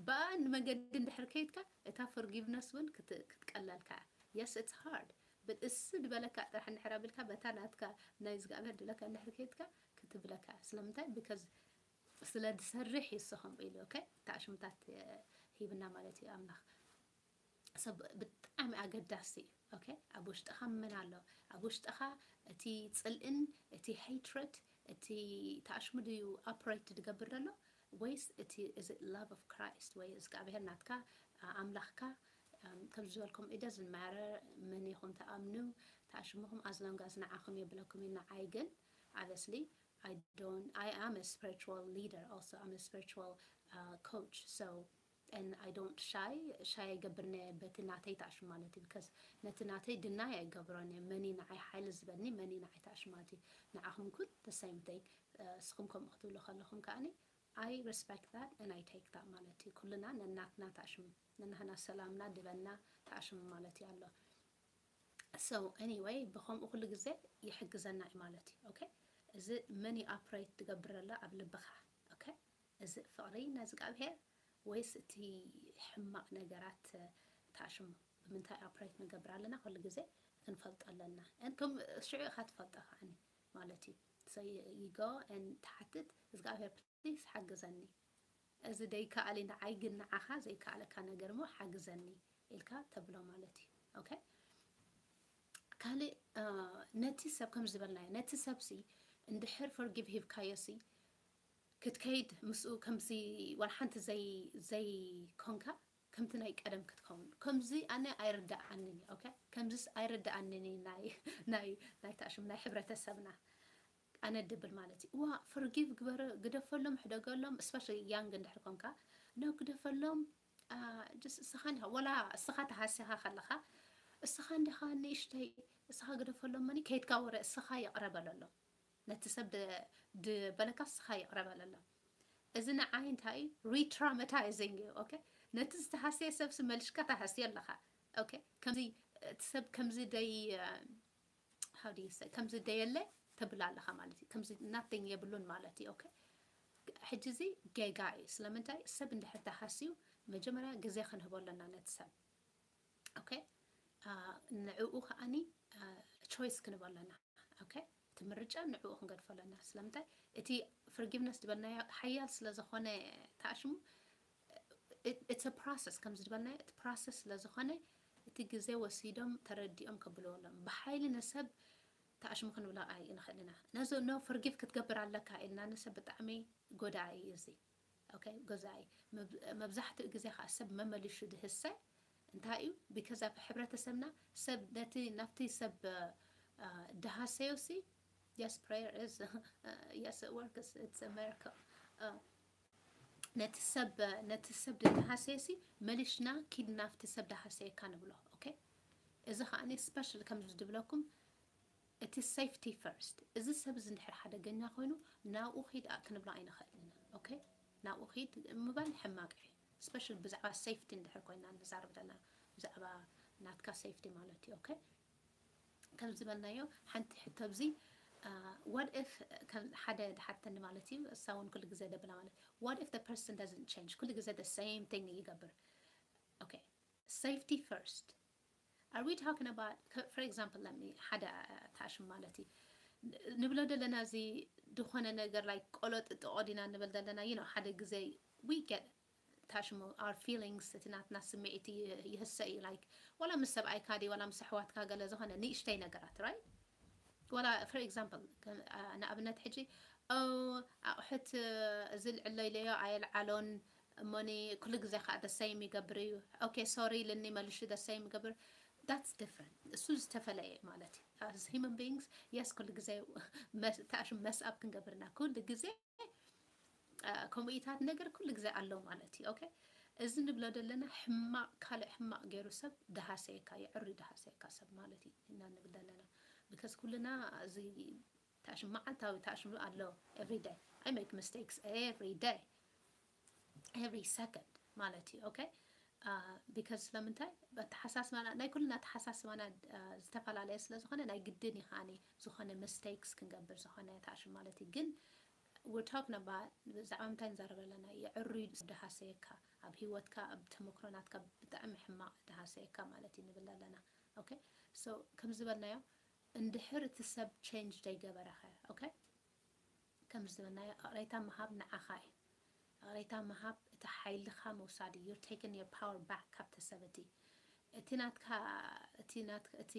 ብኣ ንመገዲ እንድሕር ከይድካ እታ forgiveness እውን ክትቀለልካ yes it's hard but እሱ ዝበለካ ጥራሕ እንድሕር ኣቢልካ በታ ናትካ ናይ እግዚኣብሔር ድለካ እንድሕር ከይድካ ክትብለካ ስለምንታይ because ስለ ዝሰርሕ ይስኹም ኢሉ okay ተኣሽምታት ሂብና ማለት እዩ ኣምላኽ ሰብ ብጣዕሚ ኣገዳሲ እዩ okay ኣብ ውሽጥኻ መን ኣሎ ኣብ ውሽጥኻ እቲ ፅልእን እቲ hatred እቲ ተኣሽሙ ድዩ operate ዝገብር ዘሎ ወይስ እቲ is it love of Christ ወይ እግዚኣብሔር ናትካ ኣምላኽካ ከም ዝበልኩም it doesn't matter መን ኢኹም ተኣምኑ ተኣሽሙኹም as long as ንዓኹም የብለኩም እዩ ንዓይ ግን obviously I don't I am a spiritual leader also I'm a spiritual uh, coach so and I don't shy shy ኣይገብርነ በቲ ናተይ ተኣሽሙ ማለት እዩ because ነቲ ናተይ deny ኣይገብሮን እየ መኒ ንዓይ ሓይሊ ዝበኒ መኒ ንዓይ ተኣሽሙ ማለት እዩ ንዓኹም ኩን the same thing እስኹም ከምኡ ክትብሉ ከለኹም ከዓኒ I respect that and I take that ማለት እዩ ኩልና ነናትና ተኣሽሙ ነናህና ሰላምና ድበና ተኣሽሙ ማለት እዩ ኣሎ So anyway፣ ብኸምኡ ኩሉ ግዜ ይሕግዘና እዩ ማለት እዩ። Okay፣ እዚ መን እዩ operate ትገብረላ ኣብ ልብኻ? Okay፣ እዚ ፍቕሪ ነዚ እግዚኣብሔር ወይስ እቲ ሕማቕ ነገራት? ተኣሽሙ ብምንታይ operate ንገብር ኣለና? ኩሉ ግዜ ክንፈልጦ ኣለና። And ከም ሽዑ ኢኻ ትፈልጦ ከዓኒ ማለት እዩ። So you go and ትሓትት፣ እግዚኣብሔር please ሓግዘኒ፣ እዚ ደይከኣል ንዓይ ግን ንዓኻ ዘይከኣለካ ነገር እሞ ሓግዘኒ ኢልካ ተብሎ ማለት እዩ። Okay፣ ካልእ ነቲ ሰብ ከም ዝበልናዮ ነቲ ሰብሲ እንድሕር forgive ሂብካዮሲ ክትከይድ ምስኡ ከምዚ ዋላ ሓንቲ ዘይ ዘይኮንካ ከምቲ ናይ ቀደም ክትከውን። ከምዚ ኣነ ኣይርዳኣንን እዩ። Okay፣ ከምዚስ ኣይርዳኣንን እዩ ናይ ናይ ናይ ታሽም ናይ ሕብረተሰብና። ኣነ ድብል ማለት እዩ። ዋ፣ forgive ግበር፣ ግደፈሎም፣ ሕደገሎም፣ especially young እንድሕር ኮንካ፣ no፣ ግደፈሎም። ጀስት እስኻ እንዲኻ፣ ወላ እስኻ ተሃሲኻ ከለኻ፣ እስኻ እንዲኻ ንእሽተይ፣ እስኻ ግደፈሎም፣ መኒ ከይድካ ወረ እስኻ ይቕረ በለሎም። ነቲ ሰብ ድ- ድበለካ እስኻ ይቕረ በለሎም። እዚ ንዓይ እንታይ እዩ? Re-traumatizing እዩ። Okay፣ ነቲ ዝተሃስየ ሰብሲ መልሽካ ተሃስዮ ኣለኻ። Okay፣ ከምዚ እቲ ሰብ ከምዚ ደይ how do you say፣ ከምዚ ደየለ ተብላ ኣለኻ ማለት እዩ። ከምዚ nothing የብሉን ማለት እዩ። Okay፣ ሕጂ እዚ ጌጋ እዩ። ስለምንታይ? ሰብ እንድሕር ተሃስዩ መጀመርያ ግዜ ክንህቦ ኣለና ነቲ ሰብ። Okay፣ ንዕኡ ከዓኒ choice ክንህቦ ኣለና። Okay፣ እቲ ምርጫ ንዕኡ ክንገድፎ ኣለና። ስለምንታይ? እቲ forgiveness ዝበልናዮ ሓያል ስለ ዝኾነ፣ ተኣሽሙ፣ it's a process፣ ከምዚ ዝበልናዮ እቲ process ስለ ዝኾነ እቲ ግዜ ወሲዶም ተረዲኦም ከብልዎ ኣለዎም። ብሓይሊ ንሰብ ተኣሽሙ ክንብሎ ኣይንኽእል ኢና። ነዚ no forgive ክትገብር ኣለካ ኢልና ንሰብ ብጣዕሚ ጎዳኢ እዩ እዚ። Okay፣ ጎዳኢ። መብዛሕትኡ ግዜ ከዓ ሰብ መመሊሹ ድህሰ እንታይ እዩ? Because ኣብ ሕብረተሰብና ሰብ ነቲ ናብቲ ሰብ ድሃሰዮሲ፣ yes, prayer is, yes, it works, it's a miracle። ነቲ ሰብ ነቲ ሰብ ድሃሰዮሲ መሊሽና ኪድ ናብቲ ሰብ ድሃሰየካ ንብሎ። Okay፣ እዚ ከዓኒ special ከምዚ ድብለኩም እቲ safety first። እዚ ሰብ እዚ እንድሕር ሓደገኛ ኮይኑ ናብኡ ኺድ ኣ- ክንብሎ ኣይንኽእል ኢና። Okay፣ ናብኡ ኺድ ምባል ሕማቅ እዩ። Special ብዛዕባ safety እንድሕር ኮይና ንዛረብ ዘለና ብዛዕባ ናትካ safety ማለት እዩ። Okay፣ ከም ዝበልናዮ ሓንቲ ሕቶ ኣብዚ what if ሓደ ድሓተኒ ማለት እዩ። እሳ እውን ኩሉ ግዜ ደብላ ማለት what if the person doesn't change፣ ኩሉ ግዜ the same thing ይገብር። Okay፣ safety first። Are we talking about, for example, let me ሓደ ታሽም ማለት እዩ ንብሎ ዘለና፣ እዚ ዝኾነ ነገር like ቆሎ ጥጥቆ ዲና ንብል ዘለና፣ you know፣ ሓደ ግዜ we get ታሽሙ our feelings፣ እቲ ናትና ስምዒት ይህሰ እዩ። Like ዋላ ምስ ሰብኣይካ ዲ ዋላ ምስ ኣሕዋትካ ገለ ዝኾነ ንእሽተይ ነገራት፣ right? ዋላ for example ንኣብነት ሕጂ ኣቑሑት እዚ ልዕሎ ኢለዮ ኣየልዓሎን እሞኒ ኩሉ ግዜ ከዓ the same ይገብር እዩ። Okay፣ sorry ኢልኒ፣ መልሹ the same ይገብር። That's different። እሱ ዝተፈለየ ማለት እዩ። As human beings, yes፣ ኩሉ ግዜ ተኣሽም mess up ክንገብርና ኩሉ ግዜ ከምኡኢታት ነገር ኩሉ ግዜ ኣሎ ማለት እዩ። Okay፣ እዚ ንብሎ ዘለና ሕማቅ፣ ካልእ ሕማቅ ገይሩ ሰብ ድሃሰየካ፣ የዕሪ ድሃሰየካ ሰብ ማለት እዩ ኢና ንብል ዘለና። Because ኩልና እዚ ታሽም መዓልታዊ ታሽም ኣሎ። Every day I make mistakes, every day, every second ማለት እዩ። Okay፣ because ስለምንታይ? ኣተሓሳስባና፣ ናይ ኩልና ኣተሓሳስባና ዝተፈላለየ ስለ ዝኾነ ናይ ግድን እዩ ከዓኒ ዝኾነ mistakes ክንገብር፣ ዝኾነ ታሽም ማለት እዩ። ግን we're talking about ብዛዕባ ምንታይ ንዛረብ ኣለና? የዕሩይ ድሃሰየካ፣ ኣብ ህይወትካ ኣብ ተመክሮ ናትካ ብጣዕሚ ሕማቅ ድሃሰየካ ማለት እዩ ንብል ኣለና። Okay፣ so ከም ዝበልናዮ እንድሕር እቲ ሰብ change ደይገበረኸ? Okay፣ ከም ዝበልናዮ እቕሬታ ምሃብ ንዓኻ እዩ። እቕሬታ ምሃብ እቲ ሓይልኻ ምውሳድ እዩ። You're taking your power back ካብቲ ሰብ እቲ። እቲ ናትካ እቲ ናት እቲ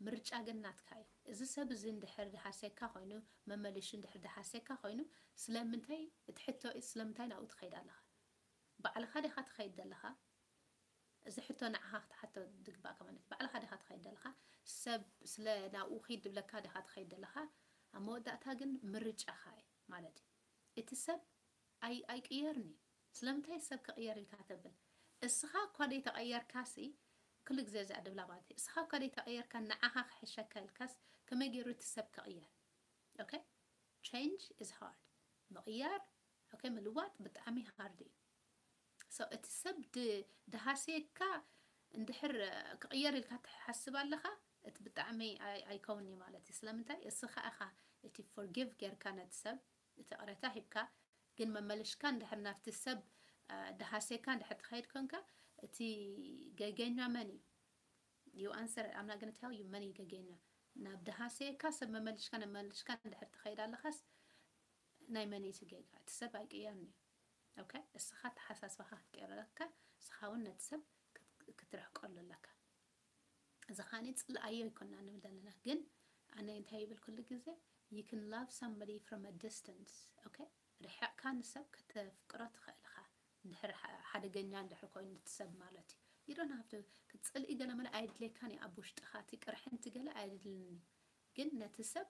ምርጫ ግን ናትካ እዩ። እዚ ሰብ እዚ እንድሕር ድሃሰካ ኮይኑ፣ መመሊሹ እንድሕር ድሃሰካ ኮይኑ፣ ስለምንታይ እቲ ሕቶ እዩ፣ ስለምንታይ ናብኡ ትኸይድ ኣለኻ? ባዕልኻ ዲኻ ትኸይድ ዘለኻ? እዚ ሕቶ ንዓኻ ክትሓቶ ዝግባእካ ማለት እዩ። ባዕልኻ ዲኻ ትኸይድ ዘለኻ? ሰብ ስለ ናብኡ ኺድ ድብለካ ዲኻ ትኸይድ ዘለኻ? ኣብ መወዳእታ ግን ምርጫኻ እዩ ማለት እዩ። እቲ ሰብ ኣይ ኣይቅየርን እዩ። ስለምንታይ ሰብ ክቕየር ኢልካ ተብል? እስኻ እኳ ደይተቐየርካሲ፣ ኩሉ ግዜ እዚኣ ድብላ ማለት እዩ። እስኻ እኳ ደይተቐየርካ ንዓኻ ክሕሸካ ኢልካስ ከመይ ገይሩ እቲ ሰብ ክቕየር? Okay፣ change is hard። ምቕያር፣ okay፣ ምልዋጥ ብጣዕሚ hard እዩ። So እቲ ሰብ ድ- ድሃስየካ እንድሕር ክቕየር ኢልካ ትሓስብ ኣለኻ፣ እቲ ብጣዕሚ ኣይ- ኣይከውን'ዩ ማለት እዩ። ስለምንታይ? እስኻ ኢኻ እቲ forgive ጌርካ ነቲ ሰብ፣ እቲ ይቕረታ ሂብካ፣ ግን መመልሽካ እንድሕር ናብቲ ሰብ፣ አ፣ ድሃሴካ እንድሕር ትኸይድ ኮንካ፣ እቲ ገገኛ መን እዩ? You answer it. I'm not gonna tell you መን እዩ ገገኛ። ናብ ድሃሴካ ሰብ መመልሽካ፣ መመልሽካ እንድሕር ትኸይድ ኣለኻስ፣ ናይ መን እዩ እቲ ጌጋ? እቲ ሰብ ኣይቅየርን እዩ። ኦኬ? እስኻ ኣተሓሳስባኻ ክትቀይር ኣለካ፣ እስኻ እውን ነቲ ሰብ ክት- ክትርሕቀሉ ኣለካ። እዚ ከዓኒ ጽልኣዮ ኣይኮና ንብል ዘለና፣ ግን ኣነ እንታይ ይብል ኩሉ ግዜ፣ you can love somebody from a distance። ኦኬ? ርሒቕካ ንሰብ ከተፍቅሮ ትኽእል ኢኻ፣ እንድሕር ሓ- ሓደገኛ እንድሕር ኮይኑ እቲ ሰብ ማለት እዩ። You don't have to ክትጽልኢ ገለ መለ ኣየድልየካን እዩ፣ ኣብ ውሽጥኻ እቲ ቅርሕንቲ ገለ ኣየድልን እዩ። ግን ነቲ ሰብ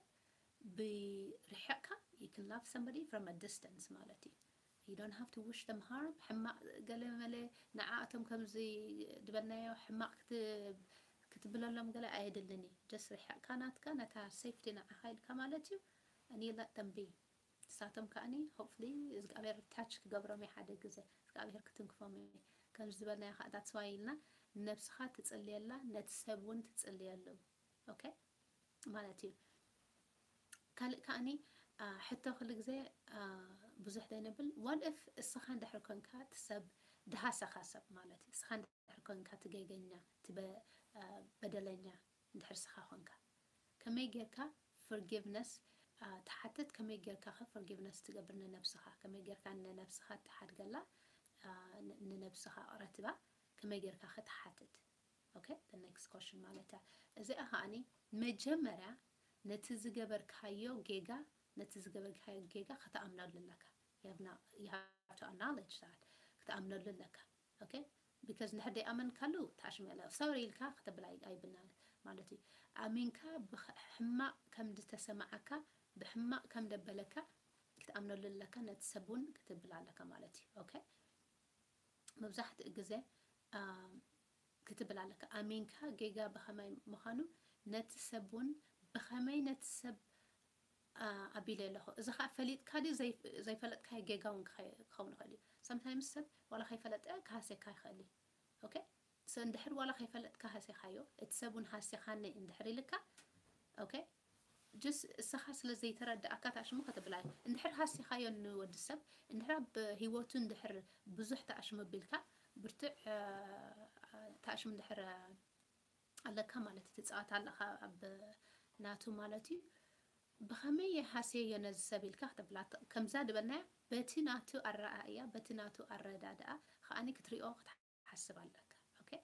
ብርሕቕካ you can love somebody from a distance ማለት እዩ። You don't have to wish them harm። ሕማቕ ገለ መለ ንዓኣቶም ከምዚ ዝበልናዮ ሕማቕ ክት- ክትብለሎም ገለ ኣየድልን እዩ። Just ርሕቕካ ናትካ ነታ safety ንዓኻ ኢልካ ማለት እዩ። And you let them be። ንሳቶም ከዓኒ hopefully እግዚኣብሔር touch ክገብሮም እዩ ሓደ ግዜ፣ እግዚኣብሔር ክትንክፎም እዩ። ከምዚ ዝበልናዮ ከዓ that's why ኢልና ንነብስኻ ትጽልየላ፣ ነቲ ሰብ እውን ትጽልየሉ። ኦኬ ማለት እዩ። ካልእ ከዓኒ አ፣ ሕቶ ኩሉ ግዜ አ፣ ብዙሕ ዘይነብል፣ what if እስኻ እንድሕር ኮንካ እቲ ሰብ ድሃሰኻ ሰብ ማለት እዩ፣ እስኻ እንድሕር ኮንካ እቲ ገገኛ እቲ በ- አ፣ በደለኛ እንድሕር እስኻ ኮንካ ከመይ ጌርካ forgiveness አ፣ ትሓትት? ከመይ ጌርካ ከ forgiveness ትገብር ንነብስኻ? ከመይ ጌርካ ንነብስኻ ትሓድገላ? አ፣ ን- ንነብስኻ ይቕረ ትባ ከመይ ጌርካ ከ ትሓትት? Okay, the next question ማለት እያ። እዚኣ ከዓኒ መጀመርያ ነቲ ዝገበርካዮ ጌጋ፣ ነቲ ዝገበርካዮ ጌጋ ክትኣምነሉ ኣለካ። You have not- you have to acknowledge that። ክትኣምነሉ ኣለካ። Okay? Because እንድሕር ደይኣመንካሉ ተኣሽመ ኣለ። Sorry ኢልካ ከተብል ኣይ- ኣይብልና ማለት እዩ። ኣሚንካ ብሕ- ሕማቕ ከም ዝተሰማዓካ፣ ብሕማቕ ከም ደበለካ ክትኣምነሉ ኣለካ፣ ነቲ ሰብ እውን ክትብል ኣለካ ማለት እዩ። Okay? መብዛሕትኡ ግዜ አ፣ ክትብል ኣለካ። ኣሚንካ ጌጋ ብኸመይ ምዃኑ ነቲ ሰብ እውን ብኸመይ ነቲ ሰብ አ፣ ኣቢለ ኣለኹ። እዚ ኸዓ ፈሊጥካ ድዩ ዘይ- ዘይፈለጥካዮ ጌጋ እውን ክኸ- ክኸውን ይኽእል እዩ። Sometimes ሰብ ዋላ ከይፈለጠ ክሃስየካ ይኽእል እዩ። Okay? So እንድሕር ዋላ ከይፈለጥካ ሃስየካዮ፣ እቲ ሰብ እውን ሃስየካኒ እንድሕር ኢልካ፣ okay? Just እስኻ ስለ ዘይተረዳእካ ተኣሽሙ ከተብላ እዩ። እንድሕር ሃስየካዮ ንወዲ ሰብ፣ እንድሕር ኣብ ህይወቱ እንድሕር ብዙሕ ተኣሽሙ ኣቢልካ፣ ብርቱዕ አ፣ ተኣሽሙ እንድሕር ኣለካ ማለት እዩ፣ ትጻወት ኣለኻ ኣብ ናቱ ማለት እዩ። ብኸመይ እየ ሃስየዮ ነዚ ሰብ ኢልካ ክትብላ ት- ከምዛ ዝበልናያ በቲ ናቱ ኣረኣእያ፣ በቲ ናቱ ኣረዳድኣ ከዓኒ ክትሪኦ ክትሓስብ ኣለካ። Okay?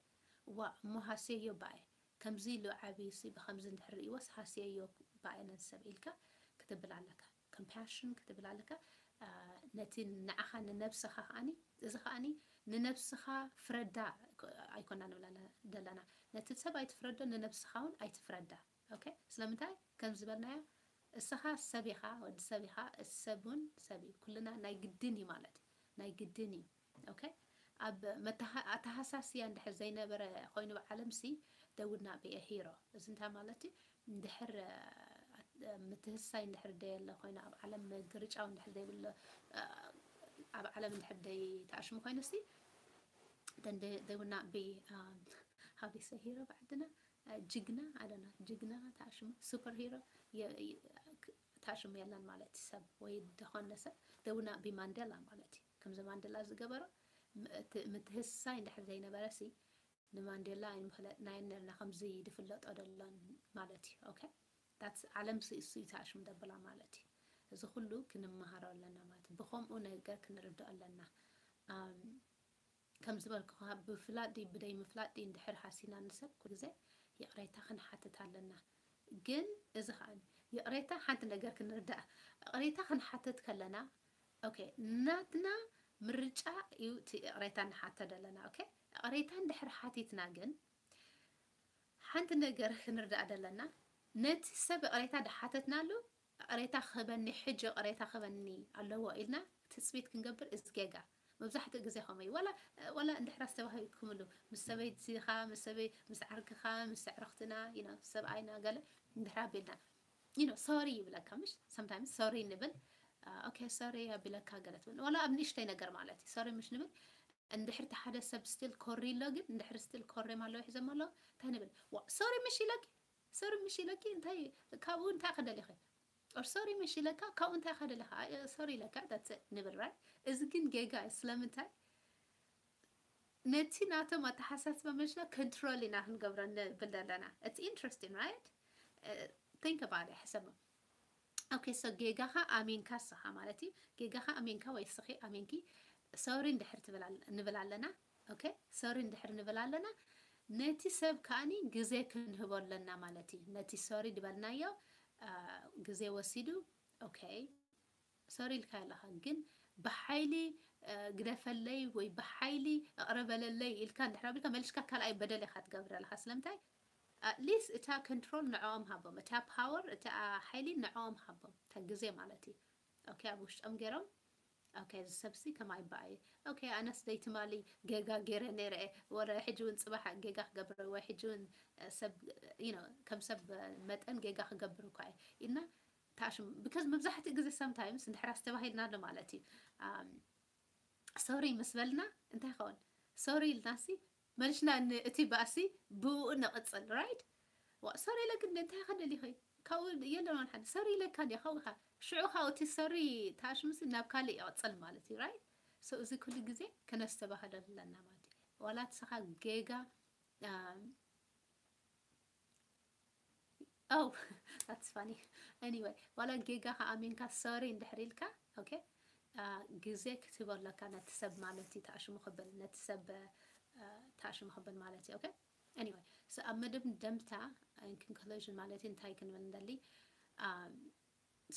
ዋ እሞ ሃስየዮ ባየ፣ ከምዚ ኢሉ ዓብዩሲ ብኸምዚ እንድሕር ርእይዎስ ሃስየዮ ባየ ነዚ ሰብ ኢልካ ክትብል ኣለካ። Compassion ክትብል ኣለካ። አ፣ ነቲ ንዓኻ ንነብስኻ ከዓኒ፣ እዚ ከዓኒ ንነብስኻ ፍረዳ ኣይኮና ንብላ ዘለና። ነቲ ሰብ ኣይትፍረዶ፣ ንነብስኻ እውን ኣይትፍረዳ። Okay? ስለምንታይ? ከም ዝበልናዮ እስኻ ሰብ ኢኻ፣ ወዲ ሰብ ኢኻ፣ እቲ ሰብ እውን ሰብ እዩ። ኩልና ናይ ግድን እዩ ማለት እዩ። ናይ ግድን እዩ። Okay? ኣብ መተሃ- ኣተሃሳስያ እንድሕር ዘይነበረ ኮይኑ ብዓለምሲ they would not be a hero። እዚ እንታይ ማለት እዩ? እንድሕር አ፣ ምትህሳይ እንድሕር ደየለ ኮይኑ ኣብ ዓለም ምግርጫው እንድሕር ዘይብሎ አ፣ ኣብ ዓለም እንድሕር ደይ ተኣሽሙ ኮይኑሲ then they, they would not be um, how they say hero ብዓድና አ፣ ጅግና ኣደና ጅግና ተኣሽሙ super hero የ- የ- ክ- ተኣሽሙ የለን ማለት እዩ። ሰብ ወይ ዝኾነ ሰብ they would not be ማንዴላ ማለት እዩ። ከምዚ ማንዴላ ዝገበሮ ም- እቲ ምትህሳይ እንድሕር ዘይነበረ ሲ ንማንዴላ ኣይምፍለጥናዮን ነርና ከምዚ ዝፍለጦ ደሎን ማለት እዩ። Okay? That's ዓለም ሲ እሱ እዩ ተኣሽሙ ደብላ ማለት እዩ። እዚ ኩሉ ክንመሃሮ ኣለና ማለት እዩ። ብኸምኡ ነገር ክንርድኦ ኣለና። ኣም፣ ከም ዝበልኩኻ ብፍላጥ ድዩ ብደይ ምፍላጥ ድዩ እንድሕር ሃሲና ንሰብ ኩሉ ግዜ ይቕሬታ ክንሓትት ኣለና። ግን እዚ ኸዓ ይቕሬታ ሓንቲ ነገር ክንርዳእ፣ ይቕሬታ ክንሓትት ከለና okay ናትና ምርጫ እዩ እቲ ይቕሬታ ንሓቶ ዘለና። Okay? ይቕሬታ እንድሕር ሓቲትና ግን ሓንቲ ነገር ክንርዳእ ደለና፣ ነቲ ሰብ ይቕሬታ ድሓተትናሉ ይቕሬታ ክህበኒ፣ ሕጂ ይቕሬታ ክህበኒ ኣለዎ ኢልና ትጽቢት ክንገብር እዚ ጌጋ። መብዛሕትኡ ግዜ ከምኡ እዩ። ዋላ ዋላ እንድሕር ኣስተባሂልኩምሉ ምስ ሰበይትኻ፣ ምስ ሰበይ ምስ ዓርክኻ፣ ምስ ኣዕርኽትና፣ you know፣ ሰብኣይና ገለ እንድሕር ኣቢልና you know sorry ይብለካ ምሽ? Sometimes sorry ንብል። Okay sorry ኣቢለካ ገለ ትብል ዋላ ኣብ ንእሽተይ ነገር ማለት እዩ። Sorry ምሽ ንብል። እንድሕር እቲ ሓደ ሰብ still ኮሪ ኣሎ ግን እንድሕር still ኮሬም ኣለዉ ሒዞም ኣለዉ እንታይ ንብል? ዋ sorry ምሽ ኢለኪ ሶሪ ምሽ ኢለኪ እንታይ ካብኡ እንታይ ከደሊኺ? ኦር ሶሪ ምሽ ኢለካ ካብኡ እንታይ ከደሊኻ? ሶሪ ኢለካ ንብል right? እዚ ግን ጌጋ እዩ። ስለምንታይ? ነቲ ናቶም ኣተሓሳስባ መሽና ኮንትሮል ኢና ክንገብሮ ንብል ዘለና። It's interesting right? Think about it። ሕሰቦ። Okay, so ጌጋኻ ኣሚንካ ንስኻ ማለት እዩ። ጌጋኻ ኣሚንካ ወይ ንስኺ ኣሚንኪ ሶሪ እንድሕር ትብል ኣለ- ንብል ኣለና። Okay, ሶሪ እንድሕር ንብል ኣለና፣ ነቲ ሰብ ከኣኒ ግዜ ክንህቦ ኣለና ማለት እዩ። ነቲ ሶሪ ዝበልናዮ ግዜ ወሲዱ okay ሶሪ ኢልካ ኣለኻ፣ ግን ብሓይሊ ግደፈለይ ወይ ብሓይሊ እቕረበለለይ ኢልካ እንድሕር ኣቢልካ፣ መልሽካ ካልኣይ በደል ኢኻ ትገብር ኣለኻ። ስለምንታይ? At least እታ ኮንትሮል ንዕኦም ሃቦም፣ እታ ፓወር፣ እታ ሓይሊ ንዕኦም ሃቦም፣ እታ ግዜ ማለት እዩ። Okay ኣብ ውሽጦም ገይሮም okay እዚ ሰብሲ ከማይ በኣይ okay ኣነስ ደይ ትማሊ ጌጋ ገይረ ነይረ እየ፣ ወረ ሕጂ እውን ፅባሕ ጌጋ ክገብር ወይ ሕጂ እውን ሰብ you know ከም ሰብ መጠን ጌጋ ክገብር እኳ እየ ኢልና ታሽም because መብዛሕትኡ ግዜ sometimes እንድሕር ኣስተባሂልና ኣሎ ማለት እዩ። ሶሪ ምስ በልና እንታይ ይኸውን? ሶሪ ኢልናሲ መልሽና ን- እቲ ባእሲ ብኡ ንቕፅል right? ዋ ሶሪ ኢለ ግን እንታይ ከደሊኸይ ካብኡ የለን ዋን ሓደ ሶሪ ኢለካ እንዲ ካብኡ ኢኻ ሽዑ ካብኡ እቲ ሶሪ ታሽምሲ ናብ ካልእ ይቕፅል ማለት እዩ right? So እዚ ኩሉ ግዜ ከነስተባህል ኣለና ማለት እዩ። ዋላ ንስኻ ጌጋ Oh, that's funny. Anyway ዋላ ጌጋ ከኣሚንካ ሶሪ እንድሕር ኢልካ okay ግዜ ክትህቦ ኣለካ ነቲ ሰብ ማለት እዩ። ተኣሽሙ ክብል ነቲ ሰብ ተኣሽሙ ክብል ማለት እዩ። Okay anyway so ኣብ መደምደምታ conclusion ማለት እዩ እንታይ ክንብል ንደሊ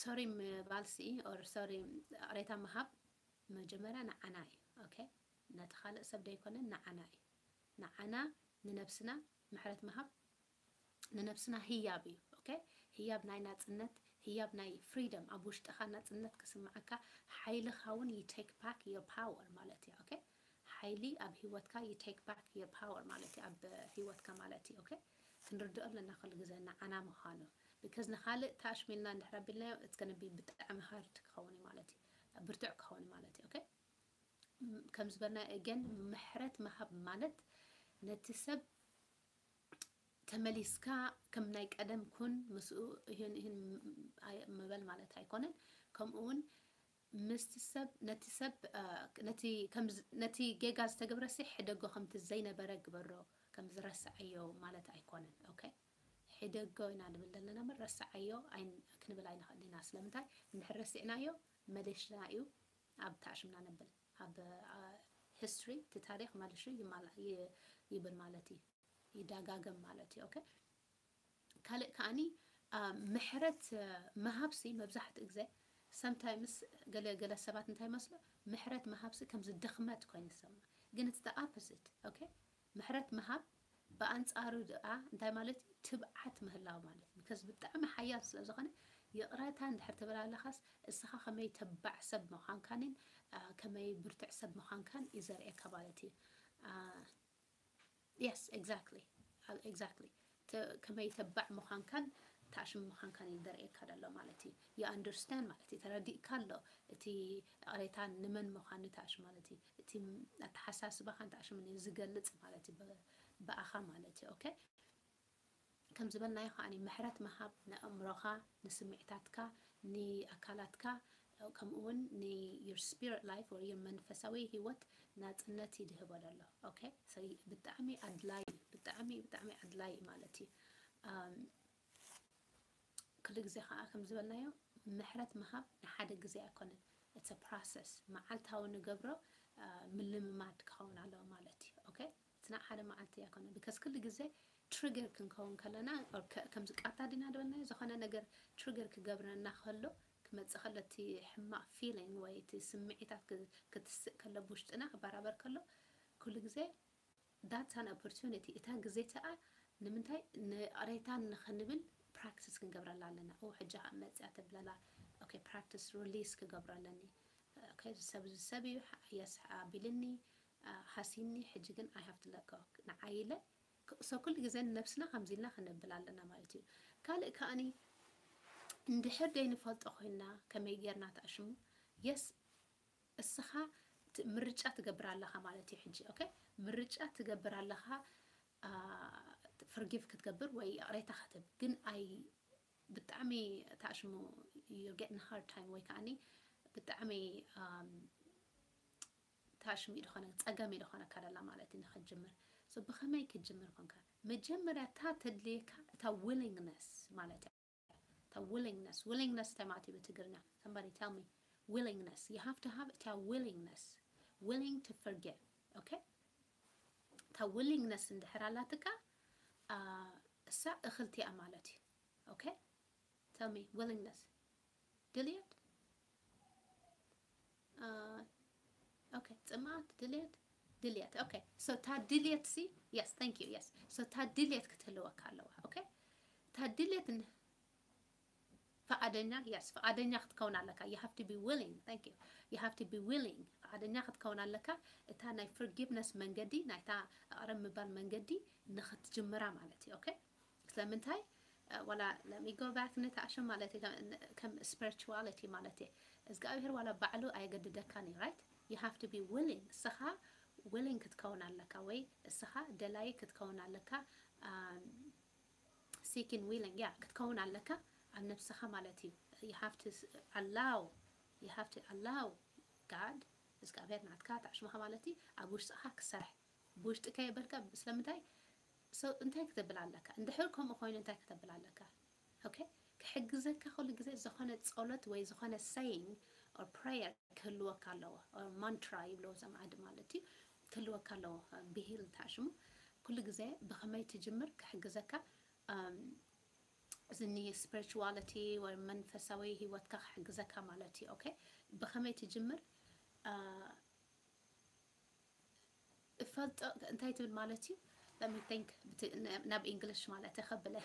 ሶሪ ምባልሲ or ሶሪ ቅሬታ ምሃብ መጀመርያ ንዓና እዩ። Okay ነቲ ካልእ ሰብ ደይኮነ ንዓና እዩ። ንዓና ንነብስና ምሕረት ምሃብ ንነብስና ህያብ እዩ። Okay ህያብ ናይ ናፅነት ህያብ ናይ ፍሪደም ኣብ ውሽጥኻ ናፅነት ክስምዓካ ሓይልኻ እውን you take back your power ማለት እዩ። Okay ሓይሊ ኣብ ህይወትካ you take back your power ማለት እዩ። ኣብ ህይወትካ ማለት እዩ። Okay ክንርድኦ ኣለና ኩሉ ግዜ ንዓና ምዃኑ because ንኻልእ ታሽሚልና እንድሕር ኣቢልናዮ it's gonna be ብጣዕሚ hard ክኸውን እዩ ማለት እዩ። ብርቱዕ ክኸውን እዩ ማለት እዩ። Okay ከም ዝበልና again ምሕረት ምሃብ ማለት ነቲ ሰብ ተመሊስካ ከም ናይ ቀደም ኩን ምስኡ ይህን ይህን ምበል ማለት ኣይኮነን። ከምኡ እውን ምስቲ ሰብ ነቲ ሰብ ነቲ ጌጋ ዝተገብረሲ ሕደጎ ከምቲ ዘይነበረ ግበሮ ከም ዝረስዓዮ ማለት ኣይኮነን። Okay ሕደጎ ኢና ንብል ዘለና እምበር ረስዓዮ ክንብል ኣይንኽእል ኢና። ስለምንታይ እንድሕር ረሲዕናዮ መሊስና እዩ ኣብ ታሽምና ነብል ኣብ history እቲ ታሪኽ መልሹ ይብል ማለት እዩ። ይዳጋገም ማለት እዩ። Okay ካልእ ከኣኒ ምሕረት ምሃብሲ መብዛሕትኡ ግዜ sometimes ገለ ገለ ሰባት እንታይ ይመስሎ ምሕረት ምሃብሲ ከምዚ ድኽመት ኮይኑ ዝሰምዕ ግን it's the opposite። Okay ምሕረት ምሃብ ብኣንፃሩ ድኣ እንታይ ማለት እዩ? ትብዓት ምህላው ማለት እዩ። Because ብጣዕሚ ሓያል ስለ ዝኾነ ይቕረታ እንድሕር ትብል ኣለኻስ እስኻ ከመይ ተባዕ ሰብ ምዃንካንን ከመይ ብርቱዕ ሰብ ምዃንካን እዩ ዘርእየካ ማለት እዩ። Yes exactly exactly ከመይ ተባዕ ምዃንካን ታሽም ምዃንካን እዩ ዘርእየካ ዘሎ ማለት እዩ። You understand ማለት እዩ። ተረዲእካ ኣሎ እቲ ቅሬታ ንመን ምዃኑ ታሽ ማለት እዩ። እቲ ኣተሓሳስባኻን ታሽምን እዩ ዝገልፅ ማለት እዩ ብኣኻ ማለት እዩ። Okay ከም ዝበልናዮ ከዓ ምሕረት ምሃብ ንኣእምሮኻ ንስምዒታትካ ንኣካላትካ ከምኡ እውን ን your spirit life ወይ your መንፈሳዊ ህይወት ናፅነት ይድህቦ ዘሎ። Okay ብጣዕሚ ኣድላይ ብጣዕሚ ብጣዕሚ ኣድላይ ማለት እዩ። ኩሉ ግዜ ከዓ ከም ዝበልናዮ ምሕረት ምሃብ ንሓደ ግዜ ኣይኮነን። It's a process መዓልታዊ ንገብሮ ምልምማድ ክኸውን ኣለዎ ማለት እዩ። Okay እቲ ናይ ሓደ መዓልቲ ኣይኮነን because ኩሉ ግዜ trigger ክንከውን ከለና ከምዚ ቃታ ዲና ዝበልናዮ ዝኾነ ነገር trigger ክገብረና ከሎ ክመፅእ ከሎ እቲ ሕማቕ feeling ወይ እቲ ስምዒታት ክትስእ ከሎ ብውሽጥና ክበራበር ከሎ ኩሉ ግዜ that's an opportunity እታ ግዜ እቲኣ ንምንታይ ንቕሬታ ንኽንብል practice ክንገብረላ ኣለና። ኦ ሕጂ ከዓ መፅያ ተብለላ okay practice release ክገብሮ ኣለኒ። Okay ሰብ ሰብ እዩ yes ኣቢልኒ ሃሲኒ ሕጂ ግን I have to let go ንዓይ ኢለ so ኩሉ ግዜ ንነብስና ከምዚ ኢልና ክነብል ኣለና ማለት እዩ። ካልእ ከኣኒ እንድሕር ደይ ንፈልጦ ኮይና ከመይ ጌርና ተኣሽሙ yes እስኻ ምርጫ ትገብር ኣለኻ ማለት እዩ። ሕጂ okay ምርጫ ትገብር ኣለኻ forgive ክትገብር ወይ ይቕሬታ ክትብ ግን ኣይ ብጣዕሚ ታሽሙ you're getting hard time ወይ ከዓኒ ብጣዕሚ ታሽሙ ኢሉ ኾነ ጸገም ኢሉ ኾነ ካደላ ማለት እዩ ንኽትጅምር። So ብኸመይ ክትጅምር ኮንካ? መጀመርያ እታ ተድልየካ እታ willingness ማለት እያ። እታ willingness፣ willingness እንታይ ማለት እዩ ብትግርኛ? Somebody tell me። Willingness፣ you have to have እታ willingness፣ willing to forgive። Okay፣ እታ willingness እንድሕር ኣላትካ እሳ እኽልቲ እያ ማለት እዩ። Okay፣ tell me፣ willingness፣ ድልየት። Okay፣ ጽምኣት፣ ድልየት፣ ድልየት። Okay፣ so እታ ድልየት ሲ፣ yes፣ thank you፣ yes። So እታ ድልየት ክትህልወካ ኣለዋ። Okay፣ እታ ድልየት ፈቓደኛ፣ yes፣ ፈቓደኛ ክትከውን ኣለካ። You have to be willing፣ thank you፣ you have to be willing፣ ፈቓደኛ ክትከውን ኣለካ። እታ ናይ forgiveness መንገዲ፣ ናይታ እቕረ ምባል መንገዲ ንኽትጅምራ ማለት እዩ። Okay፣ ስለምንታይ? ዋላ let me go back ንታሽም ማለት እዩ። ከም spirituality ማለት እዩ። እግዚኣብሔር ዋላ ባዕሉ ኣየገድደካን እዩ። Right፣ you have to be willing፣ እስኻ willing ክትከውን ኣለካ ወይ እስኻ ደላይ ክትከውን ኣለካ። Seeking፣ willing፣ yeah፣ ክትከውን ኣለካ ኣብ ነብስኻ ማለት እዩ። You have to allow፣ you have to allow God፣ እግዚኣብሔር ናትካ ታሽምኻ ማለት እዩ ኣብ ውሽጥኻ ክሰርሕ። ብውሽጢ ከየበልካ ስለምንታይ? So እንታይ ክተብል ኣለካ? እንድሕር ከምኡ ኮይኑ እንታይ ክተብል ኣለካ? Okay፣ ክሕግዘካ ኩሉ ግዜ ዝኾነ ጸሎት ወይ ዝኾነ saying or prayer ክህልወካ ኣለዎ። Or mantra ይብልዎ እዞም ዓዲ ማለት እዩ። ክህልወካ ኣለዎ። ብሂል ታሽሙ ኩሉ ግዜ ብኸመይ ትጅምር ክሕግዘካ። እዝኒ spirituality ወይ መንፈሳዊ ህይወትካ ክሕግዘካ ማለት እዩ። Okay፣ ብኸመይ ትጅምር? እፈልጦ እንታይ ትብል ማለት እዩ? Let me think፣ ናብ English ማለት እየ ከብለ።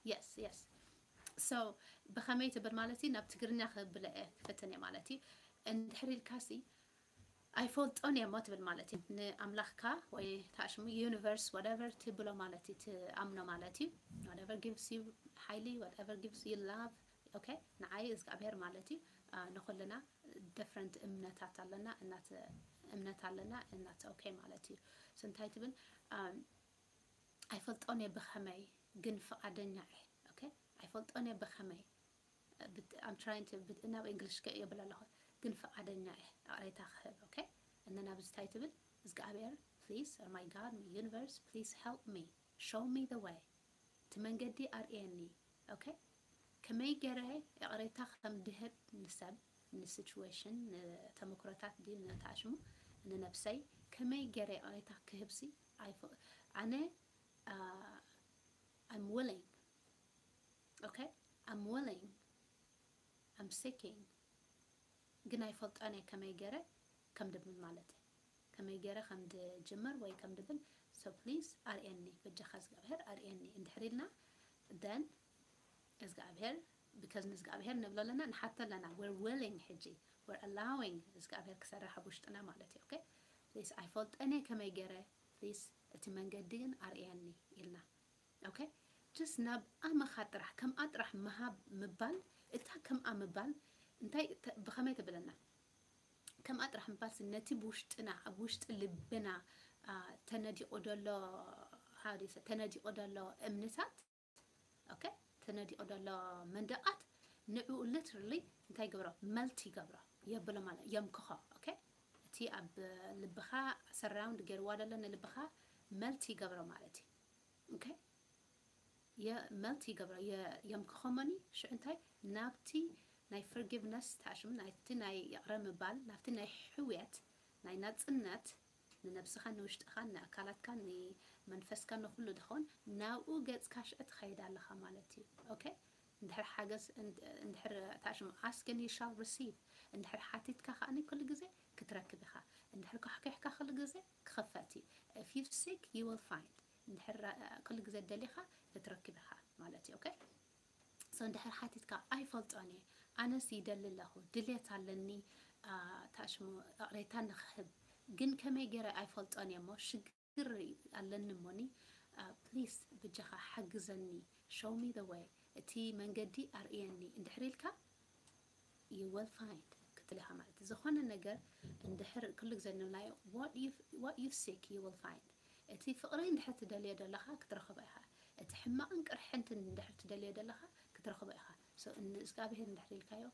Yes፣ yes። So ብኸመይ ትብል ማለት እዩ? ናብ ትግርኛ ክብለ እየ ክፍትን እየ ማለት እዩ። እንድሕር ኢልካሲ ኣይፈልጦን እየ እሞ ትብል ማለት እዩ። ንኣምላኽካ ወይ ታሽሙ universe whatever ትብሎ ማለት እዩ፣ ትኣምኖ ማለት እዩ። Whatever gives you ሓይሊ፣ whatever gives you love። Okay፣ ንዓይ እግዚኣብሔር ማለት እዩ። ንኹልና different እምነታት ኣለና፣ እናት እምነት ኣለና፣ እናት okay ማለት እዩ። So እንታይ ትብል? ኣይፈልጦን እየ ብኸመይ ግን ፍቓደኛ እየ። Okay፣ ኣይፈልጦን እየ ብኸመይ I'm trying to ናብ English የብል ኣለኹ ግን ፍቓደኛ እየ እቕሬታ ክህብ። Okay፣ and then ኣብዚ እንታይ ትብል? እግዚኣብሔር please፣ or my God፣ my universe please help me፣ show me the way፣ እቲ መንገዲ ኣርእየኒ። Okay፣ ከመይ ገይረ ይቕሬታ ከም ድህብ ንሰብ፣ ንsituation፣ ንተመክሮታት ድዩ ንታሽሙ ንነብሰይ ከመይ ገይረ ይቕሬታ ክህብሲ ኣይፍ ኣነ I'm willing። Okay፣ I'm willing፣ I'm seeking፣ ግን ኣይፈልጦን እየ ከመይ ገይረ ከም ድብል ማለት እዩ። ከመይ ገይረ ከም ድጅምር ወይ ከም ድብል። So please ኣርእየኒ፣ በጃኻ እግዚኣብሔር ኣርእየኒ እንድሕር ኢልና then እግዚኣብሔር፣ because ንእግዚኣብሔር ንብሎ ኣለና፣ ንሓቶ ኣለና። We're willing ሕጂ፣ we're allowing እግዚኣብሔር ክሰርሕ ኣብ ውሽጥና ማለት እዩ። Okay፣ please ኣይፈልጠን እየ ከመይ ገይረ፣ please እቲ መንገዲ ግን ኣርእየኒ ኢልና። Okay፣ just ናብ ኣመኻ ጥራሕ፣ ከምኣ ጥራሕ ምሃብ ምባል፣ እታ ከምኣ ምባል እንታይ ብኸመይ ተብለና? ከምኣ ጥራሕ ምባል ነቲ ብውሽጥና፣ ኣብ ውሽጢ ልብና ተነዲቑ ደሎ፣ ተነዲቑ ደሎ እምንታት፣ okay፣ ተነዲቑ ደሎ መንደቓት ንዕኡ literally እንታይ ይገብሮ? Melt ይገብሮ፣ የብሎ ማለት የምክኾ። Okay፣ እቲ ኣብ ልብኻ surround ገይርዋ ደሎ ንልብኻ melt ይገብሮ ማለት እዩ። Okay፣ የ melt ይገብሮ፣ የምክኾ መኒ ሽዑ እንታይ ናብቲ ናይ forgiveness ታሽሙ ናይቲ ናይ ይቕረ ምባል ናብቲ ናይ ሕውየት ናይ ናጽነት ንነብስኻን ንውሽጥኻን ንኣካላትካን ንመንፈስካን ንኹሉ ድኾን ናብኡ ገጽካ ሽዑ ትኸይድ ኣለኻ ማለት እዩ። Okay፣ እንድሕር ሓገዝ እንድሕር ታሽሙ ask and you shall receive፣ እንድሕር ሓቲትካ ከኣኒ ኩሉ ግዜ ክትረክብ ኢኻ። እንድሕር ኳሕኪሕካ ኩሉ ግዜ ክኽፈት እዩ። If you seek you will find፣ እንድሕር ኩሉ ግዜ ደሊኻ ክትረክብ ኢኻ ማለት እዩ። Okay፣ so እንድሕር ሓቲትካ ኣይፈልጦን እየ፣ ኣነስ ይደሊ ኣለኹ፣ ድሌት ኣለኒ ታሽሙ እቕሬታ ንኽህብ ግን ከመይ ገይረ ኣይፈልጦን እየ እሞ ሽግር ኣለኒ እሞኒ please ብጃኻ ሓግዘኒ፣ show me the way፣ እቲ መንገዲ ኣርእየኒ እንድሕር ኢልካ you will find፣ ትደሊ ኢኻ ማለት እዩ። ዝኾነ ነገር እንድሕር ኩሉ ግዜ ንብላዮ፣ what you, what you seek, you will find። እቲ ፍቕሪ እንድሕር ትደልዮ ዘለኻ ክትረኽቦ ኢኻ። እቲ ሕማቕን ቅርሕንትን እንድሕር ትደልዮ ዘለኻ ክትረኽቦ ኢኻ። So ንእግዚኣብሔር እንድሕር ኢልካዮ፣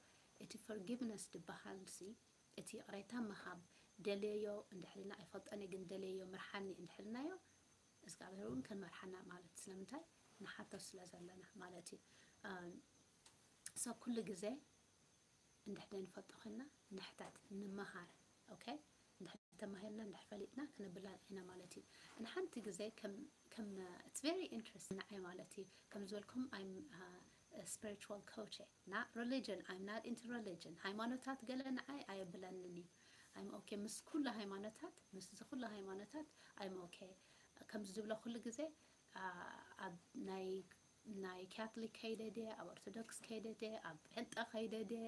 እቲ forgiveness ዝበሃል ሲ፣ እቲ ይቕሬታ ምሃብ ደልየዮ እንድሕር ኢልና፣ ኣይፈልጠን እየ ግን ደልየዮ ምርሓኒ እንድሕር ኢልናዮ፣ እግዚኣብሔር እውን ክንመርሓና ማለት ስለምንታይ ንሓቶ ስለ ዘለና ማለት እዩ። So ኩሉ ግዜ እንድሕር ዘይንፈልጦ ኮይና ንሕታት፣ ንምሃር። ኦኬ፣ እንድሕር ተማሂርና እንድሕር ፈሊጥና ክንብላዕ ኢና ማለት እዩ። ንሓንቲ ግዜ ከም ከም it's very interesting ንዓይ ማለት እዩ። ከም ዝበልኩም I'm spiritual coach እየ። Not religion, I'm not into religion። ሃይማኖታት ገለ ንዓይ ኣየብለንን እዩ። I'm okay ምስ ኩሉ ሃይማኖታት፣ ምስ ኩሉ ሃይማኖታት I'm okay። ከም ዝብሎ ኩሉ ግዜ ኣብ ናይ ናይ ካቶሊክ ከይደ ድየ፣ ኣብ ኦርቶዶክስ ከይደ ድየ፣ ኣብ ጴንጠ ከይደ ድየ፣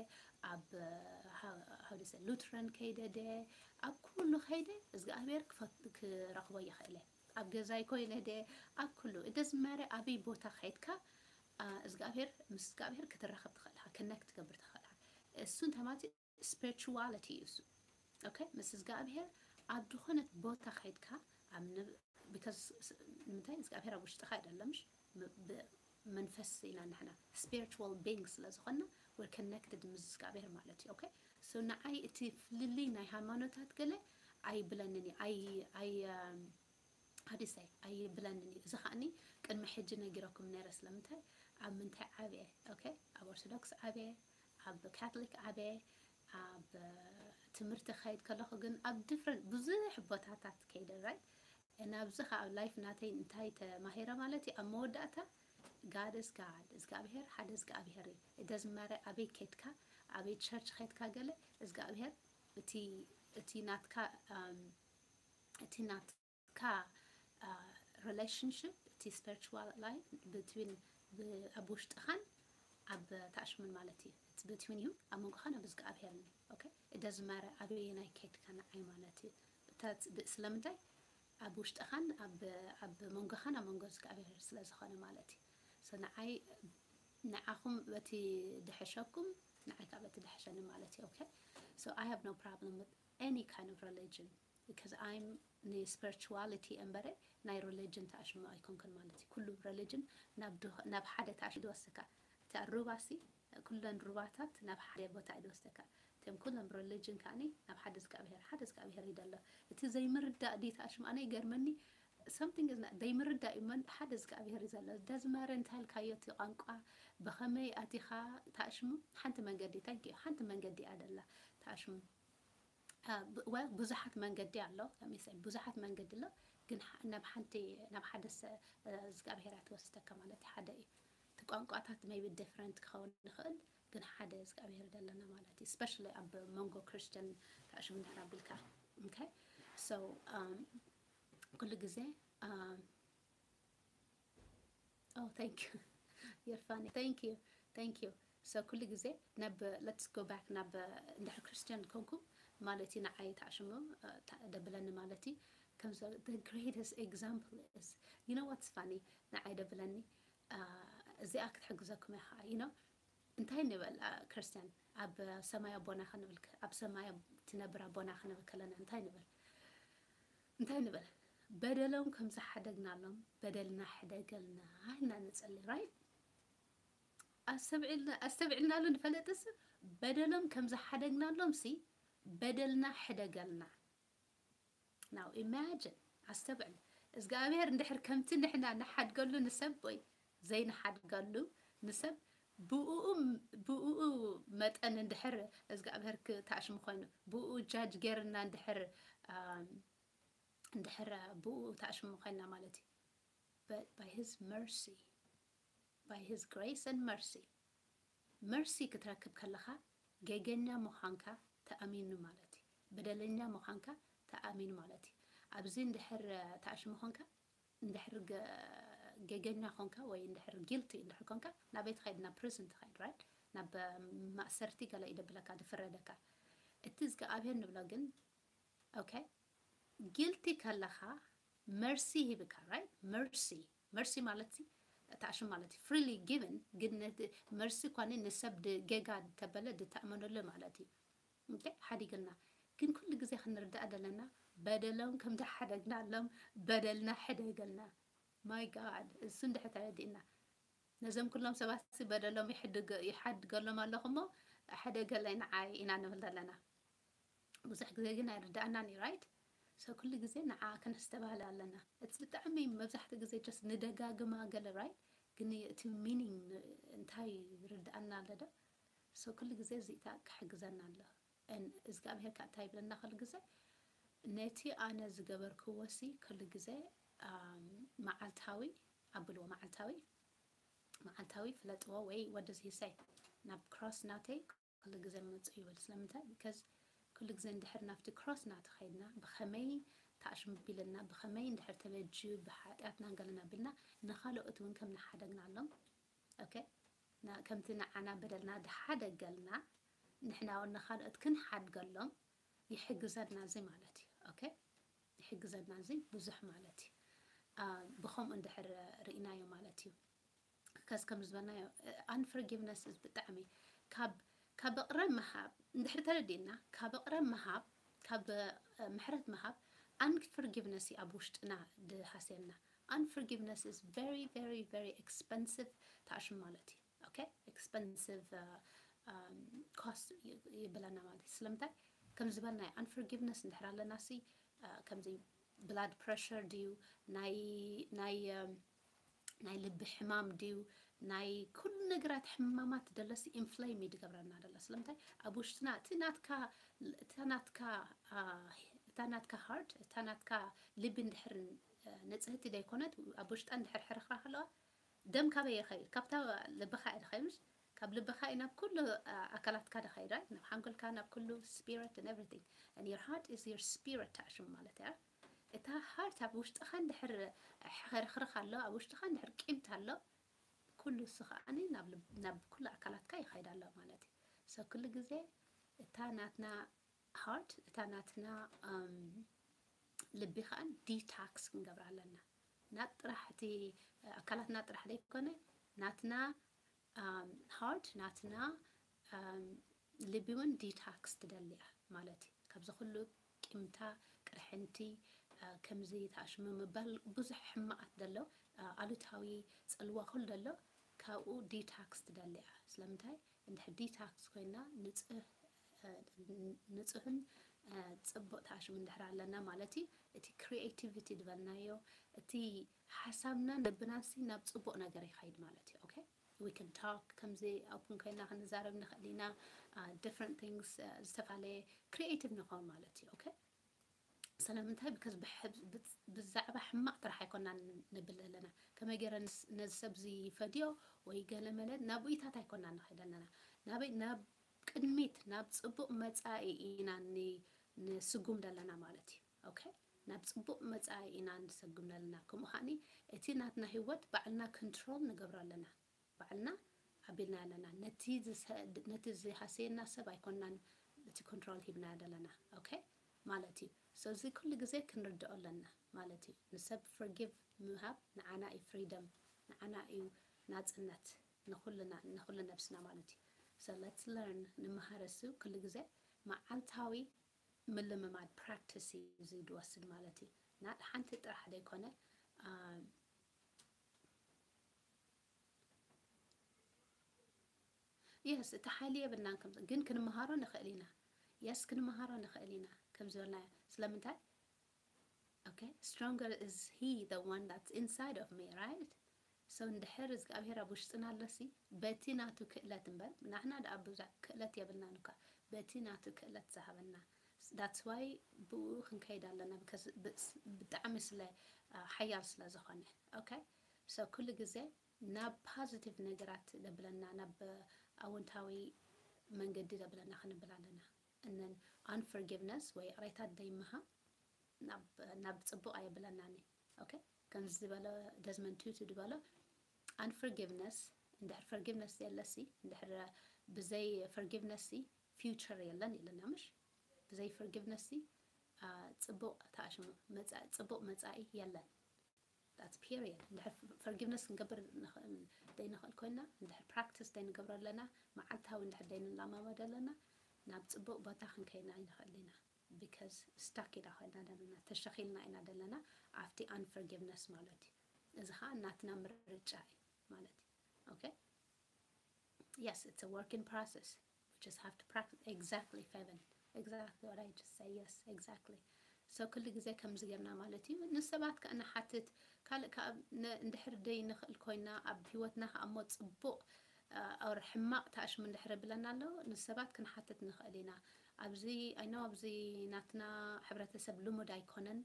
ኣብ how do you say, ሉትረን ከይደ ድየ፣ ኣብ ኩሉ ከይደ እግዚኣብሔር ክረኽቦ ይኽእል እየ። ኣብ ገዛይ ኮይነ ድየ፣ ኣብ ኩሉ it doesn't matter ኣበይ ቦታ ከይድካ እግዚኣብሔር ምስ እግዚኣብሔር ክትራኸብ ትኽእል ኢኻ፣ connect ክትገብር ትኽእል ኢኻ። እሱ እንታይ ማለት እዩ? Spirituality እዩ እሱ። ኦኬ፣ ምስ እግዚኣብሔር ኣብ ዝኾነት ቦታ ከይድካ ኣብ because ንምንታይ እግዚኣብሔር ኣብ ውሽጥኻ ኣይደለምሽ መንፈስ ኢና ንሕና spiritual being ስለ ዝኾንና we're connected ምስ እግዚኣብሔር ማለት እዩ። ኦኬ፣ so ንዓይ እቲ ፍልልይ ናይ ሃይማኖታት ገለ ኣይብለንን እዩ። ኣይ ኣይ how do you say ኣይብለንን እዩ። እዚ ከዓኒ ቅድሚ ሕጂ ነጊረኩም ነይረ። ስለምንታይ ኣብ ምንታይ ዓብየ? ኦኬ፣ ኣብ ኦርቶዶክስ ዓብየ፣ ኣብ ካቶሊክ ዓብየ፣ ኣብ ትምህርቲ ከይድ ከለኹ ግን ኣብ different ብዙሕ ቦታታት ከይደ right። እና ኣብዚ ከዓ ኣብ life ናተይ እንታይ ተማሂረ ማለት እዩ፣ ኣብ መወዳእታ God is God፣ እግዚኣብሔር ሓደ እግዚኣብሔር እዩ። It doesn't matter ኣበይ ከይድካ፣ ኣበይ ቸርች ከይድካ ገለ እግዚኣብሔር እቲ እቲ ናትካ እቲ ናትካ relationship እቲ spiritual life between ኣብ ውሽጥኻን ኣብ ታሽምን ማለት እዩ። It's between you ኣብ መንጎኻን ኣብ እግዚኣብሔርን እዩ። Okay፣ it doesn't matter ኣበየናይ ከይድካ ንዓይ ማለት እዩ። ስለምንታይ ኣብ ውሽጥኻን ኣብ መንጎኻን ኣብ መንጎ እግዚኣብሔር ስለ ዝኾነ ማለት እዩ። So ንዓይ ንዓኹም በቲ ድሕሸኩም ንዓይ ከዓ በቲ ድሕሸኒ ማለት እዩ። Okay፣ so I have no problem with any kind of religion because I'm ን spirituality እምበረ ናይ religion ተኣሽሙ ኣይኮንኩን ማለት እዩ። ኩሉ religion ናብ ሓደ ተኣሽሙ ይወስደካ። እቲ ሩባ ሲ ኩለን ሩባታት ናብ ሓደ ቦታ እዩ ዝወስደካ። እቶም ኩሎም religion ከዓኒ ናብ ሓደ እግዚኣብሔር፣ ሓደ እግዚኣብሔር እዩ ዘሎ። እቲ ዘይምርዳእ ድዩ ተኣሽሙ? ኣነ ይገርመኒ። Something is ዘይምርዳእ እዩ። መን ሓደ እግዚኣብሔር እዩ ዘሎ። Doesn't matter እንታይ ኢልካዮ እቲ ቋንቋ ብኸመይ ኣቲኻ ተኣሽሙ ሓንቲ መንገዲ thank you ሓንቲ መንገዲ እያ ደላ ተኣሽሙ። Well ብዙሓት መንገዲ ኣሎ። ለሚሳይ ብዙሓት መንገዲ ኣሎ፣ ግን ናብ ሓንቲ ናብ ሓደ እግዚኣብሔር ትወስደካ ማለት ሓደ እዩ። እቲ ቋንቋታት maybe different ክኸውን ይኽእል፣ ግን ሓደ እግዚኣብሔር ዘለና ማለት እዩ። Especially ኣብ መንጎ ክርስቲያን ተኣሽሙ እንድሕር ኣቢልካ okay so ኩሉ ግዜ Oh thank you you're funny thank you thank you so ኩሉ ግዜ ናብ let's go back ናብ እንድሕር ክርስቲያን ኮንኩም ማለት እዩ ንዓይ ተኣሽሙ ደብለኒ ማለት እዩ። ከምዚ the greatest example is you know what's funny ንዓይ ደብለኒ እዚኣ ክትሕግዘኩም እያ ከዓ you know እንታይ ንበል ክርስቲያን ኣብ ሰማይ ኣቦና ክንብል ኣብ ሰማይ ትነብር ኣቦና ክንብል ከለና እንታይ ንበል እንታይ ንበል በደሎም ከም ዝሓደግናሎም በደልና ሕደገልና ኢልና ንጸሊ right ኣስተብዒልናሉ ንፈለጥስ በደሎም ከም ዝሓደግናሎም ሲ በደልና ሕደገልና Now imagine ኣስተብዕል እግዚኣብሔር እንድሕር ከምቲ ንሕና ንሓድገሉ ንሰብ ወይ ዘይንሓድገሉ ንሰብ ብኡ ብኡ መጠን እንድሕር እግዚኣብሔር ክተኣሽሙ ኮይኑ ብኡ judge ገይርና እንድሕር እንድሕር ብኡ ተኣሽሙ ኮይና ማለት እዩ but by his mercy by his grace and mercy mercy ክትረክብ ከለኻ ገገኛ ምዃንካ ተኣሚኑ ማለት እዩ። በደለኛ ምዃንካ ተኣሚኑ ማለት እዩ። ኣብዚ እንድሕር ተኣሽሙ ኾንካ እንድሕር ገገኛ ኾንካ ወይ እንድሕር guilty እንድሕር ኮንካ ናበይ ትኸይድ? ናብ prison ትኸይድ right? ናብ ማእሰርቲ ገለ ይደብለካ ዝፍረደካ እቲ እግዚኣብሔር ንብሎ ግን okay guilty ከለኻ mercy ሂብካ right mercy mercy ማለት ተኣሽም ማለት እዩ freely given ግን mercy ኳኒ ንሰብ ጌጋ ተበለ ዝተኣመነሉ ማለት እዩ። ሓዲግልና። ግን ኩሉ ግዜ ክንርዳእ ዘለና በደሎም ከም ተሓደግናሎም በደልና ሕደገልና። My God፣ እሱ እንድሕር ተረዲእና፣ ነዞም ኩሎም ሰባት በደሎም ይሓድገሎም ኣለኹ እሞ ሕደገለይ ንዓይ ኢና ንብል ዘለና። ብዙሕ ግዜ ግን ኣይርዳእናን እዩ፣ right? So ኩሉ ግዜ ንዓ ከነስተባህል ኣለና። እቲ ብጣዕሚ መብዛሕትኡ ግዜ just ንደጋግማ ገለ፣ right? ግን እቲ meaning እንታይ ይርዳእና ኣሎ ዶ? So ኩሉ ግዜ እዚታ ክሕግዘና ኣሎ። እግዚኣብሔር ከዓ እንታይ ይብለና ኩሉ ግዜ? ነቲ ኣነ ዝገበርክዎ ሲ ኩሉ ግዜ መዓልታዊ ኣብልዎ፣ መዓልታዊ መዓልታዊ ፍለጥዎ ወይ what does he say? ናብ cross ናተይ ኩሉ ግዜ ምፁ ይብል። ስለምንታይ? Because ኩሉ ግዜ እንድሕር ናብቲ cross ናተ ከይድና ብኸመይ ተኣሽምቢልና፣ ብኸመይ እንድሕር ተበጅዩ ብሓጢኣትና ገለና ቢልና ንኻልኦት እውን ከም ንሓደግናሎም፣ okay፣ ከምቲ ንዓና በደልና ድሓደገልና ንሕና እውን ንኻልኦት ክንሓድገሎም ይሕግዘና እዚ ማለት እዩ። Okay፣ ይሕግዘና እዚ ብዙሕ ማለት እዩ። ብኸምኡ እንድሕር ርኢናዮ ማለት እዩ። ከዚ ከም ዝበልናዮ unforgiveness is ብጣዕሚ ካብ ካብ እቕረ ምሃብ እንድሕር ተረዲእና፣ ካብ እቕረ ምሃብ፣ ካብ ምሕረት ምሃብ፣ unforgiveness እዩ ኣብ ውሽጥና ድሃስየና። Unforgiveness is very very very expensive ተኣሽም ማለት እዩ። Okay፣ expensive cost ይብለና ማለት እዩ። ስለምንታይ? ከም ዝበልናዮ unforgiveness እንድሕር ኣለና ሲ ከምዚ blood pressure ድዩ ናይ ናይ ናይ ልቢ ሕማም ድዩ ናይ ኩሉ ነገራት ሕማማት ደለሲ inflame እዩ ድገብረና ደሎ። ስለምንታይ? ኣብ ውሽጥና እቲ ናትካ እታ ናትካ እታ ናትካ heart እታ ናትካ ልቢ እንድሕር ንጽህቲ ዘይኮነት ኣብ ውሽጣ እንድሕር ሕርኽራኽ ኣለዋ ደም ካበይ ይኸይድ? ካብታ ልብኻ እዩ ድኸይድ ምሽ? ካብ ልብኻ እዩ ናብ ኩሉ ኣካላትካ ድኸይድ፣ right? ናብ ሓንጎልካ፣ ናብ ኩሉ spirit and everything። And your heart is your spirit ተኣሽሙ ማለት እያ። እታ heart ኣብ ውሽጥኻ እንድሕር ሕርኽርኽ ኣሎ፣ ኣብ ውሽጥኻ እንድሕር ቂምታ ኣሎ፣ ኩሉ እሱ ከዓኒ ናብ ኩሉ ኣካላትካ ይኸይድ ኣሎ ማለት እዩ። So ኩሉ ግዜ እታ ናትና heart እታ ናትና ልቢ ከዓ detox ክንገብር ኣለና። ናት ጥራሕ እቲ ኣካላትና ጥራሕ ዘይኮነ ናትና heart ናትና ልቢ እውን detox ትደሊ እያ ማለት እዩ። ካብዚ ኩሉ ቂምታ፣ ቅርሕንቲ፣ ከምዚ ተኣሽሙ ምባል ብዙሕ ሕማቓት ዘሎ ኣሉታዊ ፅልዋ ኩሉ ዘሎ ካብኡ detox ትደሊ እያ። ስለምንታይ? እንድሕር detox ኮይና ንፅህ ንፁህን ፅቡቅ ተኣሽሙ እንድሕር ኣለና ማለት እዩ። እቲ creativity ዝበልናዮ እቲ ሓሳብና ልብናሲ ናብ ፅቡቅ ነገር ይኸይድ ማለት እዩ። Okay፣ we can talk፣ ከምዚ open ኮይና ክንዛረብ ንኽእል ኢና። Different things፣ ዝተፈላለየ creative ንኸውን ማለት እዩ። Okay፣ ስለምንታይ? Because ብዛዕባ ሕማቅ ጥራሕ ኣይኮና ንብል ዘለና። ከመይ ገይረ ነዚ ሰብ እዚ ፈድዮ ወይ ገለ መለ ናብኡታት ኣይኮና ንኸይድ ኣለና። ናበይ? ናብ ቅድሚት ናብ ፅቡቅ መፃኢ ኢና ንስጉም ዘለና ማለት እዩ። Okay፣ ናብ ፅቡቅ መፃኢ ኢና ንሰጉም ዘለና። ከምኡ ከዓኒ እቲ ናትና ህይወት ባዕልና control ንገብሮ ኣለና። ባዕልና ኣቢልና ኣለና። ነቲ ዝሃሰየና ሰብ ኣይኮናን እቲ control ሂብና ዘለና። Okay ማለት እዩ። So እዚ ኩሉ ግዜ ክንርድኦ ኣለና ማለት እዩ። ንሰብ forgive ምሃብ ንዓና እዩ freedom፣ ንዓና እዩ ናፅነት ንኩልና ንኩሉ ነብስና ማለት እዩ። So let's learn፣ ንምሃር። እሱ ኩሉ ግዜ መዓልታዊ ምልምማድ practice እዩ እዚ ድወስድ ማለት እዩ። ናት ሓንቲ ጥራሕ ዘይኮነ yes እቲ ሓይሊ የብልናን ከም ግን ክንመሃሮ ንኽእል ኢና። Yes ክንመሃሮ ንኽእል ኢና ከም ዝበልናዮ። ስለምንታይ? Okay, stronger is he the one that's inside of me, right? So እንድሕር እግዚኣብሔር ኣብ ውሽጥና ኣለሲ በቲ ናቱ ክእለት እምበር ንሕና ደኣ ብዙሕ ክእለት የብልናን እኳ በቲ ናቱ ክእለት ዝሃበና። That's why ብኡ ክንከይድ ኣለና። Because ብጣዕሚ ስለ ሓያል ስለ ዝኾነ። Okay፣ so ኩሉ ግዜ ናብ positive ነገራት ዘብለና ናብ ኣወንታዊ መንገዲ ዘብለና ክንብል ኣለና። እነን unforgiveness ወይ ይቕሬታ ደይምሃብ ናብ ናብ ጽቡቕ ኣየብለናን እዩ። Okay፣ ከምዚ ዝበለ ደዝመንድ ቱቱ ዝበሎ unforgiveness እንድሕር forgiveness የለሲ እንድሕር ብዘይ forgiveness future የለን ይለና ምሽ? ብዘይ forgiveness ጽቡቕ ተኣሽሙ ጽቡቕ መጻኢ የለን። That's period። እንድሕር forgiveness ክንገብር ዘይንኽእል ኮይና እንድሕር practice ዘይንገብሮ ኣለና መዓልታዊ እንድሕር ዘይንለማመድ ኣለና ናብ ጽቡቕ ቦታ ክንከይና ይንኽእል ኢና። Because stuck ኢና ኮይና ዘለና፣ ተሸኺልና ኢና ዘለና ኣብቲ unforgiveness ማለት እዩ። እዚ ኸዓ ናትና ምርጫ እዩ ማለት እዩ። Okay? Yes, it's a work in process. We just have to practice. Exactly, Feven. Exactly what I just say. Yes, exactly. So ኩሉ ግዜ ከምዚ ጌርና ማለት እዩ ንሰባት ከኣ ንሓትት። ካልእ ከኣ ን-፣ እንድሕር ደይ ንኽእል ኮይና ኣብ ህይወትና ከኣ እሞ ጽቡቕ፣ አ፣ or ሕማቕ ተኣሽሙ እንድሕር ብለና ኣሎ፣ ንሰባት ክንሓትት ንኽእል ኢና። ኣብዚ፣ I know ኣብዚ ናትና ሕብረተሰብ ልሙድ ኣይኮነን።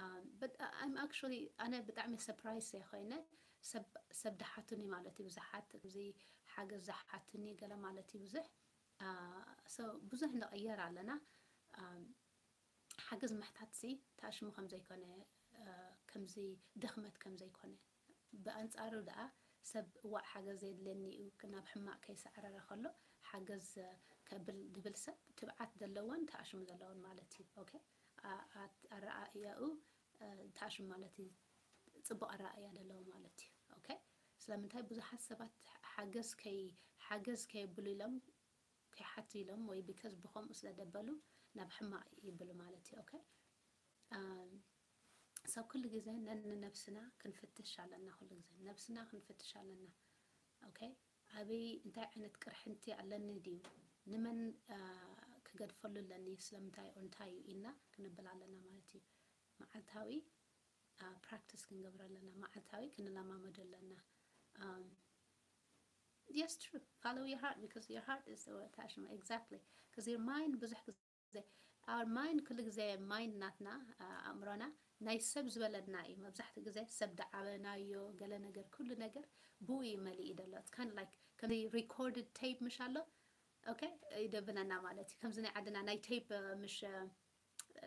Um, but I- I'm actually፣ ኣነ ብጣዕሚ surprise እየ ኮይነ ሰብ፣ ሰብ ደሓቱኒ ማለት እዩ። ብዙሓት እዚ ሓገዝ ዝሓቱኒ ገለ ማለት እዩ ብዙሕ። Uh, so ብዙሕ ንቕየር ኣለና። Um, ሓገዝ ምሕታት ሲ ተኣሽሙ ከም ዘይኮነ፣ uh፣ ከምዚ ድኽመት ከም ዘይኮነ። ብኣንጻሩ ደኣ ሰብ እዋእ ሓገዝ የድልየኒ እዩ ናብ ሕማቕ ከይሰዕረረ ከሎ ሓገዝ፣ uh፣ ከብል ድብል ሰብ ትብዓት ዘለዎን ተኣሽሙ ዘለዎን ማለት እዩ። Okay? ኣ-፣ ኣት-፣ ኣረኣእያኡ፣ uh፣ ተኣሽሙ ማለት እዩ። ጽቡቕ ኣረኣእያ ዘለዎ ማለት እዩ። Okay? ስለምንታይ ብዙሓት ሰባት ሓገዝ ከይ-፣ ሓገዝ ከየብሉ ኢሎም ከይሓቱ ኢሎም ወይ because ብኸምኡ ስለ ደበሉ ናብ ሕማቕ ይብሉ ማለት እዩ። Okay? Um፣ so ኩሉ ግዜ ነንነብስና ክንፍትሽ ኣለና። ኩሉ ግዜ ነብስና ክንፍትሽ ኣለና። Okay? ኣበይ እንታይ ዓይነት ቅርሕንቲ ኣለኒ ድዩ? ንመን፣ uh፣ ክገድፈሉ ኣለኒ? ስለምንታይ? እንታይ እዩ ኢልና ክንብል ኣለና ማለት እዩ። መዓልታዊ፣ uh፣ practice ክንገብር ኣለና። መዓልታዊ ክንለማመዶ ኣለና። Um፣ yes, true. Follow your heart because your heart is the attachment. Exactly. Because your mind ብዙሕ ግዜ፣ our mind ኩሉ ግዜ mind ናትና፣ uh፣ ኣእምሮና ናይ ሰብ ዝበለና እዩ። መብዛሕትኡ ግዜ ሰብ ደዓበናዮ ገለ ነገር፣ ኩሉ ነገር ብኡ እዩ መሊኡ ዘሎ። It's kind of like ከም recorded tape ምሽ ኣሎ። Okay? ይደብነና ማለት እዩ። ከምዚ ናይ ዓድና ናይ tape፣ uh፣ ምሽ፣ uh፣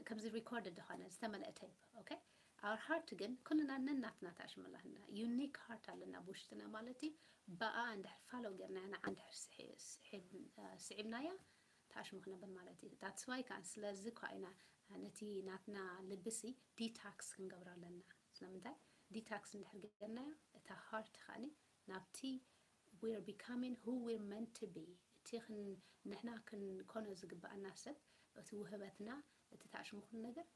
ከምዚ recorded ዝኾነ ዝተመልአ tape። Okay? Our heart ግን ኩልና ነናትና ተኣሽሙ ኣለና። Unique heart ኣለና ብውሽጥና ማለት እዩ። ብኣ እንድሕር follow ጌርናያ፣ ንዓ እንድሕር ስሒ-፣ ስሒብ-፣ uh፣ ስዒብናያ ተኣሽሙ ክነብል ማለት እዩ። That's why ከዓ ስለዚ እኳ ኢና ነቲ ናትና ልብሲ detox ክንገብሮ ኣለና። ስለምንታይ? Detox እንድሕር ጌርናዮ እታ heart ከኣኒ ናብቲ we're becoming who we're meant to be፣ እቲ ክን-፣ ንሕና ክንኮኖ ዝግብኣና ሰብ፣ እቲ ውህበትና፣ እቲ ተኣሽሙ ኩሉ ነገር፣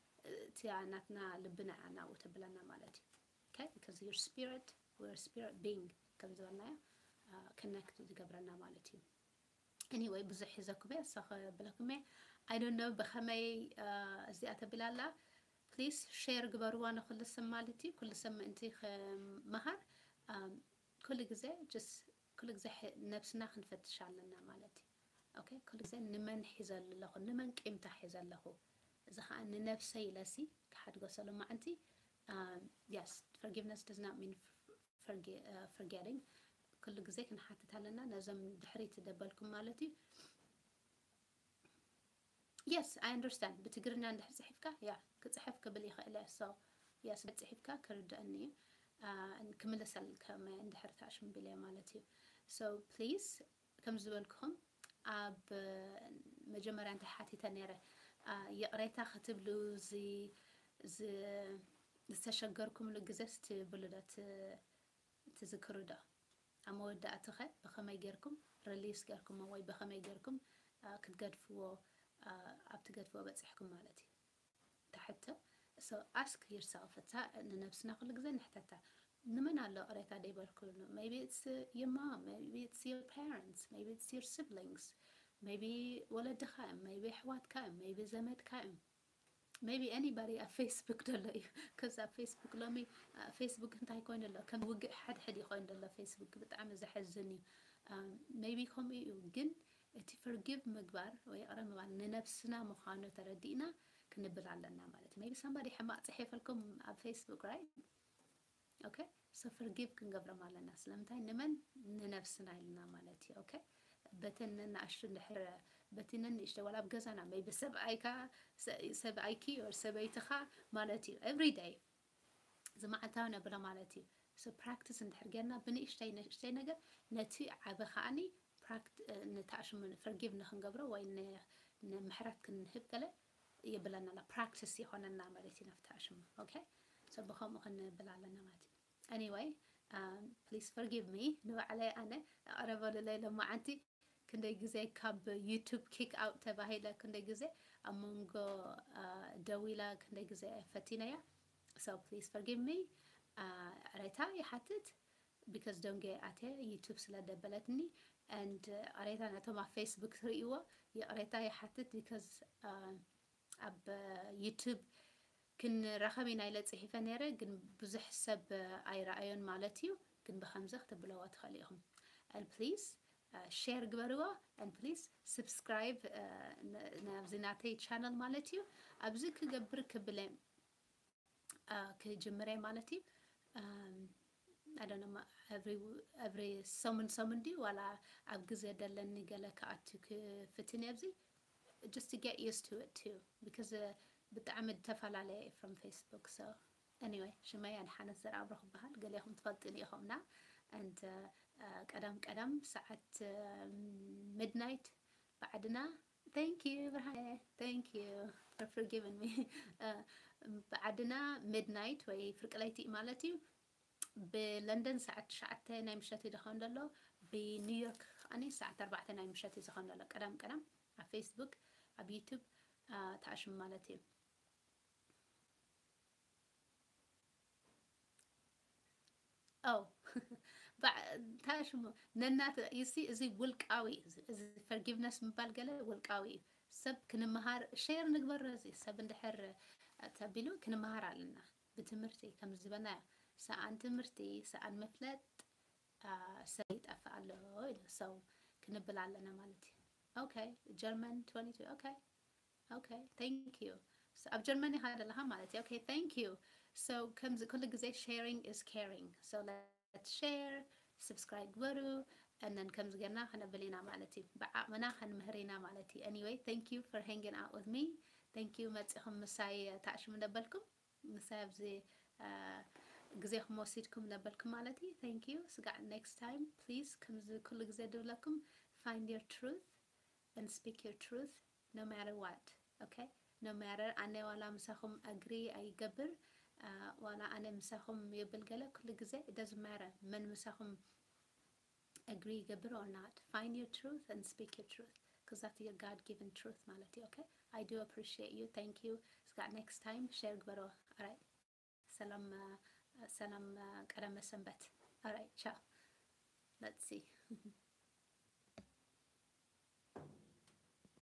እቲ ናትና ልብና ናብኡ ተብለና ማለት እዩ። Okay? Because your spirit፣ we're spirit being ከም ዝበልናዮ፣ uh፣ connect ዝገብረና ማለት እዩ። Anyway፣ ብዙሕ ሒዘኩም እየ፣ so ክብለኩም እየ። I don't know ብኸመይ፣ uh፣ እዚኣ ተቢላ ኣላ። Please share ግበርዋ ንኩሉ ሰብ ማለት እዩ። ኩሉ ሰብ ምእንቲ ክመሃር፣ um፣ ኩሉ ግዜ just፣ ኩሉ ግዜ ሕ-፣ ነብስና ክንፈትሽ ኣለና ማለት እዩ። Okay? ኩሉ ግዜ ንመን ሒዘሉ ኣለኹ፣ ንመን ቂምታ ሒዘ ኣለኹ። እዚ ኸዓ ንነብሰይ ኢለሲ ክሓድጎ ሰሎ ማዓንቲ። Um, yes, forgiveness does not mean forge-፣ uh፣ forgetting። ኩሉ ግዜ ክንሓትት ኣለና ነዞም ድሕሪት ደበልኩም ማለት እዩ። Yes, I understand። ብትግርኛ እንድሕር ጽሒፍካ፣ ያ፣ ክጽሕፍ ክብል ይኽእል እየ። So፣ yes፣ ጽሒፍካ ክርድአኒ እዩ። Uh፣ ክምልሰልከ እንድሕር ተኣሽምቢለ ማለት እዩ። So please፣ ከም ዝበልኩኹም ኣብ መጀመርያ እንታይ ሓቲተ ነይረ፣ uh፣ ይቕሬታ ክትብሉ ዚ-፣ ዝ-፣ ዝተሸገርኩምሉ ግዜስ ትብሉ ዶ ት-፣ ትዝክሩ ዶ? ኣብ መወዳእትኸ ብኸመይ ጌርኩም release ጌርኩሞ ወይ ብኸመይ ጌርኩም፣ uh፣ ክትገድፍዎ፣ uh፣ ኣብ ትገድፍዎ በጺሕኩም ማለት እዩ። እታ ሕቶ። So ask yourself፣ እታ ንነብስና ኩሉ ግዜ ንሕተታ፣ ንመን ኣሎ ቅሬታ ደይበልኩሉ? Maybe it's your mom, maybe it's your parents, maybe it's your siblings, maybe ወለድኻ እዮም፣ maybe ኣሕዋትካ እዮም፣ maybe ዘመድካ እዮም፣ maybe anybody ኣብ Facebook ደሎ እዩ። ከዚ ኣብ Facebook ሎሚ፣ አ፣ Facebook እንታይ ኮይኑ ኣሎ? ከም ውግእ ሓድሕድ እዩ ኮይኑ ዘሎ Facebook። ብጣዕሚ ዘሐዝን እዩ። አ፣ maybe ከምኡ እዩ፣ ግን እቲ forgive ምግባር ወይ ይቕረ ምባል ንነብስና ምዃኑ ተረዲእና ክንብል ኣለና ማለት እዩ። Maybe somebody ሕማቕ ጽሒፈልኩም ኣብ Facebook፣ right? Okay? So forgive ክንገብሮም ኣለና። ስለምንታይ? ንመን? ንነብስና ኢልና ማለት እዩ። Okay? በተን ነናእሽቱ እንድሕር፣ በቲ ነንእሽተይ ዋላ ኣብ ገዛና፣ maybe ሰብኣይካ፣ ሰ-፣ ሰብኣይኪ or ሰበይትኻ ማለት እዩ። Every day። እዚ መዓልታዊ ነብሎ ማለት እዩ። So practice እንድሕር ጌርና ብንእሽተይ ንእሽተይ ነገር ነቲ ዓቢ ከኣኒ ፕራክት-፣ እ፣ ንተኣሽሙ forgive ንኽንገብሮ ወይ ን-፣ ንምሕረት ክንህብ ገለ የብለና፣ practice ይኾነና ማለት እዩ ናብቲ ተኣሽሙ። Okay? So ብኸምኡ ክንብል ኣለና ማለት እዩ። Anyway, um, please forgive me። ንባዕለይ ኣነ ኣቕረበሉለይ ሎማዓንቲ ክንደይ ግዜ ካብ YouTube kick out ተባሂለ፣ ክንደይ ግዜ ኣብ መንጎ ደው ኢለ፣ ክንደይ ግዜ ፈቲነያ። So please forgive me። ይቕሬታ ይሓትት፣ because ደንጎየ ኣትየ YouTube ስለ ደበለትኒ። And ይቕሬታ ነቶም ኣብ Facebook ትርእይዎ፣ ይቕሬታ ይሓትት because ኣብ YouTube ክንራኸብ ኢና ኢለ ጽሒፈ ነይረ፣ ግን ብዙሕ ሰብ ኣይረኣዮን ማለት እዩ። ግን ብኸምዚ ክትብለዎ ትኽእሉ ኢኹም። And please share ግበርዎ፣ and please subscribe ናብዚ ናተይ channel ማለት እዩ። ኣብዚ ክገብር ክብለ ክጅምረ ማለት እዩ። I don't know, every ሰሙን ሰሙን ድዩ ዋላ ኣብ ግዜ ደለኒ ገለ ክኣቱ ክፍትን ኣብዚ just to get used to it too, because ብጣዕሚ ዝተፈላለየ from Facebook። So anyway፣ ሽመይ ኣድሓነት ዘርኣብሮ ክበሃል፣ ገሌኹም ትፈልጥኒ ኢኹምና። And ቀደም ቀደም ሰዓት midnight ብዓድና፣ thank you ብርሃነ፣ thank you for forgiving me። ብዓድና midnight ወይ ፍርቂ ለይቲ ማለት እዩ። ብለንደን ሰዓት ትሽዓተ ናይ ምሸት እዩ ዝኸውን ዘሎ። ብኒውዮርክ ከዓኒ ሰዓት ኣርባዕተ ናይ ምሸት እዩ ዝኸውን ዘሎ። ቀደም ቀደም ኣብ Facebook፣ ኣብ YouTube ተኣሽሙ ማለት እዩ። ኦ እንታይ ሽሙ ነናት፣ you see፣ እዚ ውልቃዊ፣ እዚ forgiveness ምባል ገለ ውልቃዊ እዩ። ሰብ ክንመሃር share ንግበሮ። እዚ ሰብ እንድሕር ተቢሉ ክንመሃር ኣለና። ብትምህርቲ ከም ዝበናዮ፣ ሰኣን ትምህርቲ፣ ሰኣን መፍለጥ ሰብ ይጠፍእ ኣሎ ኢሉ ሰው ክንብል ኣለና ማለት እዩ። Okay, German twenty-two። Okay, okay, thank you። ኣብ ጀርመን ኢኻ ዘለኻ ማለት እዩ። Okay, thank you። So ከምዚ ኩሉ ግዜ sharing is caring። So let's share፣ subscribe ግበሩ፣ and then ከምዚ ጌርና ክነብል ኢና ማለት እዩ። ብዓቕምና ክንምህር ኢና ማለት እዩ። Anyway, thank you for hanging out with me። Thank you መጺኹም ምሳይ ታዕሽሙ ነበልኩም። ምሳይ ኣብዚ ግዜኹም ወሲድኩም ነበልኩም ማለት እዩ። Thank you። ስጋዕ next time please፣ ከምዚ ኩሉ ግዜ ድብለኩም፣ find your truth and speak your truth no matter what። Okay? No matter ኣነ ዋላ ምሳኹም agree ኣይገብር፣ ዋላ ኣነ ምሳኹም ይብል ገለ፣ ኩሉ ግዜ it doesn't matter መን ምሳኹም agree ይገብር or not። Find your truth and speak your truth, because that's your God given truth ማለት እዩ። Okay? I do appreciate you. Thank you። ስጋዕ next time share ግበርዎ። Alright። ሰላም ሰላም፣ ቀደመ ሰንበት። Alright, ciao። Let's see።